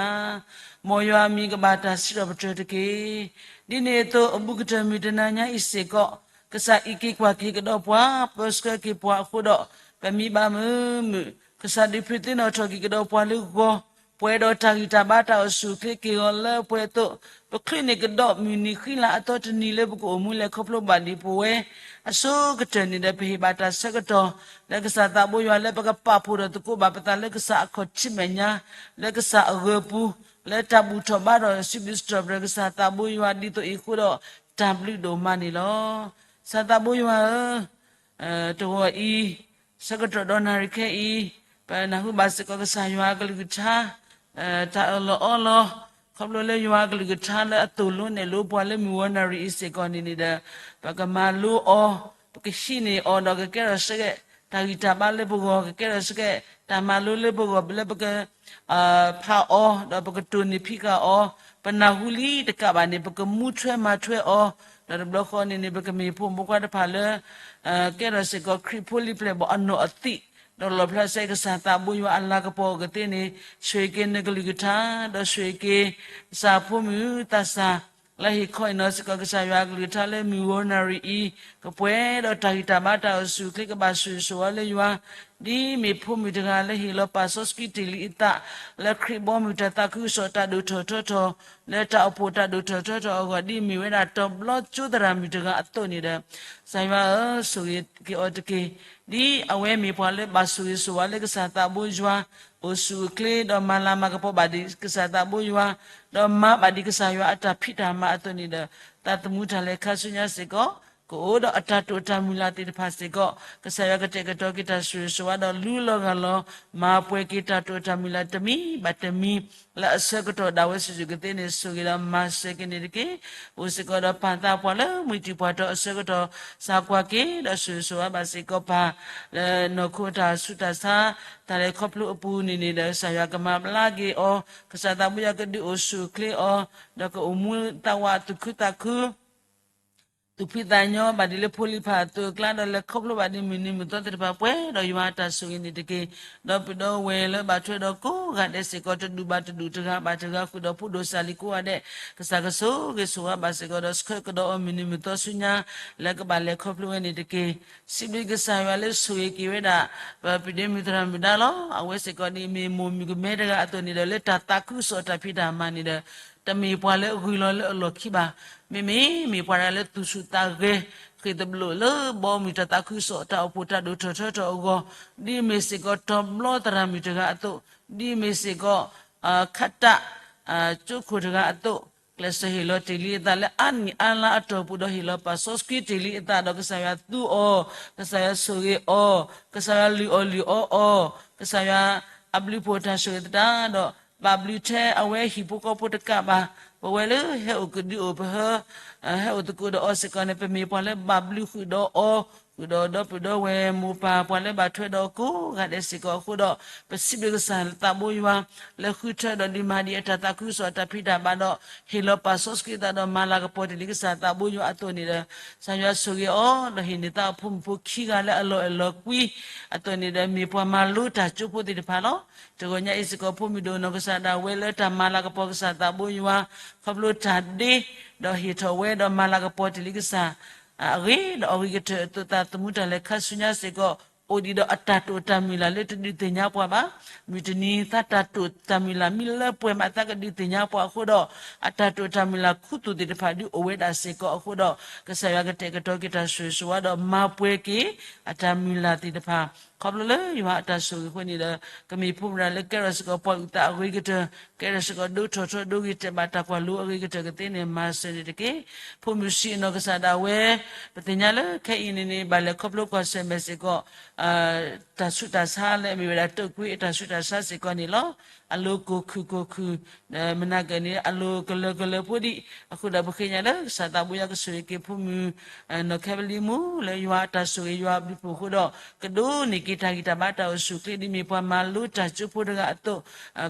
မ်ယွၤအမံၤကဘၣ်တၢ်စံးထီၣ်ပတြၢၤတက့ၢ်. ဒ်န့ၣ်အသိး အဘူးကတၢၢ်မုၢ်တနၤညါအံၤစ့ၢ်ကီး, ကစၢ်အံးက့ၤကွၢ်က့ၤကဒီးပှၤ, ပၢဆှၢက့ၤပှၤအဃိဒီး ပမံဘၣ်မုာ်မုာ်, ကစၢ်ဒုးဖုးသ့ၣ်နီၣ်ထီၣ်က့ၤကဒီးပှၤလၢဂီၤ, ပှဲၤဒီးတၢ်ဂံၢ်တၢ်ဘါတၢ်အိၣ်ဆူၣ်အိၣ်ချ့က့ၤဂီၤလၢပှဲၤအသိး, ပချုးန့ၢ်ကဒီးမုၢ်နံၤဃံလၤအသီတနံၤလၢပကအိၣ်မူလဲၤခီဖျိဘၣ်ဒံးပဝဲ အဆိကတၢၢ်န့ၣ်ဒီး ပဟ့ၣ်ဘၣ်တၢ်ဆၢကတီၢ် လၢကစၢ်သးဘိယွၤလၢပကပာ်ဖှိၣ်ဒီးသကိးဘၣ်ပသးလၢကစၢ်အခီၣ်ထံးမဲာ်ညါ, လၢကစၢ်အဂၢၤပူၤ, လၢတၢ်ဘူၣ်ထီၣ်ဘါထီၣ်စံးဘျုးစံးထီၣ်ပတြၢၤကစၢ်သးဘိယွၤဒ်သိးအံၤအဃိဒီး တၢ်ဘျုးဒိၣ်မးန့ၣ်လီၤ. ကစၢ်သးဘိယွၤဧၢ, တဂီၤအံၤ ဆၢကတီၢ်ဒီးနၣ်ရံၣ်ခဲအံၤ, ပနၢ်ဟူဘၣ်စ့ၢ်ကီးကစၢ်ယွၤအကလုၢ်ကထါ တၢ်အၢၣ်လီၤအီလီၤ, ခီဖျိလၢယွၤအကလုၢ်ကထါလၢအသိၣ်လိနဲၣ်လိပှၤလၢမုၢ်ဂီၤနၣ်ရံၣ်အံၤစ့ၢ်ကီးန့ၣ်န့ၣ်ဒီး, ပကမၤလိအီၤ, ပကဟံးန့ၢ်အီၤဒီးကကဲထီၣ်စ့ၢ်ကီး တၢ်ဂံၢ်တၢ်ဘါလၢပဂီၢ်, ကကဲထီၣ်စ့ၢ်ကီး တၢ်မၤလိလၢပဂီၢ် လၢပက ဖးအီၤ, ဒီးပကတိၢ်န့ၢ်ဖံးဃာ်အီၤ, ပနၢ်ဟူလံတကးဘၣ်န့ၣ် ပကမူထွဲမၤထွဲအီၤ, ဒီးတဘျီဃီန့ၣ်န့ၣ် ပကမ့ၢ်ဖိမုၣ်ဖိခွါတဖၣ်လၢ ကဲထီၣ်စ့ၢ်ကီးခရံာ်ဖိလံၤပျဲၢ်ဘီၣ်အနီၢ်အသံး, ဒီးလီၣ်ဖျါစ့ၢ်ကီးကစၢ်သးဘိယွၤအလၤကပီၤအဂ့ၤသ့န့ၣ်, ဆိၣ်ဂ့ၤက့ၤနကလုၢ်ကထါ, ဒီးဆိၣ်ဂ့ၤက့ၤ ကစၢ်ဖိမုၣ်သးစၢ် လၢဟ့ၣ်ခီဟ့ၣ်နီၤစ့ၢ်ကီးကစၢ်ယွၤအကလုၢ်ကထါလၢမုၢ်ဂီၤနၣ်ရံၣ်အံၤ, ကပှဲၤဒီးတၢ်ဂံၢ်တၢ်ဘါတၢ်အိၣ်ဆူၣ်အိၣ်ချ့ ကဘၣ်ဆိၣ်ဂ့ၤဆိၣ်ဝါလၢယွၤ, ဒ်မ့ၢ်ဖိမုၣ်တဂၤလၢဟ့ၣ်လီၤပာ်စီဆှံတ့ၢ်လံအသး လၢခရံာ်ဘီမုၢ်တၢ်သးခုကစီၣ်တၢ်ဒိၣ်ထီၣ်ထီထီၣ်, လၢတၢ်အိၣ်ဖှိၣ်တၢ်ဒိၣ်ထီၣ်ထီထီၣ်အဂီၢ် ဒ်မ့ၢ်ဝဲဒၣ်တဘျီကၠိသရၣ်မုၣ်တဂၤအသိးန့ၣ်ဒီး ကစၢ်ယွၤဧၢ, ဆိၣ်ဂ့ၤက့ၤအီၤတက့ၢ်. ဒ်အဝဲမ့ၢ်ပှၤလၢဘၣ်ဆိၣ်ဂ့ၤဆိၣ်ဝါလၢကစၢ်သးဘိယွၤ အိၣ်ဆူၣ်အိၣ်ချ့ဒီးမၤလၤမၤကပီၤဘၣ်ဒံးကစၢ်သးဘိယွၤ, ဒီးမၤဘၣ်ဒံးကစၢ်ယွၤအတၢ်ဖံးတၢ်မၤအသိးန့ၣ်ဒီး သးသမူတၢ်လဲၤခါဆူညါစ့ၢ်ကီး ကအိၣ်ဒီးအတၢ်တိာ်တၢ်မုၢ်လၢ်သ့ၣ်တဖၣ်စ့ၢ်ကီး ကစၢ်ယွၤကတဲာ်ကတီၤက့ၤတၢ်ဆိၣ်ဂ့ၤဆိၣ်ဝါဒီးလူလီၤဂၢ်လီၤ မၤပှဲၤက့ၤတၢ်တိာ်တၢ်မုၢ်လၢ်တမံၤဘၣ်တမံၤ လၢအဆၢကတီၢ်ဒၣ်ဝဲစုာ်စုာ်ကသ့န့ၣ် ဆိၣ်ဂ့ၤဒီးမၤစၢၤက့ၤန့ၣ်တက့ၢ်. အိၣ်စ့ၢ်ကီးဒီးပၢ်သးပှၢ်လၢမုၢ်တံၢ်ပှၢ်တီၤအဆၢကတီၢ် စးကွၢ်က့ၤဒီးဆိၣ်ဂ့ၤဆိၣ်ဝါဘၣ်စ့ၢ်ကီးပၢ် လၢနီၢ်ခိတၢ်ဆူးတၢ်ဆါ တၢ်လဲၤခီဖျိအပူၤန့ၣ်န့ၣ်ဒီး ကစၢ်ယွၤကမၤဘျါက့ၤအီၤ, ကစၢ်သးဘိယွၤကဒုးအိၣ်ဆူၣ်အိၣ်ချ့အီၤ, ဒီးကအိၣ်မူသးဝးသူၣ်ခုသးခု သူၣ်ဖှံသးညီဘၣ်ဒံးလၢဖိလံၤဖးအသိးအကျါ ဒီးလဲၤခီဖျိဘၣ်ဒံးမုၢ်နံၤမုၢ်သီသ့ၣ်တဖၣ်ပှဲၤဒီးယွၤအတၢ်ဆိၣ်ဂ့ၤန့ၣ်တက့ၢ်. ဒီပုၢ်ဒီဝဲၢ်လၢဘၣ်ထွဲဒီးကိးဂၤဒဲးစ့ၢ်ကီး တဒူၣ်ဘၣ်တဒူၣ် တဂၤဘၣ်တဂၤဃုာ်ဒီးဖိဒိၣ်စၢ်လံၤကိးဂၤဒဲး ကစၢ်ကဆိၣ်ဂ့ၤဆိၣ်ဝါဘၣ်စ့ၢ်ကီးဒီး ဆှၢကဒီးအီၤမုၢ်နံၤမုၢ်သီဆူညါ လၢကဘၣ်လဲၤခီဖျိဝဲန့ၣ်တက့ၢ်. စံးဘျုးကစၢ်ယွၤလၢဆိၣ်ဂ့ၤက့ၤဝဲဒၣ် ပပျံၤဒ့မုၣ်သရၣ်မုၣ်ဒါလီၤ. အဝဲစ့ၢ်ကီးန့ၣ်မ့ၢ်မိၢ်မုၣ်ကမဲတဂၤအသိးန့ၣ်ဒီး လၢတၢ်သးခုကစီၣ်တၢ်ဖံးတၢ်မၤန့ၣ်ဒီး တမ့ၢ်ပှၤလၢအဂုၤလီၤလၢအလီၢ်ခံဘၣ်. မ့မ့ၢ်မ့ၢ်ပှၤတဂၤလၢသူၣ်ဆူၣ်သးဂဲၤ ဃ့ၢ်သဘျိးလၢဘီမုၢ်တၢ်သးခုကစီၣ် တၢ်အိၣ်ဖှိၣ်တၢ်ဒိၣ်ထီၣ်ထီထီၣ်အဂီၢ်, ဒ်မ့ၢ်စ့ၢ်ကီးတီၤဘျီသရၣ်မုၣ်တဂၤအသိး, ဒ်မ့ၢ်စ့ၢ်ကီး ခးတၢ် ကၠိခိၣ်တဂၤအသိး, ကျဲးစၢးဟ့ၣ်လီၤတ့ၢ်လံအသးလၢအါနံၣ်အါလါအတီၢ်ပူၤဒီးဟ့ၣ်လီၤပာ်စီဆှံတ့ၢ်လံအသးဒီး ကစၢ်ယွၤသူအီၤ, ကစၢ်ယွၤဆိၣ်ဂ့ၤအီၤ, ကစၢ်ယွၤလုၢ်အီၣ်လုၢ်အီအီၤ, ကစၢ်ယွၤအဘျုးဖှိၣ်တၢ်ဆိၣ်ဂ့ၤသတးဒီး ဘၣ်ဘျုးထဲအဝဲဟံၣ်ဖိဃီဖိတကးဘၣ်, ပဝဲလၢဟဲအိၣ်ကဒုအိၣ်ပဟၢ ဟဲအိၣ်သကိးဒီးအီၤစ့ၢ်ကီးန့ၣ် ပမ့ၢ်ပှၤလၢဘၣ်ဘျုးဃုာ်ဒီးအီၤ, ဃုာ်ဒီးဒီပုၢ်ဒီဝဲၢ်မိၢ်ပၢ် ပှၤလၢဘၣ်ထွဲဒီးကိးဂၤဒဲးစ့ၢ်ကီးအဃိဒီး ပစံးဘျုးကစၢ်သးဘိယွၤ လၢဃုထၢဒီးဒုးမၤဒံးအတၢ်သးခုကစီၣ်အတၢ်ဖံးတၢ်မၤဒီး ဟ့ၣ်လီၤပာ်စီဆှံသးဒီးမၤလၤကပီၤတ့ၢ်လံကစၢ်သးဘိယွၤအသိးန့ၣ်ဒီး ကစၢ်ယွၤဆိၣ်ဂ့ၤအီၤ ဒီးဟ့ၣ်န့ၢ်သးအဖိမုၣ်ဖိခံဂၤလၢအလီၢ်အဲၣ်လီၤကွံ အသိးန့ၣ်ဒီး မ့ၢ်ပှၤမၤလိတၢ်ကၠိဖိသ့ၣ်တဖၣ်လီၤ. တဂီၤညါအံၤစ့ၢ်ကီး ဖိမုၣ်ဒိၣ်နီၢ်ကစၢ်ဒၣ်ဝဲလၢတၢ်မၤလၤကပီၤကစၢ်သးဘိယွၤ ခီဖျိတၢ်ဒ့ ဒီးဟ့ၣ်ထီၣ်ဝဲဒီးမၤလၤကပီၤတ့ၢ်လံကစၢ် အဂ့ၤဒီးအဂ့ၤကတၢၢ်အသိး သးသမူတၢ်လဲၤခါဆူညါစ့ၢ်ကီး အိၣ်ဒံးဒီးအတၢ်တိာ်တၢ်မုၢ်လၢ်လၢတဒုးသ့ၣ်ညါပှၤဘၣ်. မုၢ်တနံၤသးတၢ်တိာ်တၢ်မုၢ်လၢ်မ့ၢ်လၢပှဲၤမးသးကဒုးသ့ၣ်ညါပှၤအဃိဒီး အတၢ်တိာ်တၢ်မုၢ်လၢ်ခူသူၣ်သ့ၣ်တဖၣ်ဒုးအိၣ်ဝဲဒၣ်စ့ၢ်ကီးအဃိဒီး ကစၢ်ယွၤကတဲာ်ကတီၤက့ၤတၢ်ဆိၣ်ဂ့ၤဆိၣ်ဝါဒီးမၤပှဲၤက့ၤ အတၢ်မုၢ်လၢ်သ့ၣ်တဖၣ် ခီဖျိလၢယွၤအတၢ်ဆိၣ်ဂ့ၤအဃိန့ၣ်ဒီး ကမ့ၢ်ဖိမုၣ်တဂၤလၢကဲထီၣ်စ့ၢ်ကီးပှၤအုၣ်သးအဂ့ၤကတၢၢ်, ကဲထီၣ်စ့ၢ်ကီးဒိထီၣ်ထီဒိဂ့ၤတဲာ်ဘၣ်တၢ်ကွၢ်လိအဂ့ၤကတၢၢ်ကသ့န့ၣ် မၤစၢၤန့ၣ်တက့ၢ်. ဖိမုၣ်ဆံးအနီၢ်ကစၢ်ဒၣ်ဝဲ ပသ့ၣ်ညါလၢခဲအံၤန့ၣ်န့ၣ် ဘၣ်လဲၤခီဖျိကွၢ်ဆၢၣ်မဲာ်စ့ၢ်ကီး တၢ်ဆူးတၢ်ဆါလၢအမ့ၢ်ဝဲဒၣ် တုပ်ကွေး အတၢ်ဆူးတၢ်ဆါစ့ၢ်ကီးန့ၣ်လီၤ. အလိၤကိၢ်ခုၣ်ကိၢ်ခုၣ် မနၤကၢၣ်န့ၣ် အလိၤကလၢၤကလၢၤဖိဒံး အဃိဒီးပဃ့ကညးလၢ ကစၢ်သးဘိယွၤကဆိၣ်ဂ့ၤက့ၤဖိမုၣ် နီၢ်ခဲပလံမူ လၢယွၤအတၢ်ဆိၣ်ဂ့ၤယွၤအဘျုးအဖှိၣ်အဃိဒီး ကဒိးန့ၢ်က့ၤတၢ်ဂံၢ်တၢ်ဘါတၢ်အိၣ်ဆူၣ်အိၣ်ချ့ ဒ်မ့ၢ်ပှၤမၤလိတၢ်ကၠိဖိတဂၤအသိး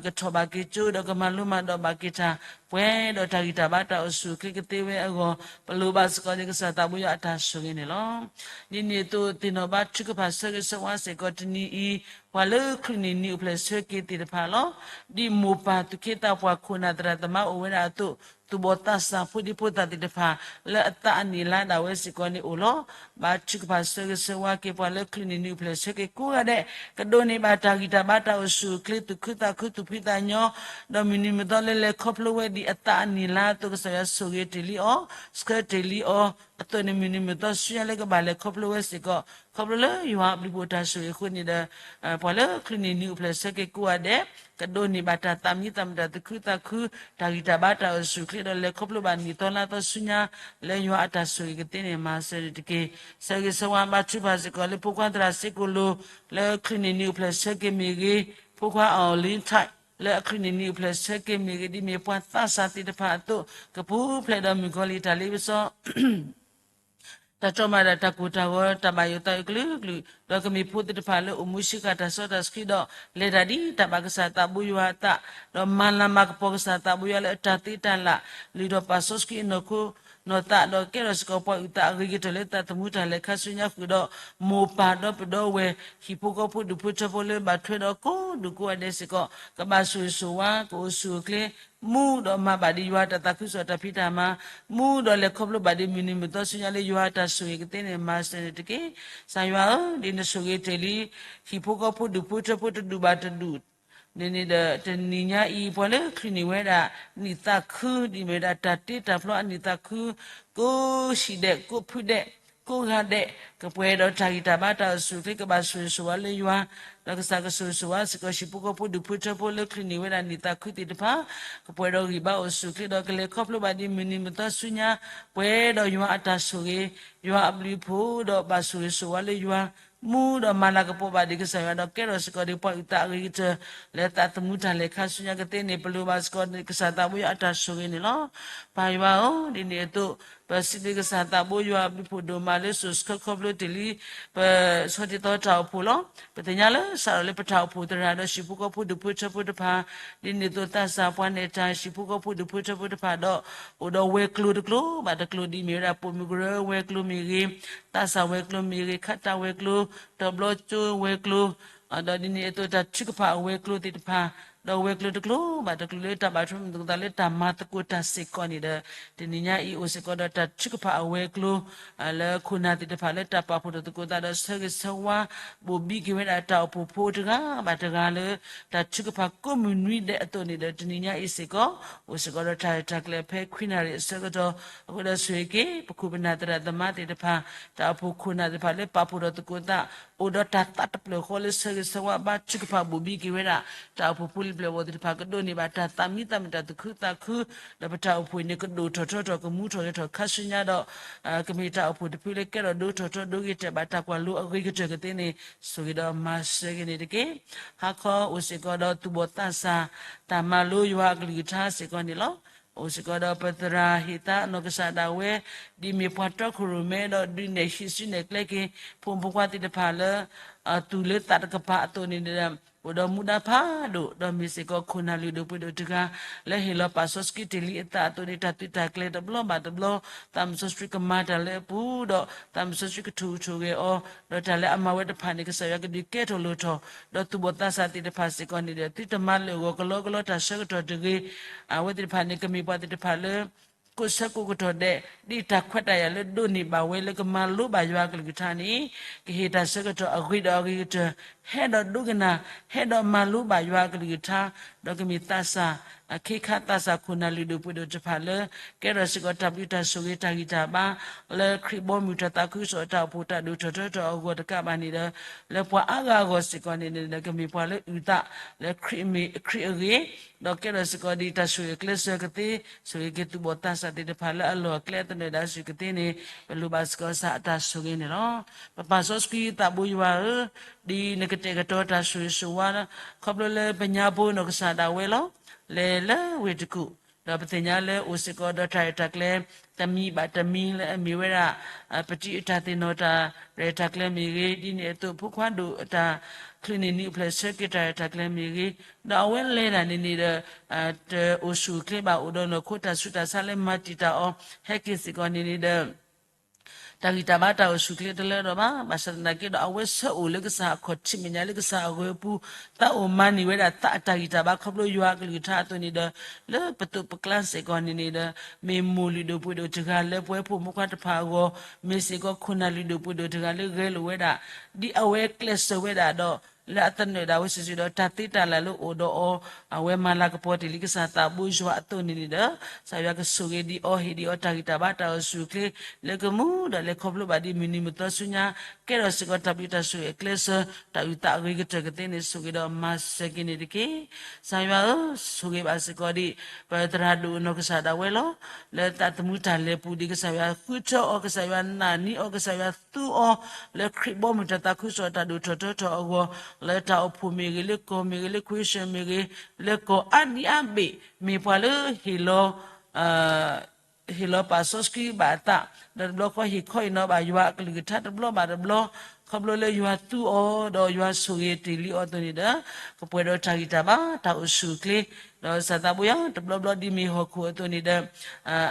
ကထီၣ်ဘၣ်က့ၤကၠိဒီးကမၤလိမၤဒိးဘၣ်က့ၤတၢ် ပှဲၤဒီးတၢ်ဂံၢ်တၢ်ဘါတၢ်အိၣ်ဆူၣ်အိၣ်ချ့ကသ့ဝဲအဂီၢ် ပလိၣ်ဘၣ်စ့ၢ်ကီးန့ၣ် ကစၢ်သးဘိယွၤအတၢ်ဆိၣ်ဂ့ၤန့ၣ်လီၤ. ဒ်န့ၣ်အသိးသ့ၣ်နီၣ်ဘါထုကဖၣ်ဆၢဂ့ၤဆၢဝါစ့ၢ်ကီး တနံၤအံၤ ပှၤလၢချုးန့ၢ်နံၤအိၣ်ဖျဲၣ်ဆၢက့ၤသ့ၣ်တဖၣ်လီၤ. ဒ်မိၢ်ပၢ်သူၣ်က့သးပှၢ်ခိၣ်နၢ်သရၣ်သမါအိၣ်ဝဲဒၣ်အသိး သူၣ်ဘီၣ်သးစၢ်ဖိဒံဖိသၣ်သ့ၣ်တဖၣ် လၢအသးအနံၣ်အလါဒၣ်ဝဲစ့ၢ်ကီးန့ၣ်အိၣ်လီၤ. ဘါထုကဖၣ်ဆၢဂ့ၤဆၢဝါက့ၤပှၤလၢချုးန့ၢ်နံၤအိၣ်ဖျဲၣ်ဆၢက့ၤကိးဂၤဒဲး ကဒိးန့ၢ်ဘၣ်တၢ်ဂံၢ်တၢ်ဘါတၢ်အိၣ်ဆူၣ်အိၣ်ချ့ သူၣ်ခုသးခုသူၣ်ဖှံသးညီ ဒီးမုၢ်နံၤမုၢ်သီလၢလဲၤခီဖျိဝဲဒ်အသးအနံၣ်အလါအသိး ကစၢ်ယွၤဆိၣ်ဂ့ၤတ့ၢ်လံအီၤ ဆှၢတ့ၢ်လံအီၤ အသိးန့ၣ် မုၢ်နံၤမုၢ်သီဆူညါလၢကဘၣ်လဲၤခီဖျိဝဲစ့ၢ်ကီး ခီဖျိလၢယွၤအဘျုးအဖှိၣ်တၢ်ဆိၣ်ဂ့ၤအဃိန့ၣ်ဒီး ပှၤလၢချုးန့ၢ်နံၤအိၣ်ဖျဲၣ်ဆၢက့ၤကိးဂၤဒဲး ကဒိးန့ၢ်ဘၣ်တၢ်သးမံသးမုာ်တၢ်သူၣ်ခုသးခု တၢ်ဂံၢ်တၢ်ဘါတၢ်အိၣ်ဆူၣ်အိၣ်ချ့ဒီးလဲၤခီဖျိဘၣ်နံၣ်သီလါသီဆူညါ လၢယွၤအတၢ်ဆိၣ်ဂ့ၤကသ့န့ၣ် မၤစၢၤန့ၣ်တက့ၢ်. ဆၢဂ့ၤဆၢဝါဘါထုကဖၣ်စ့ၢ်ကီးလၢဖိခွါသရၣ်စ့ကိၣ်လိၤ လၢချုးန့ၢ်နံၤအိၣ်ဖျဲၣ်ဆၢက့ၤမ့ၢ်ဂ့ၤ, ဖိခွါအီၣ်လံထၢၣ် လၢအချုးန့ၢ်နံၤအိၣ်ဖျဲၣ်ဆၢက့ၤမ့ၢ်ဂ့ၤ ဒ်မ့ၢ်ပှၤသးစၢ်သ့ၣ်တဖၣ်အသိး ကပူၤဖျဲးဒီးမုၣ်ကီၤလံၢ်တၢ်လ့ပစီ တၢ်တီမၤဒၣ်တၢ်ကိၢ်တၢ်ဂီၤ တၢ်ဘၣ်ယိၣ်သးအုးကလုာ်ကလုာ် ဒီးကမ့ၢ်ဖိသ့ၣ်တဖၣ်လၢအိၣ်မူဆံးဃာ်တၢ်စီတၢ်ဆှံဒီး လဲၤတၢ်ဒ်တၢ်ဘၣ်ကစၢ်သးဘိယွၤအသး, ဒီးမၤလၤမၤကပီၤကစၢ်သးဘိယွၤလၢအတၢ်သ့တၢ်လၢ် လုၢ်ထီၣ်ပာ်စီဆှံအနီၢ်ခိ နီၢ်သးဒီးကဲထီၣ်စ့ၢ်ကီးပှၤအုၣ်သးအဂ့ၤကတၢၢ်လၢသးသမူတၢ်လဲၤခါဆူညါဃုာ်ဒီး မိၢ်ပၢ်ဒီပုၢ်ဒီဝဲၢ် ဟံၣ်ဖိဃီဖိဒူၣ်ဖိထၢဖိလၢဘၣ်ထွဲဒီးကိးဒူၣ်ကိးဂၤဒဲးစ့ၢ်ကီး ကဘၣ်ဆိၣ်ဂ့ၤဆိၣ်ဝါ ကအိၣ်ဆူၣ်အိၣ်ချ့ မူဒီးမၤဘၣ်ဒံးယွၤအတၢ်သးခုကစီၣ်တၢ်ဖံးတၢ်မၤ မူဒီးလဲၤခီဖျိဘၣ်ဒံးမုၢ်နံၤမုၢ်သီဆူညါလၢယွၤအတၢ်ဆိၣ်ဂ့ၤကသ့န့ၣ် မၤစၢၤန့ၣ်တက့ၢ်. ကစၢ်ယွၤဧၢ, ဒ်နဆိၣ်ဂ့ၤတ့ၢ်လံ ဟံၣ်ဖိဃီဖိဒူၣ်ဖိထၢဖိတဒူၣ်ဘၣ်တဒူၣ် န့ၣ်န့ၣ်ဒီး တနံၤညါအံၤ ပှၤလၢချုးန့ၢ်ဝဲဒၣ် နံၣ်သးခု ဒ်မ့ၢ်ဝဲဒၣ်တၢ်တ့တၢ်ဖျီအနံၣ်သးခု ကိးဟံၣ်ဒဲး ကိးဖုဒဲး ကိးဂၤဒဲး ကပှဲၤဒီးတၢ်ဂံၢ်တၢ်ဘါတၢ်အိၣ်ဆူၣ်အိၣ်ချ့ ကဘၣ်ဆိၣ်ဂ့ၤဆိၣ်ဝါလၢယွၤ, ဒီးကစၢ်ကဆိၣ်ဂ့ၤဆိၣ်ဝါစ့ၢ်ကီး ဟံၣ်ဖိဃီဖိဒူၣ်ဖိထၢဖိလၢချုးန့ၢ်ဝဲဒၣ်နံၣ်သးခုသ့ၣ်တဖၣ် ကပှဲၤဒီးဂံၢ်ဘါအိၣ်ဆူၣ်အိၣ်ချ့ ဒီးကလဲၤခီဖျိဘၣ်ဒံးမုၢ်နံၤမုၢ်သီဆူညါ ပှဲၤဒီးယွၤအတၢ်ဆိၣ်ဂ့ၤ, ယွၤအဘျုးအဖှိၣ် ဒီးဘၣ်ဆိၣ်ဂ့ၤဆိၣ်ဝါလၢယွၤ မူဒီးမၤလၤကပီၤဘၣ်ဒံးကစၢ်ယွၤ ဒီးကဲထီၣ်စ့ၢ်ကီးဒံးပှၤအုၣ်သးအဂ့ၤကတၢၢ် လၢသးသမူတၢ်လဲၤခါဆူညါကသ့န့ၣ် ပလိၣ်ဘၣ်စ့ၢ်ကီးကစၢ်သးဘိယွၤအတၢ်ဆိၣ်ဂ့ၤန့ၣ်လီၤ. ပၢ်ယွၤဧၢ, ဒ်န့ၣ်အသိး ပစံးဘျုးကစၢ်သးဘိယွၤအဘျုးဖှိၣ်ဒိၣ်မးလၢစိၤဆှၢခီဖျိတ့ၢ်လံ ပဆီတံၢ်သီတၢ်အိၣ်ဖှိၣ်လီၤ. ပသ့ၣ်ညါလၢစးထီၣ်လၢပတၢ်အိၣ်ဖှိၣ်သရၣ်ဒီး ဟံၣ်ဖိဃီဖိဒူၣ်ဖိထၢဖိတဖၣ် ဒ်န့ၣ်အသိးသးစၢ်ပှၤနဲၣ်တၢ် ဟံၣ်ဖိဃီဖိဒူၣ်ဖိထၢဖိတဖၣ်ဒီး အိၣ်ဒီးဝဲၤကျိၤတကျိၤဘၣ်တကျိၤ ဒ်မ့ၢ်ဝဲဒၣ်ပိာ်မုၣ်ကရၢဝဲၤကျိၤမ့ၢ်ဂ့ၤ, သးစၢ်ဝဲၤကျိၤမ့ၢ်ဂ့ၤ, ခးတၢ်ဝဲၤကျိၤ, တီၤဘျီကၠိဝဲၤကျိၤ, ဒီးဒ်န့ၣ်အသိးတၢ်ထုကဖၣ်အဝဲၤကျိၤသ့ၣ်တဖၣ်, ဒီးဝဲၤကျိၤတကျိၤဘၣ်တကျိၤလၢတၢ်ဘၣ်ထွဲမုာ်သကိးသးလၢတၢ်မၤသကိးတၢ်စ့ၢ်ကီးန့ၣ်ဒီး တနံၤညါအံၤအိၣ်စ့ၢ်ကီးဒီးတၢ်ထုကဖၣ်အဝဲၤကျိၤ လၢခိၣ်နၢ်သ့ၣ်တဖၣ်လၢတၢ်ပာ်ဖှိၣ်ထီၣ်သကိးသးဒီးဆၢဂ့ၤဆၢဝါ ဘိၣ်ဘံက့ၤဝဲဒၣ်တၢ်အိၣ်ဖှိၣ်ဖိတဂၤဘၣ်တဂၤလၢ တၢ်ထုကဖၣ်ကိးမုၢ်နွံဒဲးအသိးန့ၣ်ဒီး တနံၤညါအံၤစ့ၢ်ကီး အိၣ်စ့ၢ်ကီးဒီးတၢ်ရဲၣ်တၢ်ကျဲၤဖဲခွံနၣ်ရံၣ်အဆၢကတီၢ် အဃိဒီးဆိၣ်ဂ့ၤက့ၤ ပခိၣ်ပနၢ်သရၣ်သမါသ့ၣ်တဖၣ် တၢ်အိၣ်ဖှိၣ်ခိၣ်နၢ်သ့ၣ်တဖၣ်လၢပာ်ဖှိၣ်ထီၣ်သကိးသး အိၣ်ဒီးတၢ်သးတဖျၢၣ်ဃီလၢဆၢဂ့ၤဆၢဝါဘါထုကဖၣ်ဘိၣ်ဘံက့ၤဝဲဒၣ် တၢ်အိၣ်ဖှိၣ်ဖိလံၤပျဲၢ်အဂီၢ်သ့ၣ်တဖၣ် ကဒိးန့ၢ်ဘၣ်တၢ်သးမံသးမုာ်တၢ်သူၣ်ခုသးခု ဒီးပတၢ်အိၣ်ဖှိၣ်အံၤန့ၣ် ကဒိၣ်ထီၣ်ထီထီၣ် ကမူထီၣ်ဂဲၤထီၣ်ခါဆူညါဒီး ကမ့ၢ်တၢ်အိၣ်ဖှိၣ်တဖုလၢကဲထီၣ်ဒိထီၣ်ထီဒိဂ့ၤတဲာ်ဘၣ်တၢ်ကွၢ်လိအဂ့ၤကတၢၢ်ကသ့န့ၣ် ဆိၣ်ဂ့ၤဒီးမၤစၢၤက့ၤန့ၣ်တက့ၢ်. ဟါခီအိၣ်စ့ၢ်ကီးဒီးသူၣ်ဘီၣ်သးစၢ် တၢ်မၤလိယွၤအကလုၢ်ကထါစ့ၢ်ကီးန့ၣ်လီၤ. အိၣ်စ့ၢ်ကီးဒီးပသရၣ်ဟ့ၣ်သါနီၢ်ကစၢ်ဒၣ်ဝဲ ဒ်မ့ၢ်ပှၤတီခိၣ်ရိၣ်မဲဒီးဒုးနဲၣ်ဟံးစုနဲၣ်ကျဲက့ၤ ဖိမုၣ်ဖိခွါသ့ၣ်တဖၣ်လၢ အသူၣ်လၢသးတကပၤအသိးန့ၣ်ဒီး အိၣ်ဒီးမူဒါဖးဒိၣ် ဒီးမ့ၢ်စ့ၢ်ကီးခိၣ်နၢ်လုၢ်ဒိၣ်ပှ့ၤဒိၣ်တဂၤ လၢဟ့ၣ်လီၤပာ်စီဆှံတ့ၢ်လံအသးအသိးန့ၣ် တၢ်သုးတၢ်ကျဲၤတဘျီဘၣ်တဘျီ သးမုၢ်စီဆှံကမၤတၢ်လၢအပူၤဒီး သးမုၢ်စီဆှံကထူၣ်ထီၣ်ဂဲၤအီၤ ဒီးတၢ်လၢအမၤဝဲတဖၣ်န့ၣ် ကစၢ်ယွၤကဒုးကဲထီၣ်လိၣ်ထီၣ် ဒီးသူၣ်ဘီၣ်သးစၢ်သ့ၣ်တဖၣ်စ့ၢ်ကီးန့ၣ်ဒီး သုတမၤလၢာ်ဂီၤကလီကလီတၢ်ဆၢကတီၢ်တဂ့ၤ အဝဲသ့ၣ်တဖၣ်န့ၣ် ကမ့ၢ်ပှၤသ့ၣ်တဖၣ်လၢ ကိးဆၢကိးကတီၢ်ဒဲး ဒ်တၢ်ခွဲးတၢ်ယာ်လၢဒိးန့ၢ်ဘၣ်ဝဲလၢကမၤလိဘၣ်ယွၤအကလုၢ်ကထါန့ၣ် ကဟ့ၣ်တၢ်ဆၢကတီၢ်အဂ့ၤဒီးအဂ့ၤကတၢၢ် ဟဲဒီးဒိကနၣ် ဟဲဒီးမၤလိဘၣ်ယွၤအကလုၢ်ကထါ ဒီးကမ့ၢ်သးစၢ် အခ့ခါသးစၢ်ခိၣ်နၢ်လုၢ်ဒိၣ်ပှ့ၤဒိၣ်တဖၣ်လၢ ကဲထီၣ်စ့ၢ်ကီးတၢ်ဘျုးတၢ်ဆိၣ်ဂ့ၤတၢ်ဂံၢ်တၢ်ဘါ လၢခရံာ်ဘီမုၢ်တၢ်သးခုကစီၣ်တၢ်အိၣ်ဖှိၣ်တၢ်ဒိၣ်ထီၣ်ထီထီၣ်အဂီၢ်တကးဘၣ်န့ၣ်ဒီး လၢပှၤအါဂၤအဂီၢ်စ့ၢ်ကီးန့ၣ်ဒီး ကမ့ၢ်ပှၤလၢအုၣ်သး လၢခရံာ်အဂ့ၤ ဒီးကဲထီၣ်စ့ၢ်ကီးဒ်တၢ်ဆိၣ်ဂ့ၤအကျဲးစၢးကသ့ ဆိၣ်ဂ့ၤက့ၤသူၣ်ဘီၣ်သးစၢ်သ့ၣ်တဖၣ်လၢအလီၢ်အကျဲအသနၢၣ်ဒၣ်ဆူၣ်ကသ့န့ၣ် ပလိၣ်ဘၣ်စ့ၢ်ကီးကစၢ်အတၢ်ဆိၣ်ဂ့ၤန့ၣ်လီၤ. ပပၢ်စီဆှံသးဘိယွၤဧၢ, ဒ်နကတဲာ်ကတီၤတၢ်ဆိၣ်ဂ့ၤဆိၣ်ဝါ ခီဖျိလၢပညါဖိနီၢ်ကစၢ်ဒၣ်ဝဲလီၤ. လဲၤလၢဝ့ၢ်တကူၣ် ဒီးပသ့ၣ်ညါလၢအိၣ်စ့ၢ်ကီးဒီးတၢ်ရဲၣ်တၢ်ကျဲၤ တမံၤဘၣ်တမံၤလၢအမ့ၢ်ဝဲဒၣ် ပတံၤအတၢ်သ့ၣ်နီၣ်တၢ်ရဲၣ်တၢ်ကျဲၤမ့ၢ်ဂ့ၤ, ဒ်န့ၣ်အသိးဖိခွါဒိၣ်အတၢ်ချုးန့ၢ်နံၣ်အဖျၢၣ်ဆၢက့ၤတၢ်ရဲၣ်တၢ်ကျဲၤမ့ၢ်ဂ့ၤ, ဒီးအဝဲလဲၤတၢ်န့ၣ်န့ၣ်ဒီး တအိၣ်ဆူၣ်အိၣ်ချ့ဘၣ် အိၣ်ဒီးနီၢ်ခိတၢ်ဆူးတၢ်ဆါလၢမၤတံာ်တာ်အီၤ ဟဲက့ၤစ့ၢ်ကီးန့ၣ်န့ၣ်ဒီး တၢ်ဂံၢ်တၢ်ဘါတၢ်အိၣ်ဆူၣ်အိၣ်ချ့တလၢဒီးဘၣ်, ဘၣ်ဆၣ်သနာ်က့ဒီး အဝဲဆၢအိၣ်လၢကစၢ်အခီၣ်ထံးမဲာ်ညါလၢကစၢ်အဂီၤအပူၤ, သးအိၣ်မၤန့ၢ်ဝဲဒၣ်သးအတၢ်ဂံၢ်တၢ်ဘါခီဖျိယွၤအကလုၢ်ကထါအသိးန့ၣ်ဒီး လၢပသိးပကျါစ့ၢ်ကီးန့ၣ်န့ၣ်ဒီး မ့ၢ်မိၢ်လုၢ်ဒိၣ်ပှ့ၤဒိၣ်တဂၤလၢပဝဲဖိမုၣ်ခွါတဖၣ်အဂီၢ်, မ့ၢ်စ့ၢ်ကီးခိၣ်နၢ်လုၢ်ဒိၣ်ပှ့ၤဒိၣ်တဂၤလၢဂဲၤလိာ်ဝဲဒၣ် ဒ်အဝဲကျဲးစၢးဝဲဒၣ်ဒီး လၢအသနၢၣ်ဒၣ်ဝဲစုာ်စုာ်ဒီးတၢ်သ့တၢ်လၢ်လၢအိၣ်ဒီးအီၤ, အဝဲမၤလၤကပီၤတ့ၢ်လံကစၢ်သးဘိယွၤအသိးန့ၣ်န့ၣ်ဒီး ကစၢ်ယွၤကဆိၣ်ဂ့ၤဒံးအီၤ ဟ့ၣ်ဒံးအီၤတၢ်ဂံၢ်တၢ်ဘါတၢ်အိၣ်ဆူၣ်အိၣ်ချ့ လၢကမူဒီးလဲၤခီဖျိဘၣ်ဒံးမုၢ်နံၤမုၢ်သီဆူညါ, ကဲထီၣ်စ့ၢ်ကီးတၢ်ဘျုးတၢ်ဆိၣ်ဂ့ၤအကျဲးစၢး တၢ်အုၣ်သးအဂ့ၤကတၢၢ်ကသ့န့ၣ် ဆိၣ်ဂ့ၤဒီးမၤစၢၤက့ၤန့ၣ်တက့ၢ်. ကစၢ်ယွၤဧၢ, ဆိၣ်ဂ့ၤဘၣ်စ့ၢ်ကီးဒံး ပသရၣ်ဒိၣ်အနီၢ်ကစၢ်ဒၣ်ဝဲလီၤ. လၢသးသမူတၢ်လဲၤပူၤဒံး ကစၢ်ယွၤဃုထၢအီၤ, ကစၢ်ယွၤနာ်န့ၢ်အီၤ, ကစၢ်ယွၤသူအီၤ လၢခရံာ်ဘီမုၢ်တၢ်သးခုကစီၣ်တၢ်ဒိၣ်ထီၣ်ထီထီၣ်အဂီၢ်, လၢတၢ်အိၣ်ဖှိၣ်မ့ၢ်ဂ့ၤ, လၢကီၢ်မ့ၢ်ဂ့ၤ, လၢခွံၡၢၣ်မ့ၢ်ဂ့ၤ, လၢကီၢ်အါဒံအါဘ့ၣ်, မ့ၢ်ပှၤလၢဟ့ၣ်လီၤ ဟ့ၣ်လီၤပာ်စီဆှံဘၣ်အသး, ဒီးတဘျီဃီဟ့ၣ်ခီဟ့ၣ်နီၤဘၣ်ယွၤအကလုၢ်ကထါတဘျီဘၣ်တဘျီ, ခီဖျိလၢယွၤသူအီၤ ဒီးယွၤဆိၣ်ဂ့ၤတ့ၢ်လံအီၤအသိးန့ၣ်ဒီး ကပှဲၤဒီးတၢ်ဂံၢ်တၢ်ဘါတၢ်အိၣ်ဆူၣ်အိၣ်ချ့, ဒီးကစၢ်သးဘိယွၤတဘျီဘျီဒ်မ့ၢ်ဟီၣ်ခိၣ်အသိးန့ၣ်ဒီး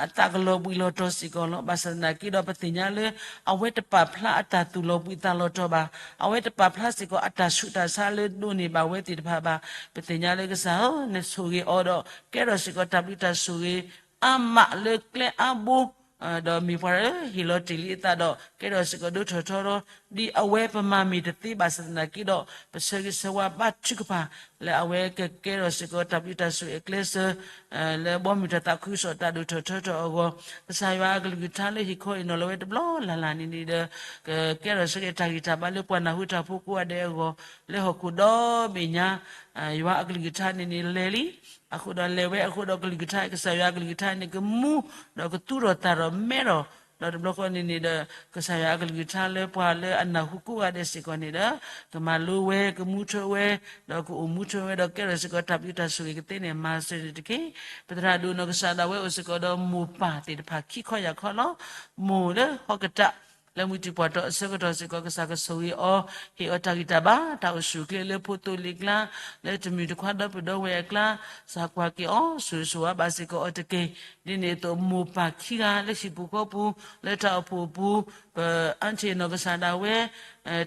အသးကလီၤဘှံးလီၤတီၤစ့ၢ်ကီးလီၤ. ဘၣ်ဆၣ်သနာ်က့ဒီး ပသ့ၣ်ညါလၢ အဝဲတပာ်ဖျါအတၢ်သူၣ်လီၤဘှံးသးလီၤတီၤဘၣ်, အဝဲတပာ်ဖျါစ့ၢ်ကီးအတၢ်ဆူးတၢ်ဆါလၢဒိးန့ၢ်ဘၣ်ဝဲသ့ၣ်တဖၣ်ဘၣ်. ပသ့ၣ်ညါလၢကစၢ်ဧၢ နဆိၣ်ဂ့ၤအီၤဒီး ကဲထီၣ်စ့ၢ်ကီးတၢ်ဘျုးတၢ်ဆိၣ်ဂ့ၤ အါမးလၢကျဲအါဘိ ဒီးမ့ၢ်ပှၤလၢဟ့ၣ်လီၤတ့ၢ်လံအသးဒီး ကဲထီၣ်စ့ၢ်ကီးဒိၣ်ထီၣ်ထီထီ ဒ်အဝဲပမၤမ့ၢ်တသ့ဘၣ်ဆၣ်သနာ်က့ဒီး ပဆၢဂ့ၤဆၢဝါဘါထုကဖၣ် လၢအဝဲကကဲထီၣ်စ့ၢ်ကီးတၢ်ဘျုးတၢ်ဆိၣ်ဂ့ၤအကျဲစၢၤ လၢဘီမုၢ်တၢ်သးခုကစီၣ်တၢ်ဒိၣ်ထီၣ်ထီထီၣ်အဂီၢ်, ကစၢ်ယွၤအကလုၢ်ကထါလၢဟ့ၣ်ခီဟ့ၣ်နီၤလၢဝဲတဘျီလၢ်လၢ်န့ၣ်န့ၣ်ဒီး ကကဲထီၣ်စ့ၢ်ကီးတၢ်ဂံၢ်တၢ်ဘါလၢပှၤနၢ်ဟူတၢ်ဖိကိးဂၤဒဲးအဂီၢ် လၢဟီၣ်ခိၣ်ဒီဘ့ၣ်ညါ ယွၤအကလုၢ်ကထါန့ၣ်န့ၣ်လဲၤလံ, အဃိဒီးလဲၤဝဲအဃိဒီးကလုၢ်ကထါ ကစၢ်ယွၤအကလုၢ်ကထါန့ၣ်ကမူ ဒီးကသူထီၣ်သၣ်ထီၣ်မဲထီၣ်, ဒီးတဘျီဃီန့ၣ်န့ၣ်ဒီး ကစၢ်ယွၤအကလုၢ်ကထါလၢပှၤလၢအနၢ်ဟူကိးဂၤဒဲးစ့ၢ်ကီးန့ၣ်ဒီး ကမၤလိဝဲ ကမူထၢဝဲ ဒီးကအိၣ်မူထၢဝဲဒီးကဲထီၣ်စ့ၢ်ကီးတၢ်ဘျုးတၢ်ဆိၣ်ဂ့ၤကသ့န့ၣ် မၤစၢၤန့ၣ်တက့ၢ်. ပသရၣ်ဒိၣ်နီၢ်ကစၢ်ဒၣ်ဝဲအိၣ်စ့ၢ်ကီးဒီးမိၢ်ပၢ်သ့ၣ်တဖၣ်ခံခီယၢ်ခီလီၤ. မိၢ်လၢဟီၣ်ကတၢၢ် လၢမုၢ်တံၢ်ပှၢ်တီၤအဆၢကတီၢ်စ့ၢ်ကီး ကစၢ်ကဆိၣ်ဂ့ၤအီၤ ဟ့ၣ်အီၤတၢ်ဂံၢ်တၢ်ဘါ တၢ်အိၣ်ဆူၣ်အိၣ်ချ့လၢဖိသိလံၤအကျါ လၢတမုၢ်တခွါဒီပုၢ်ဒီဝဲၢ်အကျါ ကစၢ်ကွၢ်က့ၤအီၤ ဆိၣ်ဂ့ၤဆိၣ်ဝါဘၣ်စ့ၢ်ကီးအီၤတက့ၢ်. ဒ်န့ၣ်အသိး မိၢ်ပၢ်ခံဂၤလၢဟံၣ်ပူၤဃီပူၤ လၢတၢ်အိၣ်ဖှိၣ်အပူၤ ပအါထံၣ်နီၢ်ကစၢ်ဒၣ်ဝဲ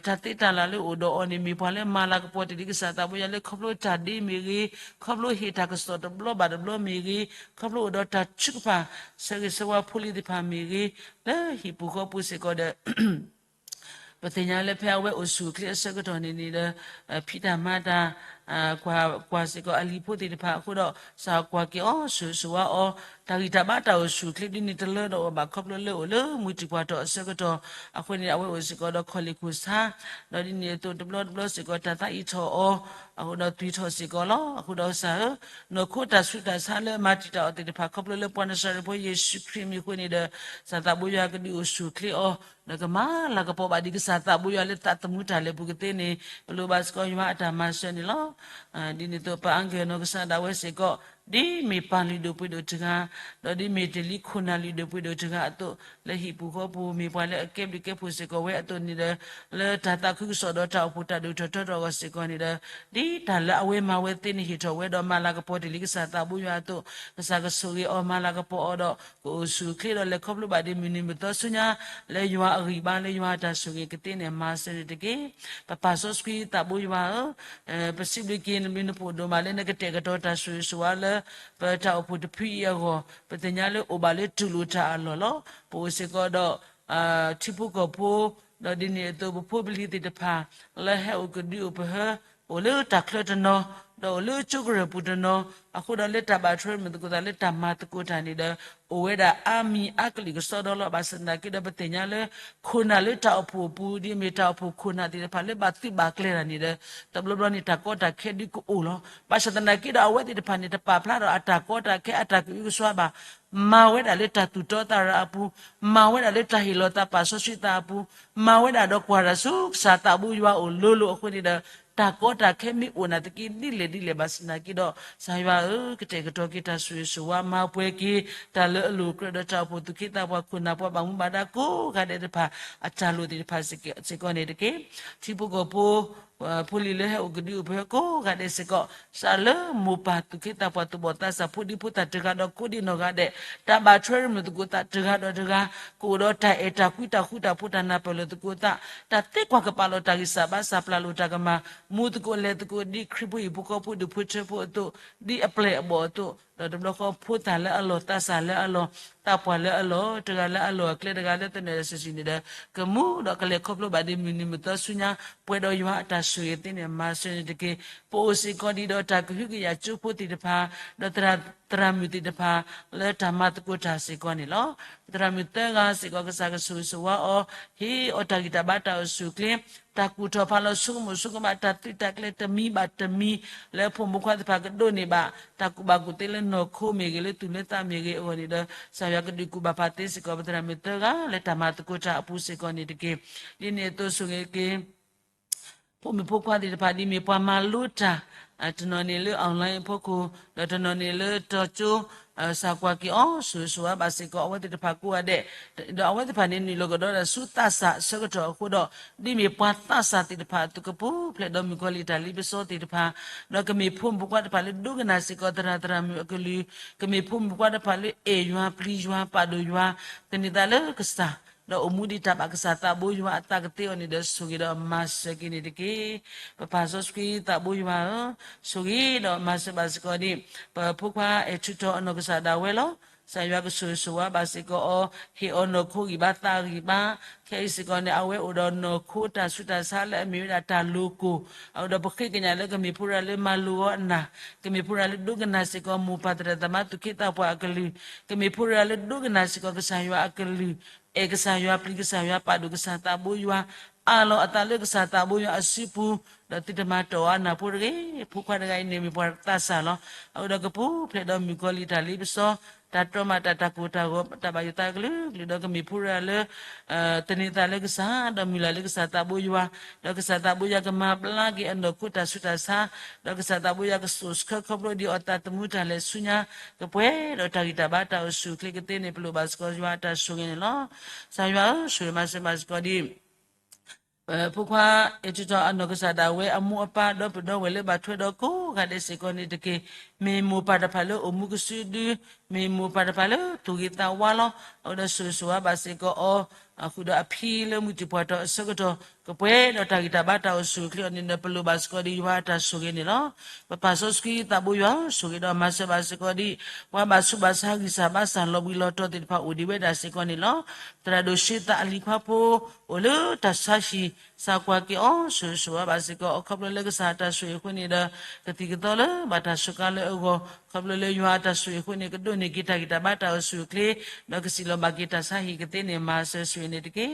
တၢ်သ့တၢ်လၢ်လၢအိၣ်ဒီးအီၤန့ၣ် မ့ၢ်ပှၤလၢမၤလၤကပီၤတ့ၢ်လံကစၢ်သးဘိယွၤလၢခီဖျိတၢ်ဒ့မ့ၢ်ဂ့ၤ, ခီဖျိဟ့ၣ်တၢ်ကစီၣ်တဘျီဘၣ်တဘျီမ့ၢ်ဂ့ၤ, ခီဖျိအိၣ်ဒီးတၢ်ထုကဖၣ် ဆၢဂ့ၤဆၢဝါဖိလံၤသ့ၣ်တဖၣ်မ့ၢ်ဂ့ၤ, လၢဟံၣ်ပူၤဃီပူၤစ့ၢ်ကီးဒီး ပသ့ၣ်ညါလၢဖဲအဝဲအိၣ်ဆူၣ်အိၣ်ချ့အဆၢကတီၢ်န့ၣ်န့ၣ်ဒီး ဖံးတၢ်မၤတၢ် ကွၢ်ကွၢ်စ့ၢ်ကီးအလံၤဖိသ့ၣ်တဖၣ်အဃိဒီး ကစၢ်ကွၢ်က့ၤအီၤ ဆိၣ်ဂ့ၤဆိၣ်ဝါအီၤ တၢ်ဂံၢ်တၢ်ဘါတၢ်အိၣ်ဆူၣ်အိၣ်ချ့ဒ်န့ၣ်တလၢဒီးအီၤဘၣ် ခီဖျိလၢအိၣ်လၢမုၢ်တံၢ်ပှၢ်တီၤအဆၢကတီၢ် အဃိန့ၣ် အဝဲအိၣ်စ့ၢ်ကီးဒီးခီၣ်လ့ၣ်ခိၣ်ဆါ ဒီးဒ်န့ၣ်အသိးတဘျီတဘျီစ့ၢ်ကီးတၢ်သးအံးထီၣ်အီၤ အဃိဒီးသွံၣ်ထီၣ်စ့ၢ်ကီးလီၤ. အဃိဒီးကစၢ်ဧၢ နီၢ်ခိတၢ်ဆူးတၢ်ဆါလၢမၤတံာ်တာ်အီၤသ့ၣ်တဖၣ် ခီဖျိလၢပှၤနၤစၤရ့းဖိယ့ၣ်ၡူးခရံာ်မံၤအဃိန့ၣ်ဒီး ကစၢ်သးဘိယွၤကဒုးအိၣ်ဆူၣ်အိၣ်ချ့အီၤ ဒီးကမၤလၤကပီၤဘၣ်ဒံးကစၢ်သးဘိယွၤလၢသးသမူတၢ်လဲၤပူၤကသ့န့ၣ် ပလိၣ်ဘၣ်စ့ၢ်ကီးယွၤအတၢ်မၤစၢၤန့ၣ်လီၤ. ဒ်န့ၣ်အသိးပှၤအါဂၤနီၢ်ကစၢ်ဒၣ်ဝဲစ့ၢ်ကီး ဒ်မ့ၢ်ပၢ်လုၢ်ဒိၣ်ပှ့ၤဒိၣ်တဂၤ ဒီးဒ်မ့ၢ်တ့ၢ်လံခိၣ်နၢ်လုၢ်ဒိၣ်ပှ့ၤဒိၣ်တဂၤအသိး လၢဟံၣ်ပူၤဃီပူၤ မ့ၢ်ပှၤလၢအကဲဘျုးကဲဖှိၣ်စ့ၢ်ကီးဝဲအသိးန့ၣ်ဒီး လၢတၢ်သးခုကစီၣ်ဒီးတၢ်အိၣ်ဖှိၣ်တၢ်ဒိၣ်ထီၣ်ထီထီၣ်အဂီၢ်စ့ၢ်ကီးန့ၣ်ဒီး ဒ်တၢ်လၢအဝဲမၤဝဲသ့န့ၣ်ဟ့ၣ်ထီၣ်ဝဲဒီးမၤလၤကပီၤတ့ၢ်လံကစၢ်သးဘိယွၤအသိး ကစၢ်ကဆိၣ်ဂ့ၤအီၤမၤလၤကပီၤအီၤဒီး ကအိၣ်ဆူၣ်အိၣ်ချ့ဒီးလဲၤခီဖျိဘၣ်ဒ်မုၢ်နံၤမုၢ်သီဆူညါ လၢယွၤအဂံၢ်ဘါလၢယွၤအတၢ်ဆိၣ်ဂ့ၤကသ့န့ၣ် မၤစၢၤန့ၣ်တက့ၢ်. ပပၢ်စီဆှံသးဘိယွၤဧၢ ပစံးဘျုးက့ၤနဘျုးနဖှိၣ်ဒိၣ်မးလၢနကတဲာ်ကတီၤတၢ်ဆိၣ်ဂ့ၤဆိၣ်ဝါလၢ ပတၢ်အိၣ်ဖှိၣ်တဖုအံၤအဂီၢ် ပသ့ၣ်ညါလၢအိၣ်ဘၣ်လၢတူၢ်လိာ်တၢ်အလီၢ်လီၤ. ပအိၣ်စ့ၢ်ကီးဒီး ထံဖိကီၢ်ဖိ ဒီးဒ်န့ၣ်အသိးပဖိပလံၤသ့ၣ်တဖၣ် လၢဟဲအိၣ်ကဒုအိၣ်ပဟၢ အိၣ်လၢတၢ်ချၢတနီၤ ဒီးအိၣ်လၢကၠိကရၢၢ်ပူၤတနီၤ အဃိဒီးလၢတၢ်ဘၣ်ထွဲမုာ်သကိးသးလၢတၢ်မၤသကိးတၢ်န့ၣ်ဒီး အိၣ်ဝဲဒၣ်အါမံၤအါကလုာ်ကစီဒီလီၤ. ဘၣ်ဆၣ်သနာ်က့ဒီးပသ့ၣ်ညါလၢ ခိၣ်နၢ်လၢတၢ်အိၣ်ဖှိၣ်အပူၤ ဒ်မ့ၢ်တၢ်အိၣ်ဖှိၣ်ခိၣ်နၢ်သ့ၣ်တဖၣ်လၢဘၣ်သုးဘၣ်ကျဲၤတၢ်န့ၣ်ဒီး တဘျီဘျီန့ၣ် တၢ်ကီတၢ်ခဲဒုးကအိၣ်လီၤ. ဘၣ်ဆၣ်သနာ်က့ဒီးအဝဲသ့ၣ်တဖၣ်န့ၣ် တပာ်ဖျါဒီးအတၢ်ကီတၢ်ခဲအတၢ်ကအုကစွါဘၣ် မၤဝဲဒၣ်လၢတၢ်သူၣ်တီသးရၤအပူၤ, မၤဝဲဒၣ်လၢတၢ်ဟ့ၣ်လီၤသးပာ်စီဆှံသးအပူၤ, မၤဝဲဒၣ်ဒီးကွၢ်တၢ်ဆူကစၢ်သးဘိယွၤအအိၣ်လိၤလိၤအဃိန့ၣ်ဒီး တၢ်ကီတၢ်ခဲမ့ၢ်အိၣ်နၢ်သက့ဒ်လဲၣ်ဒ်လဲၣ်ဘၣ်ဆၣ်သနာ်က့ဒီး ကစၢ်ယွၤဧၢ ကတဲာ်ကတီၤက့ၤတၢ်ဆိၣ်ဂ့ၤဆိၣ်ဝါ မၤပှဲၤက့ၤ တၢ်လၢအလိၤကြၢးဒီးတၢ်အိၣ်ဖှိၣ်သူၣ်က့သးပှၢ်ခိၣ်နၢ်ပှၤဘၣ်မူဘၣ်ဒါကိးဂၤဒဲးတဖၣ် အတၢ်လိၣ်သ့ၣ်တဖၣ်စ့ၢ်ကီးန့ၣ်တက့ၢ်. ထံဖိကီၢ်ဖိ ဖိလံၤလၢဟဲအိၣ်ကဒုအိၣ်ပဟၢကိးဂၤဒဲးစ့ၢ်ကီး စးလၢမိၢ်ပၢ်သူၣ်က့သးပှၢ်သူၣ်ဘီၣ်သးစၢ်ဖိဒံဖိသၣ်တဂၤဒီးကိးဒံနီၢ်ဂၤဒဲး တၢ်ဘၣ်ထွဲရမုာ်သကိးသးတဂၤဒီးတဂၤ ကအိၣ်ဒီးတၢ်အဲၣ်တၢ်ကွံတၢ်ဃူတၢ်ဖိးတၢ်နၢ်ပၢၢ်လိာ်သကိးသး တၢ်သ့ကွၢ်ကပာ်လီၤတၢ်ဂံၢ်စၢ်ဘါစၢ်ပျၢ်လိာ်တၢ်ကမၣ် မူသကိးလဲၤသကိးဒ်ခရံာ်ဖိဟံၣ်ဖိဃီဖိဒူၣ်ဖိထၢဖိအသိး ဒ်အပျဲၢ်အဘီၣ်အသိး ဒီးတဘျီဃီဖိသၣ်လၢအလီၢ်သးစၢ်လၢအလီၢ် သးပှၢ်လၢအလီၢ် တဂၤလၢအလီၢ်အကျဲတဂၤလၢသနၢၣ်တၢ်စံးစံးန့ၣ်ဒီး ကမူဒီးကလဲၤခီဖျိဘၣ်ဒ်မုၢ်နံၤမုၢ်သီဆူညါ ပှဲၤဒီးယွၤအတၢ်ဆိၣ်ဂ့ၤသ့န့ၣ် မၤစၢၤန့ၣ်တက့ၢ်. ပအိၣ်စ့ၢ်ကီးဒံးဒီးတၢ်ကဟုကယာ်ကၠိဖိသ့ၣ်တဖၣ် ဒီးသရၣ်မုၣ်သ့ၣ်တဖၣ် လၢတၢ်မၤသကိးတၢ်စ့ၢ်ကီးန့ၣ်လီၤ. သရၣ်မုၣ်သၢဂၤစ့ၢ်ကီးကစၢ်ကဆိၣ်ဂ့ၤဆိၣ်ဝါအီၤ ဟ့ၣ်အီၤတၢ်ဂံၢ်တၢ်ဘါတၢ်အိၣ်ဆူၣ်အိၣ်ချ့ တၢ်ကူၣ်ထီၣ်ဖးလီၤဆိကမိၣ်ဆိကမး တၢ်သုးတၢ်ကျဲၤတမံၤဘၣ်တမံၤ လၢဖိမုၣ်ဖိခွါသ့ၣ်တဖၣ်ကဒိးန့ၢ်ဘၣ် တၢ်ကူၣ်ဘၣ်ကူၣ်သ့လၢနီၢ်ခိမ့ၢ်ဂ့ၤ လၢသူၣ်လၢသးမ့ၢ်ဂ့ၤအဂီၢ်န့ၣ်ဒီး ကစၢ်ယွၤကဒုးကူၣ်ဘၣ်ပာ်သ့စ့ၢ်ကီး ပသရၣ်မုၣ်သၢဂၤလၢတၢ်မၤသကိးတၢ်အပူၤစ့ၢ်ကီးန့ၣ်တက့ၢ်. ဒ်န့ၣ်အသိးဆိၣ်ဂ့ၤက့ၤ ဖိမုၣ်ဖိခွါသ့ၣ်တဖၣ် ဒ်မ့ၢ်ပှၤမၤလိတၢ်, တနီၤန့ၣ်လၢ online အဖီခိၣ်, ဒီးတနီၤန့ၣ်လၢတီၤကၠိ, စးကွၢ်က့ၤအီၤ ဆိၣ်ဂ့ၤဆိၣ်ဝါဘၣ်စ့ၢ်ကီး အဝဲသ့ၣ်တဖၣ်ကိးဂၤဒဲး, ဒီးအဝဲသ့ၣ်တဖၣ်န့ၣ် နုာ်လီၤကဒီးဒၣ်ဆူသးစၢ်အဆၢကတီၢ်အဃိဒီး, ဒ်မ့ၢ်ပှၤသးစၢ်သ့ၣ်တဖၣ် သုကပူၤဖျဲးဒီးမုၣ်ကီၤလံၢ်တၢ်လ့ပစီသ့ၣ်တဖၣ်, ဒီးကမ့ၢ်ဖိမုၣ်ဖိခွါတဖၣ်လၢဒိကနၣ်စ့ၢ်ကီးသရၣ်သရၣ်မုၣ်အကလုၢ်, ကမ့ၢ်ဖိမုၣ်ဖိခွါတဖၣ်လၢအဲၣ်ယွၤပျံၤယွၤပာ်ဒိၣ်ယွၤ, သန့ၤသးလၢကစၢ်, ဒီးအိၣ်မူဒ်တၢ်ဘၣ်ကစၢ်သးဘိယွၤအသးကသ့အီၤန့ၣ်ဒီး ဆိၣ်ဂ့ၤဒီးမၤစၢၤက့ၤန့ၣ်တက့ၢ်. ပပၢ်စီဆှံသးဘိယွၤဧၢ, ဆိၣ်ဂ့ၤဒီးမၤစၢၤဘၣ်စ့ၢ်ကီးဒ်, ပဖိခွါအဲၣ်ထုးထီၣ်အနီၢ်ကစၢ်ဒၣ်ဝဲလီၤ. ကစၢ်ယွၤကဆိၣ်ဂ့ၤဆိၣ်ဝါဘၣ်စ့ၢ်ကီးအီၤ, ဟ့ၣ်အီၤနီၢ်ခိဂံၢ်ဘါသးဂံၢ်ဘါ, ခဲအံၤစ့ၢ်ကီးန့ၣ် အဝဲအိၣ်ဒီးနီၢ်ခိတၢ်ဆူးတၢ်ဆါလၢအမ့ၢ်ဝဲဒၣ်တၢ်လိၤကိၢ်, အအိၣ်ဒီးပဃ့ကညးလၢကမ့ၢ်ဖိတဂၤလၢမၤလိဂီၤအနၢ်, ကမ့ၢ်ဖိတဂၤလၢဒိကနၣ်စ့ၢ်ကီးမိၢ်ပၢ်သရၣ်သမါသူၣ်က့သးပှၢ်အကလုၢ်, ကမ့ၢ်ဖိတဂၤလၢဒိကနၣ်စ့ၢ်ကီးကစၢ်ယွၤအကလုၢ်, အဲၣ်ကစၢ်ယွၤပျံၤကစၢ်ယွၤပာ်ဒိၣ်ကစၢ်သးဘိယွၤ, အၢၣ်လီၤအသးလၢကစၢ်သးဘိယွၤအစုပူၤ, ဒီးသုတမၤတီၢ်အီၤအနၢ်ဖိတဂ့ၤ. ဖိခွါတဂၤအံၤန့ၣ်မ့ၢ်ပှၤသးစၢ်လီၤ. အအိၣ်ဒီးကပူၤဖျဲးဒီးမုၣ်ကီၤလံၢ်တၢ်လ့ပစီ, တၢ်တြီမးတၢ်တၢ်ကိၢ်တၢ်ဂီၤ တၢ်ဘၣ်ယိၣ်သးကလုာ်ကလုာ် ဒီးကမ့ၢ်ဖိတဂၤလၢ သန့ၤသးလၢကစၢ်, ဒီးမုၢ်လၢ်လၢကစၢ်သးဘိယွၤ, ဒီးကစၢ်သးဘိယွၤကမၤဘျါက့ၤအနီၢ်ခိတၢ်ဆူးတၢ်ဆါ, ဒီးကစၢ်သးဘိယွၤကစိာ်ဆှၢခီဖျိဒံးအီၤသးသမူတၢ်လဲၤဆူညါ, ကပှဲၤဒီးတၢ်ဂံၢ်တၢ်ဘါတၢ်အိၣ်ဆူၣ်အိၣ်ချ့ကသ့န့ၣ် ပလိၣ်ဘၣ်စ့ၢ်ကီးယွၤအတၢ်ဆိၣ်ဂ့ၤန့ၣ်လီၤ. ကစၢ်ယွၤဧၢ, ဆိၣ်ဂ့ၤမၤစၢၤဘၣ်စ့ၢ်ကီးဒ် ဖိခွါအဲၣ်ထုးထီၣ်အနီၢ်ကစၢ်ဒၣ်ဝဲအမိၢ်အပၢ်ဒီပုၢ်ဒီဝဲၢ်လၢဘၣ်ထွဲဒီးကိးဂၤဒဲးစ့ၢ်ကီးန့ၣ်တက့ၢ်. မ့ၢ်မိၢ်ပၢ်တဖၣ်လၢအိၣ်မူကစုဒု, မ့ၢ်မိၢ်ပၢ်တဖၣ်လၢသူၣ်ဂ့ၤသးဝါလီၤ. အဝဲဒီးဆိၣ်ဂ့ၤဆိၣ်ဝါဘၣ်စ့ၢ်ကီးအီၤ, ဃုာ်ဒီးအဖံလၢမုၢ်တံၢ်ပှၢ်ထီၣ်အဆၢကတီၢ်, ကပှဲၤဒီးတၢ်ဂံၢ်တၢ်ဘါတၢ်အိၣ်ဆူၣ်အိၣ်ချ့အီၤန့ၣ်ဒီး ပလိၣ်ဘၣ်စ့ၢ်ကီးဒ်ယွၤအတၢ်ဆိၣ်ဂ့ၤန့ၣ်လီၤ. ပပၢ်စီဆှံသးဘိယွၤဧၢ, ဆိၣ်ဂ့ၤဒီးမၤစၢၤဘၣ်စ့ၢ်ကီးဒ် ပှၤဘၣ်ဆူးဘၣ်ဆါဂံၢ်စၢ်ဘါစၢ်လီၤဘှံးလီၤတီၤသ့ၣ်တဖၣ်အိၣ်ဒံးဝဲဒၣ်စ့ၢ်ကီးန့ၣ်လီၤ. သရၣ်ဒိၣ်ဆှံသးအလံၤခွါဖိ အိၣ်လၢတၢ်ဆါဟံၣ် စးကွၢ်က့ၤအီၤ, ဆိၣ်ဂ့ၤဆိၣ်ဝါဘၣ်စ့ၢ်ကီးအီၤ ခီဖျိလၢကစၢ်အတၢ်ဆိၣ်ဂ့ၤအဃိန့ၣ်ဒီး ကသံၣ်ကသီလၢဘၣ်တၢ်စူးကါလၢအဂီၢ်, ခီဖျိလၢယွၤအတၢ်ဆိၣ်ဂ့ၤအဃိန့ၣ် ကဒိးန့ၢ်က့ၤတၢ်ဂံၢ်တၢ်ဘါတၢ်အိၣ်ဆူၣ်အိၣ်ချ့, ဒီးကစံၣ်လီၤဘၣ်က့ၤတၢ်ဆါဟံၣ်ကသ့န့ၣ် မၤစၢၤဆိၣ်ဂ့ၤန့ၣ်တက့ၢ်.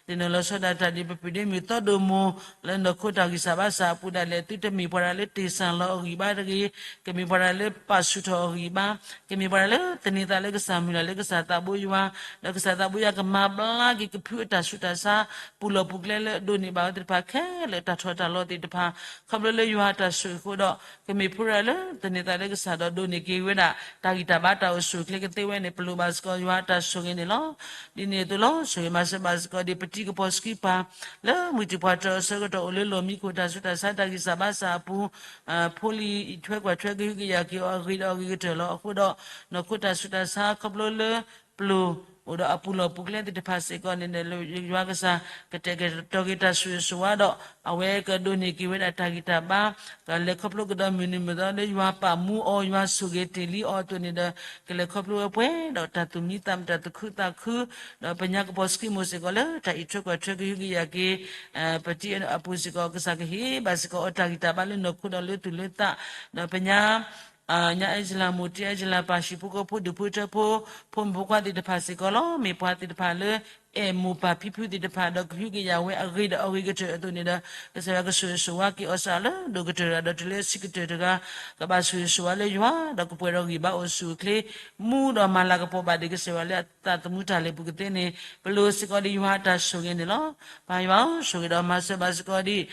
သ့ၣ်နီၣ်လီၤဆီဒၣ်တၢ်ဒ်ပပုၢ်ဒ့မုၣ်သီဒိၣ်မိၢ် လၢနီၢ်ခိတၢ်ဂံၢ်စၢ်ဘါစၢ်အပူၤဒၣ်လဲာ် သုတမ့ၢ်ပှၤတဂၤလၢတ့ၢ်စၢ်လီၤအဂံၢ်ဘါတဂ့ၤ, ကမ့ၢ်ပှၤတဂၤလၢပာ်ဆူၣ်ထီၣ်အဂံၢ်ဘါ, ကမ့ၢ်ပှၤတဂၤလၢသန့ၤသးလၢကစၢ်မုၢ်လၢ်လၢကစၢ်သးဘိယွၤ, ဒီးကစၢ်သးဘိယွၤကမၤဘျါက့ၤကဖုအတၢ်ဆူးတၢ်ဆါ, ပူၤလီၢ်ပူၤကျဲလၢအဒိးန့ၢ်ဘၣ်ဝဲသ့ၣ်တဖၣ်ခဲလၢာ်တၢ်ထီၣ်တၢ်လီၤသ့ၣ်တဖၣ်, ခီဖျိလၢယွၤအတၢ်ဆိၣ်ဂ့ၤအဃိဒီး ကမ့ၢ်ဖိတဂၤလၢသန့ၤသးလၢကစၢ်ဒီးဒိးန့ၢ်က့ၤဝဲဒၣ် တၢ်ဂံၢ်တၢ်ဘါတၢ်အိၣ်ဆူၣ်အိၣ်ချ့ကသ့ဝဲန့ၣ် ပလိၣ်ဘၣ်စ့ၢ်ကီးယွၤအတၢ်ဆိၣ်ဂ့ၤန့ၣ်လီၤ. ဒ်န့ၣ်အသိးလီၤ, ဆိၣ်ဂ့ၤမၤစၢၤဘၣ်စ့ၢ်ကီးဒ်ပတံၤကပီၤစကံပၤ လၢမုၢ်တံၢ်ပှၢ်ထီၣ်အဆၢကတီၢ်အိၣ်လၢလီၢ်မံခိၣ်တၢ်ဆူးတၢ်ဆါတၢ်ဂံၢ်စၢ်ဘါစၢ်အပူၤ, ဖိလံၤထွဲကွၢ်ထွဲကဟုကယာ်က့ၤအီၤအဂ့ၤဒီးအဂ့ၤကတၢၢ်လီၤ. အဃိဒီး နီၢ်ခိတၢ်ဆူးတၢ်ဆါခီဖျိလၢ ပျိၢ်အိၣ်ဒီးအပူၤလီၢ်ပူၤကျဲသ့ၣ်တဖၣ်စ့ၢ်ကီးန့ၣ်ဒီး ယွၤကစၢ်ကတဲာ်ကတီၤက့ၤတၢ်ဆိၣ်ဂ့ၤဆိၣ်ဝါဒီး အဝဲကဒိးန့ၢ်က့ၤဝဲဒၣ်တၢ်ဂံၢ်တၢ်ဘါ, ကလဲၤခီဖျိကဒီးမုၢ်နံၤမုၢ်သီလၢယွၤပာ်မူအီၤ ယွၤဆိၣ်ဂ့ၤတ့ၢ်လံအီၤအသိးန့ၣ်ဒီး ကလဲၤခီဖျိဝဲပှဲၤဒီးတၢ်သူၣ်မံသးမုာ်တၢ်သူၣ်ခုသးခု, ဒီးပညါကပီၤစကံမိၣ်စ့ၢ်ကီးလၢတၢ်အံးထွဲကွၢ်ထွဲကဟုကယာ်က့ၤ ပတံၤအပူၤစ့ၢ်ကီး ကစၢ်ကဟ့ၣ်ဘၣ်စ့ၢ်ကီးအီၤတၢ်ဂံၢ်တၢ်ဘါလၢနီၢ်ခိဒီးလၢသူၣ်လၢသး, ဒီးပညါ ညါအ့စလၤမိၢ်တံၢ်အ့စလၤပၢ်ဟံၣ်ဖိဃီဖိဒူၣ်ဖိထၢဖိ ဖိမုၣ်ဖိခွါသ့ၣ်တဖၣ်စ့ၢ်ကီးလီၤ. မ့ၢ်ပှၤသ့ၣ်တဖၣ်လၢ အဲၣ်မိၢ်ပၢ်ဖံဖုသ့ၣ်တဖၣ်ဒီးကဟုကယာ်ဝဲအဂ့ၤဒီးအဂ့ၤကတၢၢ်အသိးန့ၣ်ဒီး ကစၢ်ယွၤကဆိၣ်ဂ့ၤဆိၣ်ဝါက့ၤအီၤစ့ၢ်လၢဒိၣ်ကတၢၢ်တဂၤဒီးတုၤလၢဆံးကတၢၢ်တဂၤ ကဘၣ်ဆိၣ်ဂ့ၤဆိၣ်ဝါလၢယွၤ ဒီးကပှဲၤဒီးဂံၢ်ဘါအိၣ်ဆူၣ်အိၣ်ချ့ မူဒီးမၤလၤကပီၤဘၣ်ဒံးကစၢ်ယွၤလၢအသးသမူတၢ်လဲၤပူၤကသ့န့ၣ် ပလိၣ်စ့ၢ်ကီးဒ်ယွၤအတၢ်ဆိၣ်ဂ့ၤန့ၣ်လီၤ. ပၢ်ယွၤဧၢ, ဆိၣ်ဂ့ၤဒီးမၤစၢၤဘၣ်စ့ၢ်ကီးဒ်